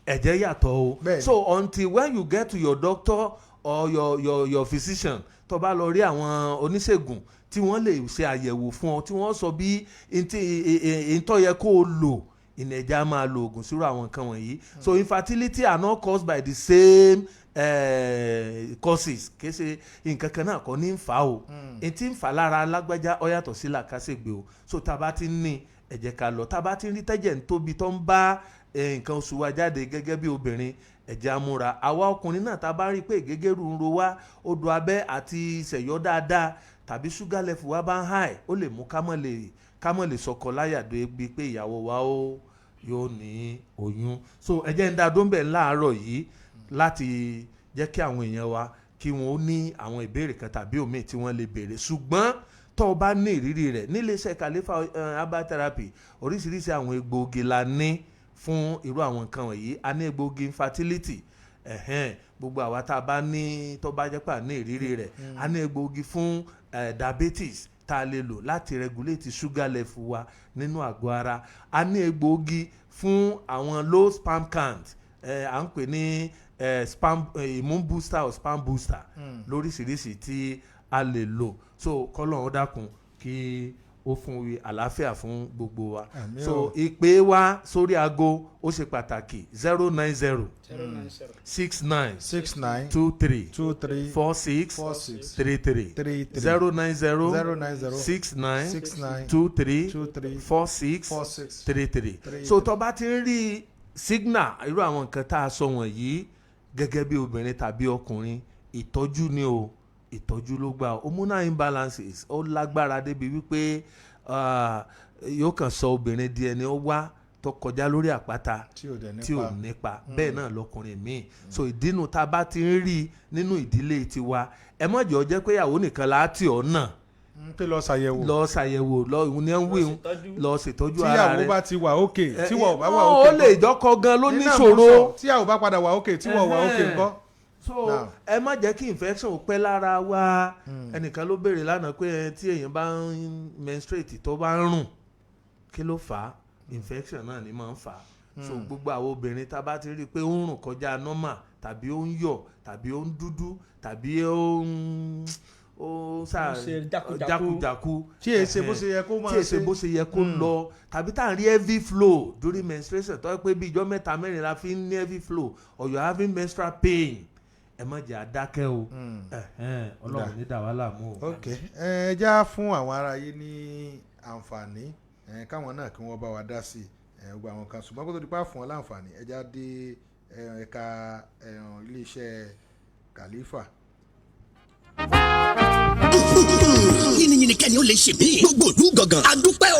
Ẹ̀jẹ̀ yàtọ̀ o. Bẹ́ẹ̀ni. So until when you get to your doctor or your physician, tó bá lọ rí àwọn oníṣègùn tí wọ́n lè ṣe àyẹ̀wò fún ọ, tí wọ́n sọ bí ntọ́ yẹ kó o lò, ìnẹ̀já máa lo oògùn sírò àwọn nǹkan wọ̀nyí. So infertility are not caused by the same causes. Kì í ṣe nǹkan kan náà kọ́ ní ń fà á o. N tí ń fà lára alágbájá, ó yàtọ̀ sí làkàṣègbè o. So tá a bá ti ń ní, ẹ jẹ́ ká lọ. Tá a bá ti ń rí tẹ́jẹ̀ ń tóbi tó ń bá nǹkan oṣù wa jáde gẹ́gẹ́ bí obìnrin, ẹ jẹ́ á múra. Àwa ọkùnrin náà, tá a bá rí i pé ìgégérù ń ro wá, odò abẹ́ àti ìṣẹ̀yọ́ dáadáa, tàbí sugar level wa bá ń high, ó lè mú ká mọ̀ lè sọkọ láyà dé bíi pé ìyàwó wa ó yóò ní oyún. So ẹ jẹ́ ń dá dóńbẹ̀ láàárọ̀ yìí láti jẹ́ kí àwọn èèyàn wa kí wọ́n ó ní àwọn ìbéèrè kan tàbí òmíì tí wọ́n lè béèrè. Ṣùgbọ́n tó o bá ní ìrírí rẹ̀, níléeṣẹ́ Khalifa herbal therapy, oríṣiríṣi àwọn egbòogi la ní fún irú àwọn nǹkan wọ̀nyí. A ní egbòogi infertility, ẹ̀hẹ́n, gbogbo àwa tá a bá ní, tó bá jẹ́ pé a ní ìrírí rẹ̀, a ní egbòogi fún diabetes. tá a lè lò láti regulate sugar level wa nínú àgọ́ ara. A ní egbòogi fún àwọn low sperm count, à ń pè ní sperm immune booster or sperm booster lóríṣiríṣi tí a lè lò. So kọ́lọ́run dákun kí ó fún wi àlàáfíà fún gbogbo wa. Àmín So o. ìpè wa sórí aago ó ṣe pàtàkì: 090 090 69 69 23 23 46 46 33 33 090 090 69 69 23 23 46 46 33. 33. So tó bá ti ń rí signal irú àwọn nǹkan tá a sọ wọ̀nyí gẹ́gẹ́ bí obìnrin tàbí ọkùnrin, ìtọ́jú ni o, ìtọ́jú ló gbà. Hormonal imbalances ó lágbára débi wípé yóò kàn sọ obìnrin di ẹni ó wá tó kọjá lórí àpáta tí ò dẹ̀ nípa. Tí ò nípa. Bẹ́ẹ̀ náà lọkùnrin míì. So ìdínú tá a bá ti ń rí nínú ìdílé tiwa, ẹ má jẹ́ ó jẹ́ pé ìyàwó nìkan la ti ọ̀ náà ń pè lọ ṣàyẹ̀wò. Lọ ṣàyẹ̀wò, lọ ìhun ní ẹ̀ ń wí hun, lọ ṣètọ́jú ara rẹ. Tíyàwó bá ti wà ókè, tíwọ̀ ò bá wà ó ókè lè jọ́kọ gan ló Iná ní mo ṣòro. sọ, tíyàwó bá padà wà ókè, tíwọ̀ wà ókè ńkọ́? So Now. ẹ má jẹ́ kí infection ó pẹ́ lára wa. Ẹnìkan ló béèrè lánàá pé tí èèyàn bá ń menstruate tó bá ń rùn, kí ló fà á? Infection náà ni máa ń fà á. So gbogbo àwọn obìnrin, tá a bá ti rí i pé ó ń rùn kọjá normal, tàbí ó ń yọ̀, tàbí ó ń dúdú, tàbí ó ń sá Ó ń ṣe jákujàku. jákujàku, Tí èé ṣe bó ṣe yẹ kó máa tí èé ṣe ṣe. bó ṣe yẹ kó lọ, tàbí tá à ń rí heavy flow during menstruation, tó yẹ pé bí ijọ́ mẹ́ta mẹ́rin la fi ń ní heavy flow, or you are having menstrual pain, ẹ má jẹ́ àdákẹ́ o. Ẹ̀hẹ́n, Ọlọ́run ní dà wá láàmú o. Ok, ẹ já fún àwọn ará yìí ní àǹfààní káwọn náà kí wọ́n bá wa dá sí i, gbogbo àwọn kan. Ṣùgbọ́n kó tó di pa fún wọn láǹfààní, ẹ já dé ẹ̀ka iléeṣẹ́ Khalifa. Yìnyín kẹ́ni ó lè ṣe mí. Gbogbo ìlú gangan. A dúpẹ́ o.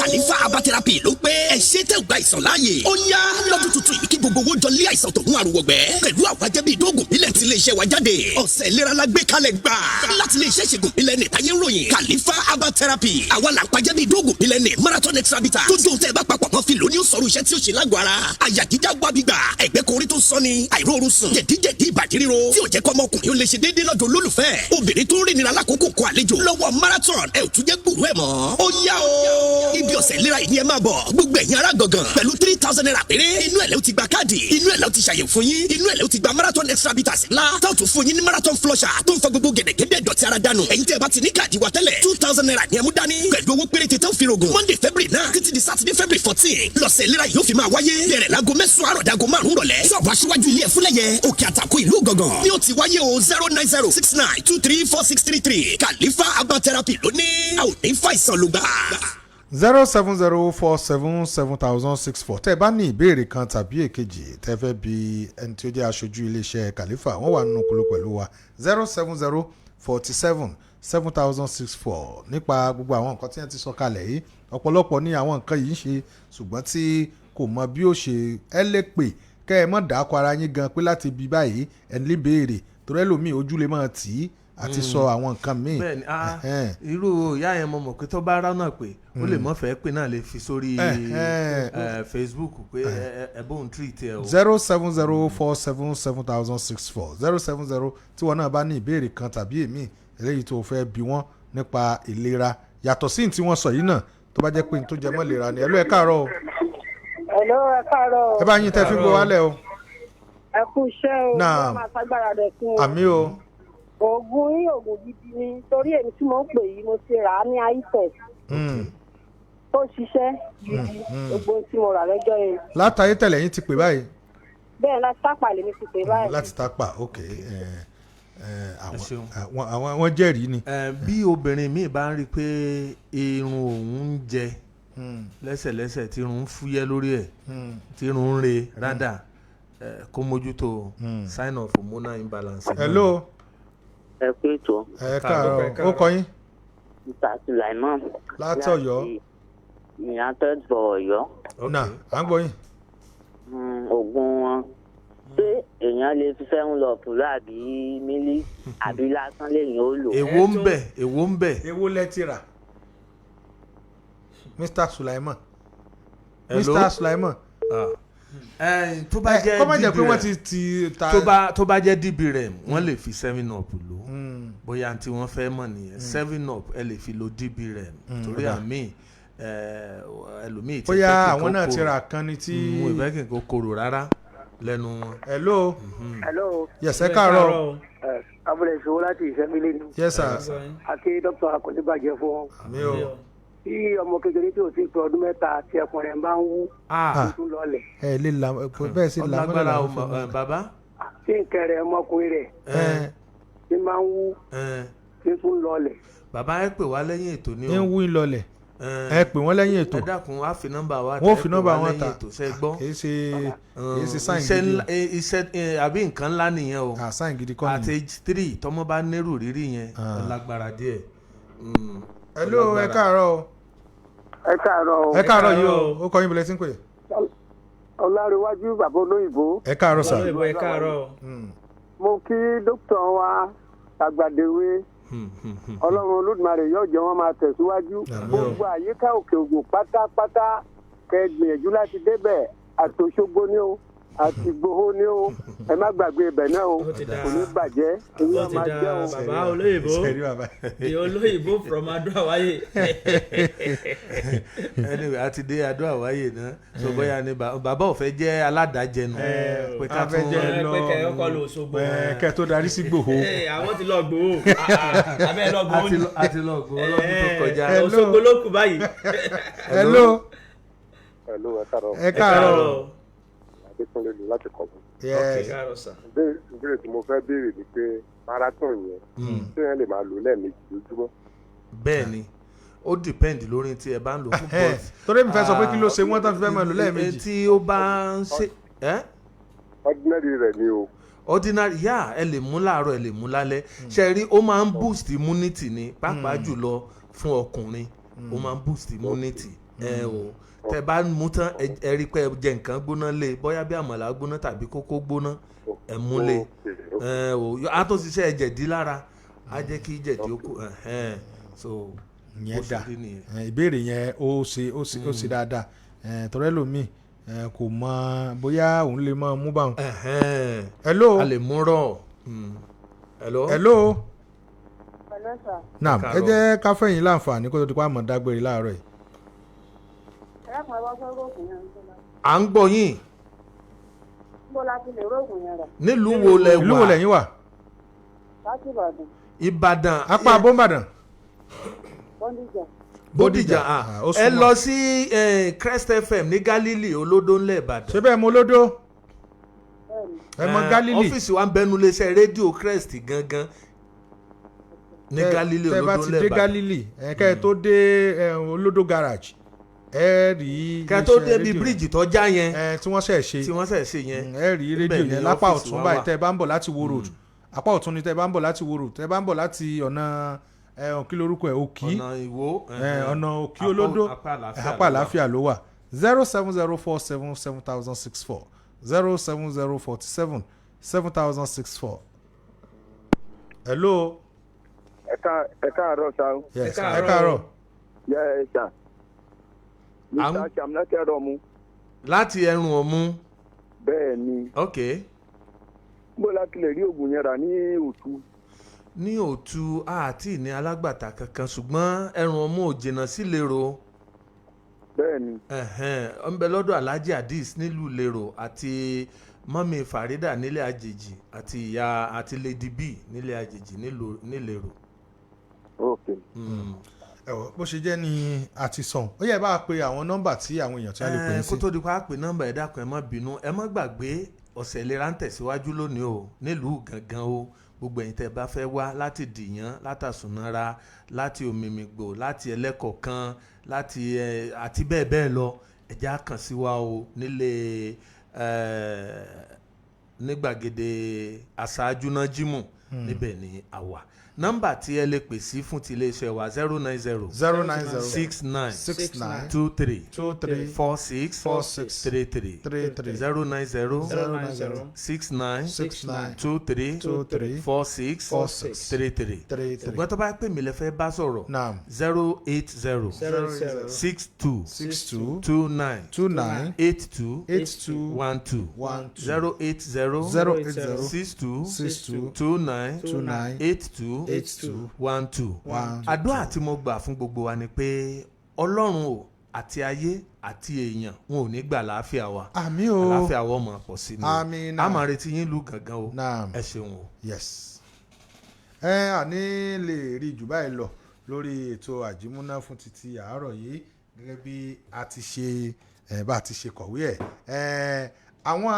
Khalifa Herbal Therapy ló pé. Ẹ ṣe tẹ́ gba ìsàn láàyè. Ó yá lọ́dún tuntun yìí, kí gbogbo owó jọ lé àìsàn tó ń àrùwọ̀gbẹ́. Pẹ̀lú àwọn ajẹ́bí ìdógùn bílẹ̀ tí iléeṣẹ́ wa jáde. Ọ̀sẹ̀ ìlera la gbé kalẹ̀ gbà. Láti iléeṣẹ́ ìṣègùn bílẹ̀ ní ìtayé ròyìn. Khalifa Herbal Therapy. Àwa là ń pajẹ́ bí ìdógùn bílẹ̀ ní Marathon Extra Bitter. Tó dùn tẹ́ ẹ bá papọ̀ mọ́ fi lóní sọ̀rọ̀ iṣẹ́ tí ó ṣe lágọ̀ọ́ ara. Àyà jíjá wábi gbà. Ẹ̀gbẹ́ korí tó sọ ni. Àìróorun sùn. Jẹ̀díjẹ̀dí, ìbàdí ríro. Tí ò jẹ́ kọ́mọkùnrin ó lè ṣe déédéé lọ́dọ̀ olólùfẹ́. Obìnrin tó ń rìn nira lákòókò kó àlejò. Lọ́wọ́ Marathon, ẹ ò tún jẹ́ gbúrú ẹ̀ mọ́. Ó yá o. Ibi ọ̀sẹ̀ ìlera yìí ni ẹ máa bọ̀. Gbogbo ẹ̀yin ará gangan. Pẹ̀lú ₦3,000 péré. Inú ẹ̀ lẹ́ ó ti gba káàdì. Inú ẹ̀ lẹ́ ó ti ṣàyẹ̀wò fún yín. Inú ẹ̀ lẹ́ ó ti gba Marathon Extra Bitters ńlá. Táwọn tún fún yín ní Marathon Flusher tó ń fa gbogbo gẹ̀dẹ̀gẹ̀dẹ̀ dọ̀tí ara dànù. Ẹ̀yin tẹ́ ẹ bá ti ní káàdì wa tẹ́lẹ̀, ₦2,000 ni ẹ mú dání. Pẹ̀lú owó péréte tó ń fi rògùn. Monday February 9 títí di Saturday February 14. Lọ́sẹ̀ ìlera yìí ó fi máa wáyé. Bẹ̀rẹ̀ láago 9 àárọ̀ dago 5 rọ̀lẹ́. Ṣọ́ọ̀bù aṣíwájú ilé ẹ̀fúnlẹ̀yẹ òkè àtàkùn ìlú gangan ni ó ti wáyé o. 09069234633. Khalifa Herbal Therapy lónìí. A ò ní fàìsàn lùgbà. 07047700064. Tẹ́ ẹ bá ní ìbéèrè kan tàbí èkejì tẹ́ fẹ́ bi ẹni tí ó jẹ́ aṣojú iléeṣẹ́ Khalifa, wọ́n wà nínú kolo pẹ̀lú wa. 07047700064, nípa gbogbo àwọn nǹkan tí wọ́n ti sọ kalẹ̀ yìí. Ọ̀pọ̀lọpọ̀ ní àwọn nǹkan yìí ń ṣe, ṣùgbọ́n tí kò mọ bí ó ṣe. Ẹ lè pè kẹ́ ẹ mọ̀ dákọ̀ ara yín gan pé láti ibi báyìí ẹni lè béèrè, torí ẹlòmíì ojú lè máa tì í àti sọ àwọn nǹkan míì. Bẹ́ẹ̀ni, irú ìyá yẹn, mo mọ̀ pé tó bá rán náà pé ó lè mọ̀ fẹ́ pé náà lè fi sórí Facebook pé ẹ bóun treat ẹ o. 07047700064, 070. Tí wọn náà bá ní ìbéèrè kan tàbí èmi eléyìí tó fẹ́ bi wọ́n nípa ìlera, yàtọ̀ sí ní tí wọ́n sọ yìí náà, tó bá jẹ́ pé ní tó jẹ mọ́ ìlera ni. Ẹ ló ẹ káàárọ̀ o. Hello, ẹ káàárọ̀ o. Ẹ bá yín tẹ́ fi gbọ́ wálẹ̀ o. Ẹ kú iṣẹ́ o. Naam. Ọlọ́run máa ṣagbára rẹ̀ fún o. Àmín o. Oògùn yín, oògùn gidi ni, torí èmi tí mò ń pè yìí, mo ti rà á ní itech tó ṣiṣẹ́ gidi, gbogbo ohun tí mo rà lọ́jọ́ yẹn. Látàyé tẹ̀lé yín ti pè báyìí? Bẹ́ẹ̀, láti tápà lèmi ti pè báyìí. Láti tápà, ok. Àwọn wọ́n jẹ́rìí ni. Bí obìnrin míì bá ń rí i pé irun òun ń jẹ lẹ́sẹ̀lẹ́sẹ̀, tí irun ń fúyẹ́ lórí ẹ̀, tí irun ń re rádà, kó mójútó, sign of hormonal imbalance. Hello. Ẹ kú ètò. Ẹ káàárọ̀, ó kọ yín? Mr Sulaiman. Láti Ọ̀yọ́. United for Ọ̀yọ́. Nà à ń gbọ́ yín. Oògùn wọn, ṣé èèyàn lè fi seven up lọ, àbí mílíkì, àbí lásán lèèyàn ó lò? Èwo ń bẹ? Èwo ń bẹ? Èwo lẹ ti rà, Mr Sulaiman? Hello? Mr Sulaiman. Tó bá jẹ́ kó má jẹ́ pé DBRM, wọ́n ti ta. tó bá jẹ́ DBRM, wọ́n lè fi seven up lò. Bóyá tí wọ́n fẹ́ mọ̀ nìyẹn. 7 Up, ẹ lè fi lo DBRM torí Ó dáa. àmì ẹlòmíì ti Bóyá fẹ́ kí àwọn nǹkan náà ti korò. ra kan ni tí- Mo ìfẹ́ kí nǹkan korò rárá lẹ́nu wọn. Hello. Hello. Yes, ẹ káàárọ̀. Ẹ abúlé ìṣòwò láti ìṣẹ́mílẹ̀ ni. Yes, sir. Àti dókítà akọ̀níbàjẹ́ fún wọn. Àmín o. Tí ọmọ kékeré tí ò sí pé ọdún 3 tí ẹkùn rẹ̀ bá ń wú, Ah. tó tún lọlẹ̀. Ẹ lè la bẹ́ẹ̀ sì la mọ́lẹ̀ Ọlágbára làwọn o, fẹ́ mọ́. bàbá. Tí nǹkan rẹ̀ ọmọkùnrin rẹ̀ tí máa ń wú, tí tún lọlẹ̀. Bàbá, ẹ pè wá lẹ́yìn ètò ni o. Ń wú ìlọlẹ̀. Ẹ pè wọ́n lẹ́yìn ètò. Ẹ dákun, á fi nọ́mbà wa Wọ́n ó ta, fi ẹ pè nọ́mbà wá wọn lẹ́yìn ta. ètò, ṣé ẹ gbọ́? Kì í ṣe sign Iṣẹ́ gidi o. ńlá, iṣẹ́ àbí nǹkan ńlá nìyẹn o. Sign gidi kọ́ At nìyẹn. age 3, tọmọ bá nírú rírì yẹn, ó lágbára díẹ̀. Hello, ẹ káàárọ̀ o. Ẹ káàárọ̀ o. Ẹ káàárọ̀ yìí o, ó kọ́ yín bọ̀lẹ́ tí ń pè. Ọlárẹ̀wájú, bàbá olóyìnbó. Ẹ káàárọ̀ sà. Olóyìnbó, ẹ káàárọ̀. Mo kí dókítà wa àgbàdéwé. Ọlọ́run Olódùmarè yóò jẹ́ wọ́n máa tẹ̀síwájú. Gbogbo àyíká Òkè Ògùn pátápátá, kẹ́ ẹ gbìyànjú láti débẹ̀, àtòṣogbo ni o, àti Ìgbòho ni o, ẹ má gbàgbé ibẹ̀ náà o. Kò ní bàjẹ́, èyí Ó á ti máa da jẹ́ o. bàbá olóyìnbó. Ṣé rí bàbá? The olóyìnbó from Adó Àwáyé. Anyway, a ti dé Adó Àwáyé náà, so bóyá ni bàbá ò fẹ́ jẹ́ aládàájẹnu pé ká A fẹ́ tún jẹ́ lọ Pé kẹ́ ẹ kọ́ lọ Òṣogbo. Kẹ́ tó darí sí Ìgbòho. Àwọn ti lọ Ìgbòho. Abẹ́ lọ Ìgbòho ni. A ti lọ Ìgbòho lọ́dún tó kọjá. Òṣogbo ló kù báyìí. Hello. Hello, ẹ káàárọ̀. Ẹ káàárọ̀. Adékúnlé ni láti kọ̀. Yes. Ẹ káàárọ̀ sà. Ìbéèrè tí mo fẹ́ béèrè ni pé marathon yẹn, ṣé yẹn lè máa lò lẹ́ẹ̀mejì lójúmọ́? Bẹ́ẹ̀ ni, ó depend lórí tí ẹ bá ń lò fún, but Torí mi fẹ́ sọ pé kí ló ṣe wọ́n tán fi fẹ́ máa lò lẹ́ẹ̀mejì. Tí ó bá ń ṣe ẹ́ Ordinary rẹ̀ ni o. Ordinary, yá, ẹ lè mú láàárọ̀, ẹ lè mú lálẹ́. Ṣe rí, ó máa ń boost immunity ni, pàápàá jùlọ fún ọkùnrin, ó máa ń boost immunity ẹ o. Tẹ bá mú tán, ẹ rí pé ẹ jẹ nǹkan gbóná lé, bóyá bí àmàlà gbóná tàbí kókó gbóná, ẹ mú lé ẹ o. Á tó ṣiṣẹ́ jẹ̀dí lára, á jẹ́ kí jẹ̀dí ó kú ẹ̀hẹ́n. So Ìyẹn bó ṣe dà. rí nìyẹn. Ìbéèrè yẹn ó ṣe dáadáa. Torí ẹlòmíì kò mọ bóyá òun lè máa mú báwọn. Hello. A lè mú rọ̀. Hello. Hello. Hello, sir. Naam, ẹ jẹ́ ká fẹ̀yìn láǹfààní kó tó di pa àmọ́ dágbére láàárọ̀ yìí. Ẹ dákun, ẹ wá fẹ́ róògùn yẹn. À ń gbọ́ yín. Níbo la ti lè róògùn yẹn rà? Nílùú wo lẹ wà? Ìlú wo lẹ̀yin wà? Láti Ìbàdàn. Ìbàdàn. Apá abóńbàdàn. Bódìjà. Bódìjà. Ah, ó Ẹ súnmọ́. lọ sí Crest FM ní Galilee, Olódó ńlẹ̀ Ìbàdàn. Ṣé bẹ́ẹ̀ mo lódó? Ẹ mọ Galilee. Ọ́fíìsì wa ń bẹnu iléeṣẹ́ rédíò Crest gangan ní Galilee, Tẹ́ bá Olódó ti ńlẹ̀ dé Ìbàdàn. Galilee, ẹ kẹ́ ẹ tó dé Olódó garage, ẹ rí Kẹ́ tó iléeṣẹ́ débi rédíò. bíríìjì tó já yẹn. Ẹ tí wọ́n ṣẹ̀ ṣe. Tí wọ́n ṣẹ̀ ṣe yẹn. Ẹ rí rédíò Ibẹ̀ ni yẹn lápá ọ́fíìsì ọ̀tún wa báyìí wà. tẹ́ ẹ bá ń bọ̀ láti Wo Road. Apá ọ̀tún ni tẹ́ ẹ bá ń bọ̀ láti Wo Road, tẹ́ ẹ bá ń bọ̀ láti ọ̀nà kí lorúkọ ẹ̀, Òkì. Ọ̀nà Ìwó. Ọ̀nà Òkì Olódó, Apá àlàáfíà apá ló wà. àlàáfíà ló wà. 070477064, 070477064. Hello. Ẹ káàárọ̀ sá o. Yes, ẹ káàárọ̀. Yẹ ẹ sà. Mr. Sam láti ẹ̀rọ mu. Láti ẹrùn ọ̀mú. Bẹ́ẹ̀ ni. Ok. Bó láti lè rí oògùn yẹn rà ní Òtú? Ní Òtú, àti ní alágbàtà kankan, ṣùgbọ́n ẹrùn ọmú ò jìnnà sí Lérò. Bẹ́ẹ̀ ni. Ẹ̀hẹ́n, ó ń bẹ lọ́dọ̀ Alhaji Hadis nílùú Lérò, àti mọ́mí Farida nílé àjèjì, àti ìyá àti Lady B nílé àjèjì nílérò. Ok. Ẹ̀wọ̀ bó ṣe jẹ́ ni a ti sàn. Ó yẹ bá a pe àwọn nọ́mbà tí àwọn èèyàn tí wọ́n lè pè é sí. Kó tó di pa pé nọ́mbà, ẹ dákun, ẹ má bínú, ẹ má gbàgbé, ọ̀sẹ̀ ìlera ń tẹ̀síwájú lónìí o nílùú gangan o. Gbogbo ẹ̀yin tẹ́ bá fẹ́ wá láti Dìyàn, látàsùnára, láti Òmìmìgbò, láti Ẹlẹ́kọ̀ọ́kan, láti àti bẹ́ẹ̀ bẹ́ẹ̀ lọ, ẹ jẹ́ á kàn sí wa o nílé ní gbàgede aṣáájú náà jímù. Níbẹ̀ ni a wà. Nọ́mbà tí ẹ lè pè sí fún ti iléeṣẹ́ wa: 090 090 69 69 23 23 46 46 33 33 090 090 69 69 23 23 46 46 33. 33. Ṣùgbọ́n tó bá pè mí lẹ fẹ́ bá sọ̀rọ̀, Naam. 080 080 62 62 29 29 82 82 12 12 080 080 62 62 29 29 29 82 82 12. 12. Àdúrà tí mo gbà fún gbogbo wa ni pé Ọlọ́run o àti ayé àti èèyàn wọn ò ní gbà láàfíà wa. Àmín o. Àlàáfíà wa ó máa pọ̀ sí ni o. Àmín náà. A máa retí yín lù gángan o. Ẹ ṣeun o. Yes. Ẹ àní lè rí jù báyìí lọ lórí ètò àjímúná fún títí àárọ̀ yìí, gẹ́gẹ́ bí a ti ṣe bá a ti ṣe kọ̀wé ẹ̀. Àwọn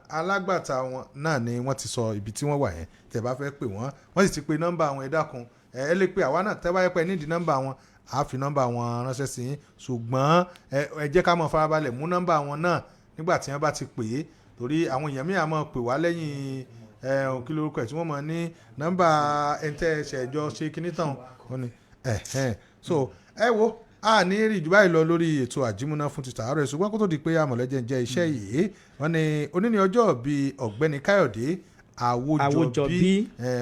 alágbàtà wọn náà ni wọ́n ti sọ ibi tí wọ́n wà yẹn. Tẹ́ bá fẹ́ pè wọ́n, wọ́n sì ti pe nọ́mbà wọn. Ẹ dákun, ẹ lè pe àwa náà. Tẹ́ bá yẹ pé nídìí nọ́mbà wọn, a fi nọ́mbà wọn ránṣẹ́ sí yín. Ṣùgbọ́n ẹ jẹ́ ká mọ̀ farabalẹ̀ mú nọ́mbà wọn náà nígbà tí wọ́n bá ti pè é, torí àwọn èèyàn míì á máa pè wá lẹ́yìn ẹ kí lórúkọ ẹ̀ tí wọ́n mọ̀ ní nọ́mbà ẹ̀ńtẹ́ ṣẹ̀jọ ṣe kíní tán ó ní ẹ̀hẹ́n. So ẹ wo, a ní rí jù báyìí lọ lórí ètò àjímúná fún ti tàárọ̀. Ṣùgbọ́n kó tó di pé amọ̀lẹ́jẹ̀ ń jẹ́ iṣẹ́ yìí, wọ́n ní òní ní ọjọ́ bíi Ọ̀gbẹ́ni Káyọ̀dé Àwòjọbí. Àwòjọbí.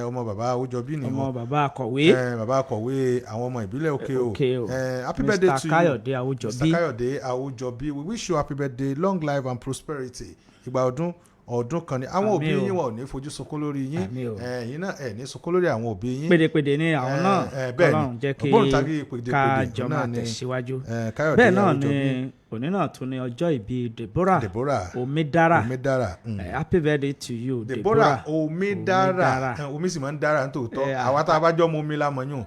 Ọmọ bàbá Àwòjọbí ni. Ọmọ bàbá akọ̀wé. Bàbá akọ̀wé àwọn ọmọ ìbílẹ̀ Òkè O. Òkè O. Happy Mr. birthday to you. Káyọ̀dé Àwòjọbí. Mr. Káyọ̀dé Àwòjọbí, we wish you happy birthday, long life and prosperity. Ìgbà ọdún ọdún kan ni. Àwọn Àmín òbí o. yín, wọn ò ní fojú sunkún lórí yín. Àmín o. Ẹ̀yin náà ẹ̀ ní sunkún lórí àwọn òbí yín. Pédepéde ni àwọn náà. Bẹ́ẹ̀ ni. Ọlọ́run jẹ́ kí Ògbóǹtarìgì pèdèpèdè ká jọ náà máa ni, tẹ̀síwájú. Káyọ̀dé Bẹ́ẹ̀ náà Àwòjọbí. ni òní náà tún ní ọjọ́ ìbí Deborah Deborah Omidara. Omidara. Happy birthday to you, Deborah Deborah. Omidara. Omi sì máa ń dára nítòótọ́. Àwa tá a bá jọ́ mu omi la mọ̀ yùn.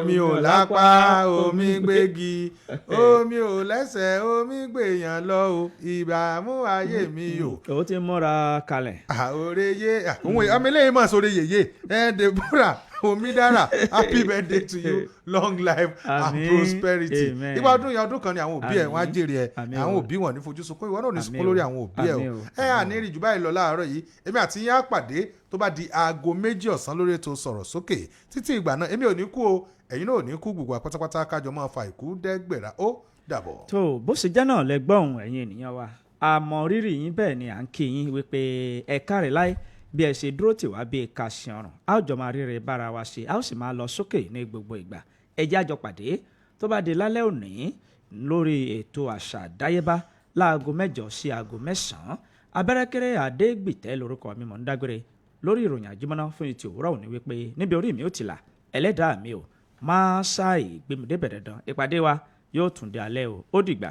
Omi ò Omi ò lápá, lápá, omi gbégi, omi ò lẹ́sẹ̀, omi gbèyàn lọ o, ìbààmú ayé mi o. Ó ti múra kalẹ̀. Àwòrè yé òun ọmọ eléyìí mọ̀ sórí yèyé ẹ. Deborah Omidara, happy birthday to you, long life and Àmín. prosperity. Amen. Ìgbà ọdún yẹn ọdún kan ni. Àwọn òbí ẹ wọn á Àmín. jèrè ẹ. Àmín Àwọn o. òbí wọn ní fojú sunkún, ìwọ náà ò ní sunkún Àmín o. lórí àwọn òbí ẹ o. Àmín o. Ẹ àní rí jù báyìí lọ láàárọ̀ yìí. Èmi àti yín á pàdé tó bá di aago 2 ọ̀sán lórí ètò Sọ̀rọ̀ Sókè. Títí ìgbà náà, èmi ò ní kú o, ẹ̀yin náà ò ní kú. Gbogbo àpátápátá kájọ máa fa ìkú dẹ́gbẹ̀rà. Ó dàbọ̀. Tó bó ṣe jẹ́ náà lẹ́gbọ́n, ẹ̀yin ènìyàn wa, a mọ rírì yín, bẹ́ẹ̀ ni à ń kí yín wípé ẹ káre láì bí ẹ ṣe dúró tì wá bí ká ṣe ọrùn. A ó jọ máa ríre bára wa ṣe, a ó sì máa lọ sókè ní gbogbo ìgbà. Ẹ jẹ́ àjọ pàdé tó bá di lálẹ́ òní lórí ètò Àṣà Àdáyébá láago 8 sí aago 9. Abẹ́rẹ́kẹ́rẹ́ Adégbìtẹ́ lórúkọ mi. Mọ̀ ń dágbére lórí ìròyìn àjímọ́ná fún ìtì òwúrọ̀ òní wípé níbi orí mi ò ti là, ẹlẹ́dàá mi ò máa ṣáì gbémi débẹ̀ dandan. Ìpàdé wa yóò tún di alẹ́ o. Ó dìgbà.